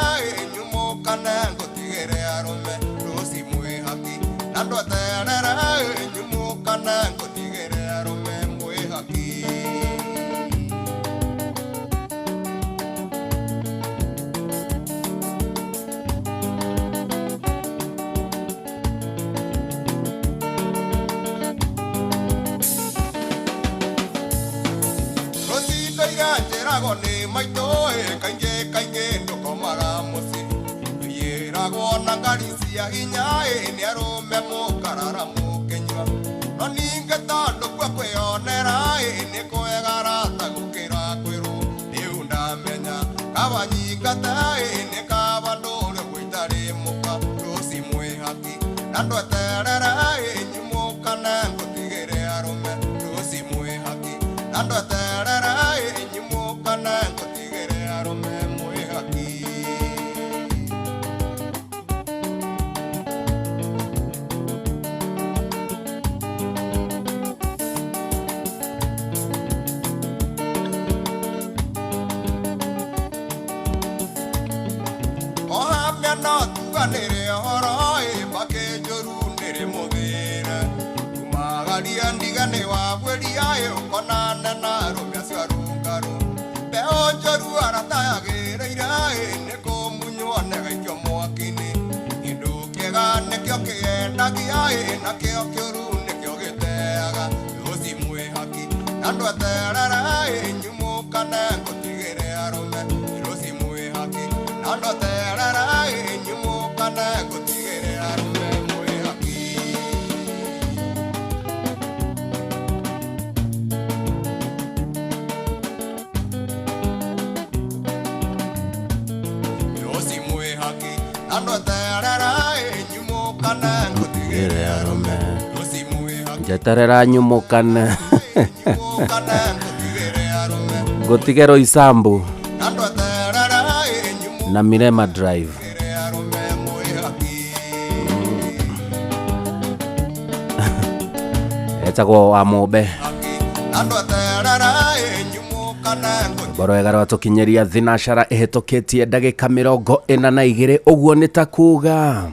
nyumũkane ngũtigĩre arũme. Rũci mwĩ haki na ndweterere nyumũkane ngũtigĩre arũme mwĩ haki. Rũcindo iranjĩragwo nĩ maitũ kaingĩ kaingĩ ndũkomaga mũciĩ. Tũiyĩragwo na ngari cia hinya nĩ arũme mũkarara mũkĩnyua. No ningĩ tondũ kuo kwĩyonera nĩ kwega rata gũkĩra kwĩrwo. Rĩu ndamenya kaba nyingata nĩ kaba ndũre gũitarĩ mũka. Rũci mwĩ haki na ndweterere nyumũkane ngũtigĩre arũme. Rũci mwĩ haki na ndweterere nyumũkane ngũtigĩre arũme mwĩ haki. Ohamia no tuganĩre ũhoro mbakĩ njũru nĩrĩ mũthĩre. Kumagaria ndigane wabwĩria ũkonane na arũme acio arũngarũ. Mbeũ njũru aratayagĩrĩire nĩ kũmunywo negaikio mwaki-inĩ. Kĩndũ kĩega nĩkĩo kĩendagia nakĩo kĩũru nĩkĩo gĩteaga. Rũci mwĩ haki na ndweterere nyumũkane ngũtigĩre arũme. Rũci mwĩ haki na ndweterere nyumũkane ngũtigĩre arũme mwĩ haki. Rũci mwĩ haki na ndweterere nyumũkane ngũtigĩre arũme. Rũci mwĩ haki Njeterera nyumũkane ngũtige Roysambu na ndweterere na Mirema Drive. Etagwo wa Mũmbe. na ndweterere nyumũkane Rwĩmbo rwega rwatũkinyĩria thinacara ĩhĩtũkĩtie ndagĩka 42 ũguo nĩ ta kuga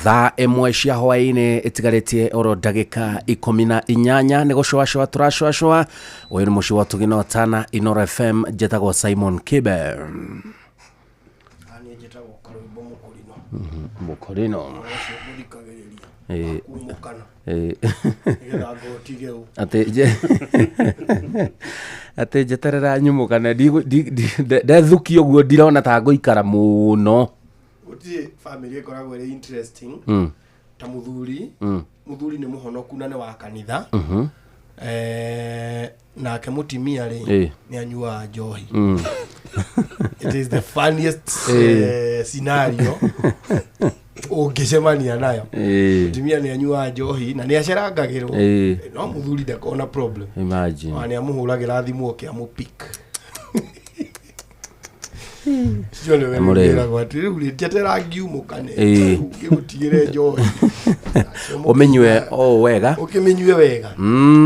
thaa 1 cia hwaĩ-inĩ ĩtigarĩtie oro ndagĩka 18 nĩ gũcũacũa tũracũacũa. Ũyũ nĩ mũciĩ wa Tũgina Tana Inoro FM, njĩtagwo Simon Kibe. Niĩ njĩtagwo Karũimbo Mũkũrino. Mũkũrino. Ũcio ngũthikagĩrĩria Ĩĩ. kumũkana Ĩĩ. nĩgetha ngũtige ũ Atĩ njeterera nyumũkane ndethukia ũguo ndirona ta ngũikara mũno. Gũtirĩ bamĩrĩ ĩkoragwo ĩrĩ interesting ta mũthuri. Mũthuri nĩ mũhonoku na nĩ wa kanitha. Nake mũtimia rĩ nĩ anyuaga njohi. It is the funniest scenario ũngĩcemania nayo. Mũtimia nĩ anyuaga njohi na nĩ acerangagĩrwo no mũthuri ndakona problem. Imagine. Ona nĩ amũhũragĩra thimũ oke amũpick. Cio nĩ Mũrĩo. wĩragwo atĩ rĩu rĩ njetera ngiumũkane ngĩgũtigĩre njohi Ũmĩnyue o wega. Ũkĩmĩnyue wega.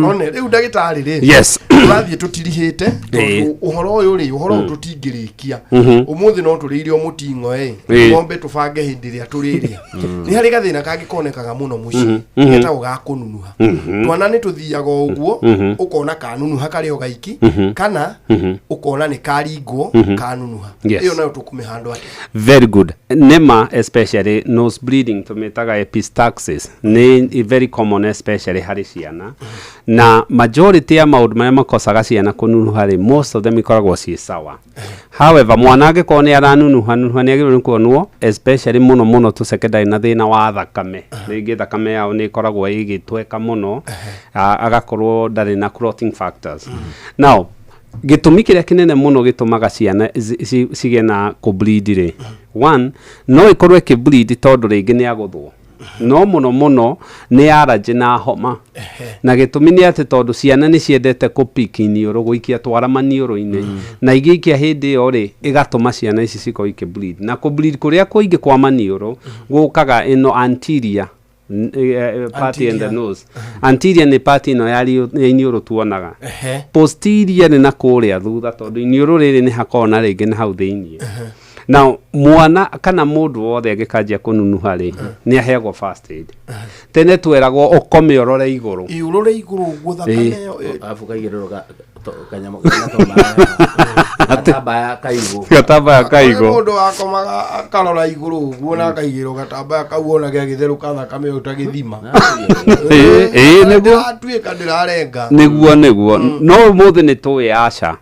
One rĩu ndagĩtarĩ rĩ Yes. tũrathiĩ tũtirihĩte tondũ ũhoro ũyũ rĩ ũhoro ũyũ tũtingĩrĩkia ũmũthĩ no tũrĩire o mũting'o ĩ ng'ombe tũbange hĩndĩ ĩrĩa tũrĩrĩa. Nĩ harĩ gathĩna kangĩ konekaga mũno mũciĩ getagwo ga kũnunuha. Twana nĩ tũthiaga o ũguo ũkona kanunuha karĩ o gaiki kana ũkona nĩ karingwo kanunuha. Yes. Ĩyo nayo tũkũmĩhandwo atĩa? Very good. Nema especially nose bleeding tumitaga epistaxis ni very common especially harĩ ciana, na majority ya maũndũ marĩa makosaga ciana kũnunuha rĩ, most of them ikoragwo ciĩ sawa. However, mwana angĩkorwo nĩ aranunuha nunuha nĩ agĩrĩirwo nĩ kuonwo especially mũno mũno tũ secondary na thĩna wa thakame. Rĩngĩ thakame yao nĩ ĩkoragwo ĩgĩtweka mũno, agakorwo ndarĩ na clotting factors. Now gĩtũmi kĩrĩa kĩnene mũno gĩtũmaga ciana cigĩe na kũbleed rĩ, one no ĩkorwo ĩkĩbleed tondũ rĩngĩ nĩ agũthwo. No mũno mũno nĩ allergy na homa. Na gĩtũmi nĩ atĩ tondũ ciana nĩ ciendete kũpick iniũrũ, gũikia twara maniũrũ-inĩ, na igĩikia hĩndĩ ĩyo rĩ, ĩgatũma ciana ici cikorwo ikĩ bleed. Na kũ bleed kũrĩa kũingĩ kwa maniũrũ gũkaga ĩno anterior part in the Anterior. nose. Anterior nĩ part ĩno ya iniũrũ tuonaga. Posterior nĩ na kũrĩa thutha, tondũ iniũrũ rĩrĩ nĩ hakoragwo na rĩngĩ na hau thĩiniĩ. Now mwana kana mũndũ wothe angĩkanjia kũnunuha rĩ, nĩ aheagwo first aid. Tene tweragwo ũkome ũrore igũrũ. Ĩũrũre igũrũ ũguo thakame ĩyo. Arabu kaigĩrĩrwo kanyamũ gatambaya kaigũ. Gatambaya kaigũ. Mũndũ wakomaga akarora igũrũ ũguo na akaigĩrwo gatambaya kau, onage agĩtherũka thakame ĩyo ta gĩthima. Ĩĩ, nĩguo. Ndĩratuĩka ndĩrarenga. Nĩguo, no ũmũthĩ nĩ tũĩ aca,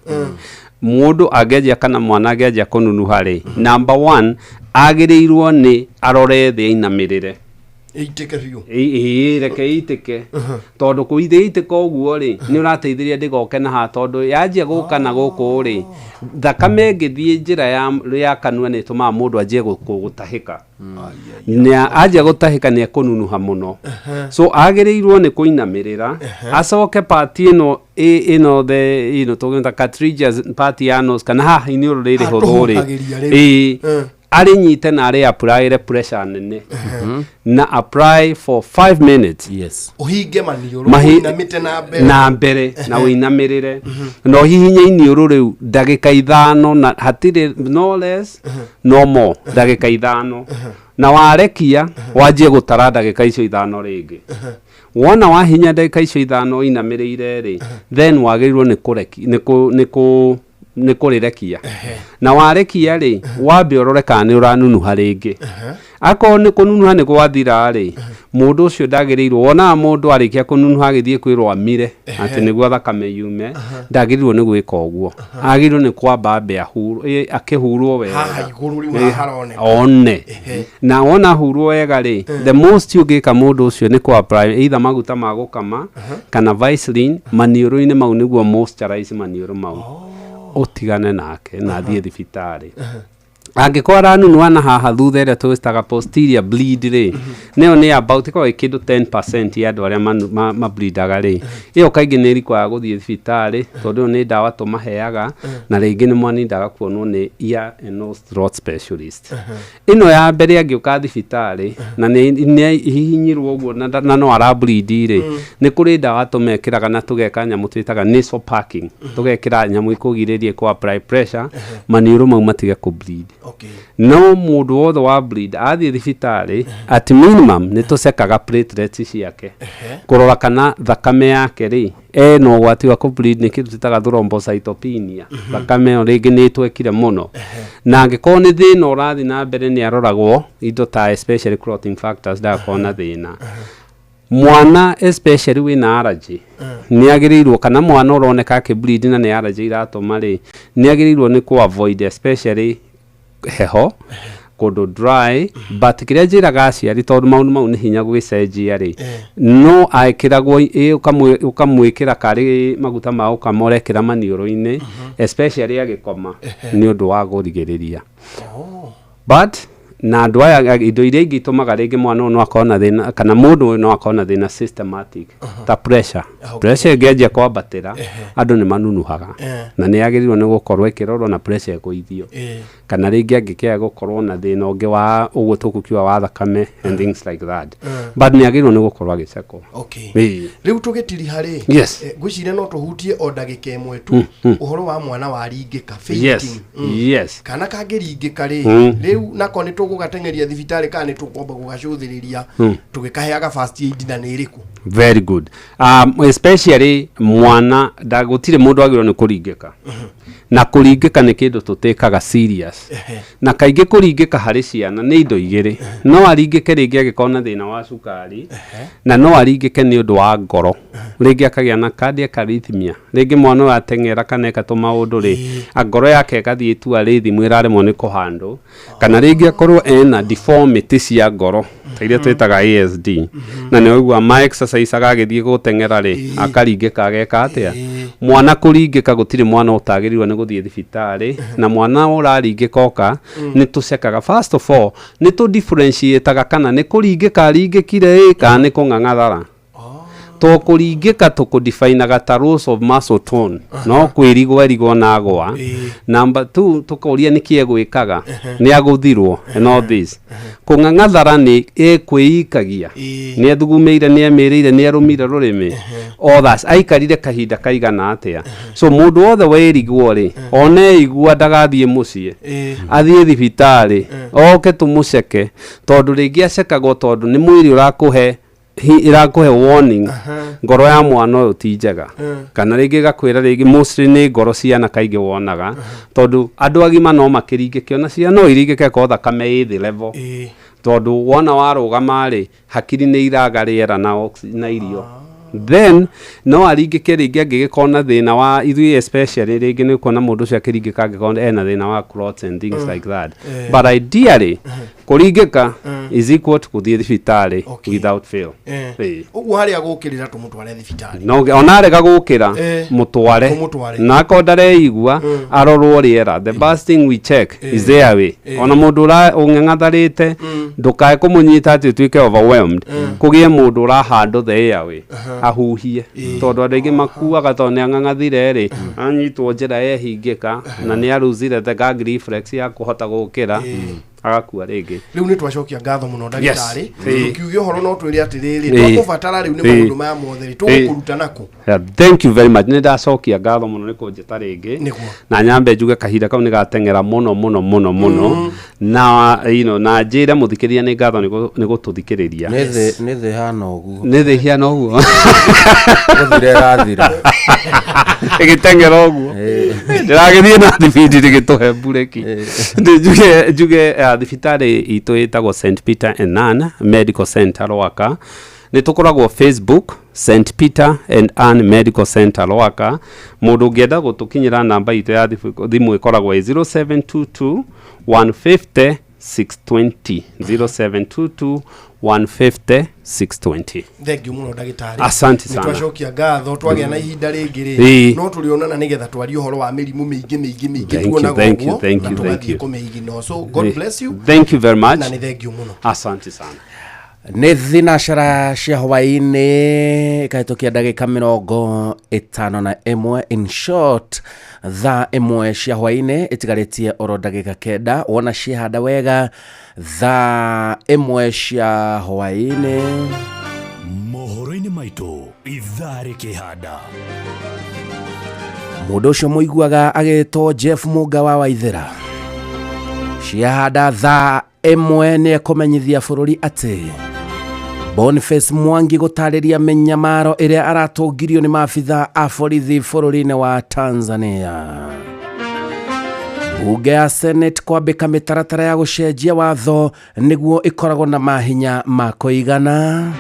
mũndũ angĩanjia kana mwana angĩanjia kũnunuha rĩ, number one agĩrĩirwo nĩ arore thĩ, ainamĩrĩre. Ĩitĩke biũ. Ĩĩ, reke ĩitĩke, tondũ kũithĩ ĩitĩka ũguo rĩ, nĩ ũrateithĩrĩria ndĩgoke na haha, tondũ yanjia gũka na gũkũ rĩ, thakame ĩngĩthiĩ njĩra ya kanua nĩ ĩtũmaga mũndũ anjie gũtahĩka. Na anjia gũtahĩka nĩ ekũnunuha mũno. So agĩrĩirwo nĩ kũinamĩrĩra, acoke part ĩno ĩno the tũgĩta cartilaginous part ya nose kana haha iniũrũ rĩrĩ hũthũ rĩ, Hatũhuhagĩria rĩu. Ĩĩ, arĩnyite na arĩ apply pressure nene na apply for 5 minutes. Ũhinge maniũrũ ũinamĩte na mbere. Na mbere na ũinamĩrĩre na ũhihinye iniũrũ rĩu ndagĩka 5, na hatirĩ no less no more, ndagĩka 5. Na warekia wanjie gũtara ndagĩka icio 5 rĩngĩ. Wona wahinya ndagĩka icio 5 ũinamĩrĩire rĩ, then wagĩrĩirwo nĩ kũreki nĩ kũ nĩ kũ nĩ kũrĩrekia. Na warekia rĩ, wambe ũrore kana nĩ ũranunuha rĩngĩ. Akorwo nĩ kũnunuha nĩ gwathira rĩ, mũndũ ũcio ndagĩrĩirwo, wonaga mũndũ arĩkia kũnunuha agĩthiĩ kwĩrwo amire atĩ nĩguo thakame yume, ndagĩrĩirwo nĩ gwĩka ũguo. Agĩrĩirwo nĩ kwamba ambe ahurwo, akĩhurwo wega. Haha igũrũ rĩu, haha haroneka. One na wona hurwo wega rĩ, the most ũngĩka mũndũ ũcio nĩ kũ apply either maguta ma gũkama kana Vaseline maniũrũ-inĩ mau nĩguo moisturize maniũrũ mau, ũtigane nake na athiĩ thibitarĩ. Angĩkorwo aranunuha na haha thutha, ĩrĩa tũĩtaga posterior bleed rĩ, nĩyo nĩ about ĩkoragwo ĩ kĩndũ 10% ya andũ arĩa mableedaga rĩ, ĩyo kaingĩ nĩ ĩrikwaga gũthiĩ thibitarĩ, tondũ ĩyo nĩ ndawa tũmaheaga na rĩngĩ nĩ mwanindaga kuonwo nĩ ear and nose throat specialist. Ĩno ya mbere angĩũka thibitarĩ na nĩ hihinyirwo ũguo na no arableed rĩ, nĩ kũrĩ ndawa tũmekĩraga na tũgeka nyamũ twĩtaga nasal packing, tũgekĩra nyamũ ikũgirĩrĩria kũ apply pressure maniũrũ mau matige kũ bleed. No mũndũ wothe wa bleed athiĩ thibitarĩ, at minimum nĩ tũcekaga platelets ciake kũrora kana thakame yake rĩ ena ũgwati wa kũ bleed, nĩ kĩndũ twĩtaga thrombocytopenia, thakame ĩyo rĩngĩ nĩ ĩtwekire mũno. Na angĩkorwo nĩ thĩna ũrathiĩ na mbere, nĩ aroragwo indo ta especially clotting factors, ndagakorwo na thĩna. Mwana especially wĩna allergy nĩ agĩrĩirwo, kana mwana ũroneka akĩ bleed na nĩ allergy iratũma rĩ, nĩ agĩrĩirwo nĩ kũ avoid especially heho, kũndũ dry. But kĩrĩa njĩraga aciari, tondũ maũndũ mau nĩ hinya gwĩcenjia rĩ, no ekĩragwo ũkamwĩkĩra karĩ maguta ma ũkama ũrekĩra maniũrũ-inĩ, especially agĩkoma, nĩ ũndũ wa kũrigĩrĩria. But na andũ aya, indo iria ingĩ itũmaga rĩngĩ mwana ũyũ no akorwo na thĩna kana mũndũ ũyũ no akorwo na thĩna systematic ta pressure. Pressure ĩngĩanjia kwambatĩra, andũ nĩ manunuhaga, na nĩ yagĩrĩirwo nĩ gũkorwo ĩkĩrorwo na pressure ĩgũithio, kana rĩngĩ angĩkĩaga gũkorwo na thĩna ũngĩ wa ũguo tũgũkiuga wa thakame and things like that, but nĩ agĩrĩirwo nĩ gũkorwo agĩcekwo. Ĩĩ. Rĩu tũgĩtiriha rĩ, ngwĩciria no tũhutie o ndagĩka 1 tu ũhoro wa mwana waringĩka, fainting. Kana kangĩringĩka rĩ, rĩu nako nĩ tũgũgateng'eria thibitarĩ kana nĩ tũkwamba gũgacũthĩrĩria tũgĩkaheaga first aid, na nĩ ĩrĩkũ? Very good. Especially mwana gũtirĩ mũndũ agĩrĩirwo nĩ kũringĩka, na kũringĩka nĩ kĩndũ tũtĩkaga serious. Na kaingĩ kũringĩka harĩ ciana nĩ indo igĩrĩ: no aringĩke rĩngĩ angĩkorwo na thĩna wa cukari, na no aringĩke nĩ ũndũ wa ngoro, rĩngĩ akagĩa na cardiac arrhythmia. Rĩngĩ mwana ũyũ ateng'era kana eka tũmaũndũ rĩ, ngoro yake ĩgathiĩ itua rĩthimũ ĩraremwo nĩ kũhandũ, kana rĩngĩ akorwo Angĩkorwo ena deformity cia ngoro ta iria twĩtaga ASD, na nĩ ũigua ma exercise agagĩthiĩ gũteng'era rĩ, akaringĩka ageka atĩa. Mwana kũringĩka, gũtirĩ mwana ũtagĩrĩirwo nĩ gũthiĩ thibitarĩ, na mwana ũraringĩka oka nĩ tũcekaga. First of all, nĩ tũ differentiataga kana nĩ kũringĩka aringĩkire ĩ kana nĩ kũng'ang'athara. To kũringĩka tũkũdefinaga ta loss of muscle tone, no kwĩrigwo erigwo na agwa. Number two, tũkoria nĩkĩ egwĩkaga, nĩ agũthirwo and all this. Kũng'ang'athara nĩ ĩkwĩikagia, nĩ ethugumĩire, nĩ emĩrĩire, nĩ erũmire rũrĩmĩ, all that, aikarire kahinda kaigana atĩa. So mũndũ wothe werigwo rĩ, ona eigua ndagathiĩ mũciĩ, athiĩ thibitarĩ, oke tũmũceke, tondũ rĩngĩ acekagwo tondũ nĩ mwĩrĩ ũrakũhe ĩrakũhe warning, ngoro ya mwana ũyũ ti njega, kana rĩngĩ ĩgakwĩra rĩngĩ mostly nĩ ngoro ciana kaingĩ wonaga, tondũ andũ agima no makĩringĩke, ona ciana no iringĩke korwo thakame ĩ thĩ level, tondũ wona warũgama rĩ, hakiri nĩ iraga rĩera na irio. Then no aringĩke rĩngĩ angĩgĩkorwo na thĩna wa ithuĩ, especially rĩngĩ nĩ ũkuona mũndũ ũcio akĩringĩka angĩkorwo ena thĩna wa clots and things like that. But ideally, kũringĩka is equal to gũthiĩ thibitarĩ without fail. Ĩĩ. Ũguo harĩa gũkĩrĩra tũmũtware thibitarĩ. No ona arega gũkĩra, mũtware. Tũmũtware. Na akorwo ndareigua, arorwo rĩera. The first thing we check is the airway. Ona mũndũ ũra ũng'ang'atharĩte, ndũkae kũmũnyita atĩ ũtuĩke overwhelmed, kũgĩe mũndũ ũra handle the airway, ahuhie, tondũ andũ aingĩ makuaga tondũ nĩ ang'ang'athire rĩ, anyitwo njĩra yehingĩka na nĩ aruzire the gag reflex ya kũhota gũkĩra, agakua rĩngĩ. Rĩu nĩ twacokia ngatho mũno, ndagĩtarĩ. Tũkiuge ũhoro no twĩre atĩrĩrĩ, twakũbatara rĩu nĩ maũndũ maya mothe rĩ, tũgũkũruta nakũ? Yeah, thank you very much. Nĩ ndacokia ngatho mũno nĩ kũnjĩta rĩngĩ. Na nyambe njuge kahinda kau nĩ gateng'era mũno mũno mũno mũno, na na njĩre mũthikĩrĩria nĩ ngatho nĩ gũtũthikĩrĩria. Nĩ thĩ hana ũguo. Nĩ thĩ hiana ũguo. Gũthira ĩrathira. Ĩgĩteng'era ũguo ndĩragĩthiĩ na thibindi rĩgĩtũhe mbureki. Ndĩ njuge thibitarĩ itũ ĩtagwo St Peter and Ann Medical Center Rwaka. Nĩ tũkoragwo Facebook, St Peter and Ann Medical Center Rwaka. Mũndũ ũngĩenda gũtũkinyĩra, namba itũ ya thimũ ĩkoragwo ĩ 0722 150 620, 0722 150 620. Thank you mũno, ndagĩtarĩ. Asante Nĩ sana. twacokia ngatho. Twagĩa na ihinda rĩngĩ rĩ, no tũrĩonana nĩgetha twarie ũhoro wa mĩrimũ mĩingĩ mĩingĩ mĩingĩ Thank you, tuonaga thank you, ũguo, thank na you, thank tũgathiĩ you. kũmĩigino. So God bless you. Thank you very much. Na nĩ thank you mũno. Asante sana. Nĩ thinacara cia hwaĩ-inĩ ĩkahĩtũkia ndagĩka 51. In short, thaa 1 cia hwaĩ-inĩ ĩtigarĩtie oro ndagĩka 9. Wona ciehanda wega thaa 1 cia hwaĩ-inĩ. Mohoro-inĩ maitũ ithaa rĩkĩhanda. Mũndũ ũcio mũiguaga agĩtwo Jeff Mũnga wa Waithĩra, ciahanda thaa 1 nĩ ekũmenyithia bũrũri atĩ Boniface Mwangi gũtarĩria mĩnyamaro ĩrĩa aratũngirio nĩ maabitha a borithi bũrũri-inĩ wa Tanzania. Bunge ya Senate kwambĩka mĩtaratara ya gũcenjia watho nĩguo ĩkoragwo na mahinya ma kũigana.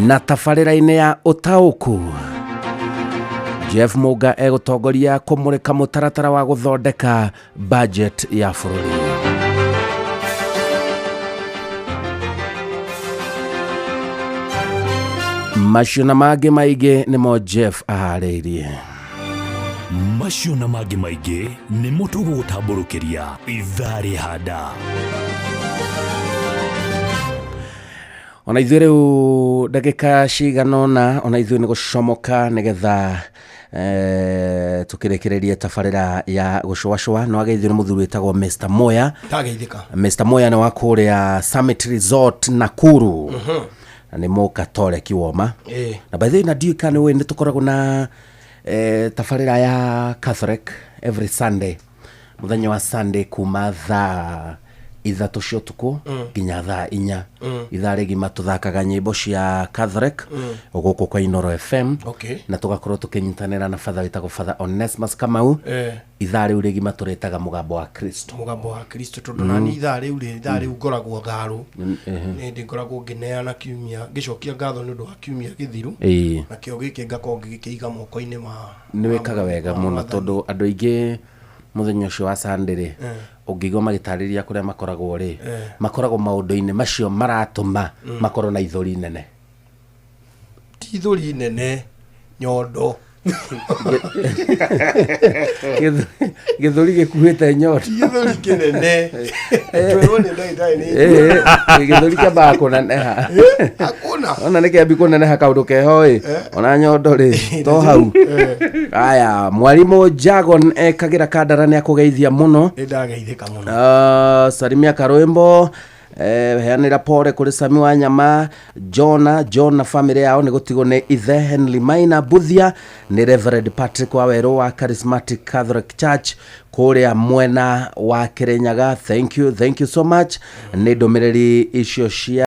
Na tabarĩra-inĩ ya ũtaũku, Jeff Muga egũtongoria kũmũrĩka mũtaratara wa gũthondeka budget ya bũrũri. Macio na mangĩ maingĩ nĩmo Jeff aharĩirie. Macio na mangĩ maingĩ nĩmo tũgũgũtambũrũkĩria ithaa rĩhanda. Ona ithuĩ rĩu ndagĩka cigana ũna, ona ithuĩ nĩ gũcomoka nĩgetha tũkĩrĩkĩrĩrie tabarĩra ya gũcũacũa. No ageithio nĩ mũthuri wĩtagwo Mr Moya. Ndageithĩka. Mr Moya nĩ wa kũrĩa Summit Resort Nakuru, na nĩ mũkatoreki woma. Na by the way, na ndiũĩ kana nĩ ũĩ, nĩ tũkoragwo na tabarĩra ya Catholic every Sunday, mũthenya wa Sunday kuma thaa 3 cia ũtukũ nginya thaa 4. Ithaa rĩgima tũthakaga nyĩmbo cia Catholic gũkũ kwa Inoro FM. Na tũgakorwo tũkĩnyitanĩra na father wĩtagwo Father Onesmus Kamau. Ithaa rĩu rĩgima tũrĩtaga mũgambo wa Kristo. Mũgambo wa Kristo, tondũ nani ithaa rĩu rĩ, ithaa rĩu ngoragwo tharũ, nĩ ndĩ ngoragwo ngĩneana kiumia, ngĩcokia ngatho nĩ ũndũ wa kiumia gĩthiru, nakĩo gĩkĩ ngakorwo ngĩgĩkĩiga moko-inĩ ma Nĩ wĩkaga wega mũno, tondũ andũ aingĩ Mũthenya ũcio wa Sunday rĩ, ũngĩigua magĩtarĩria kũrĩa makoragwo rĩ, makoragwo maũndũ-inĩ macio maratũma makorwo na ithũri nene. Ti ithũri nene, nyondo. Gĩthũri gĩkuhĩte nyondo. Ti gĩthũri kĩnene. Twerwo nĩ ndagĩtarĩ nĩ Gĩthũri kĩambaga kũneneha. Hakuna. Ona nĩ kĩambi kũneneha kaũndũ keho ĩ, ona nyondo rĩ to hau. Aya, mwarimũ Jagon ekagĩra kandara nĩ akũgeithia mũno. Nĩ ndageithĩka mũno. Salimia Karwimbo, heanĩra pole kũrĩ Sami wa Nyama, Jona John na family yao nĩ gũtigwo nĩ ithe Henry Maina Buthia. Nĩ Reverend Patrick Wawerũ wa Charismatic Catholic Church kũrĩa mwena wa Kirinyaga. Thank you, thank you so much nĩ ndũmĩrĩri icio cia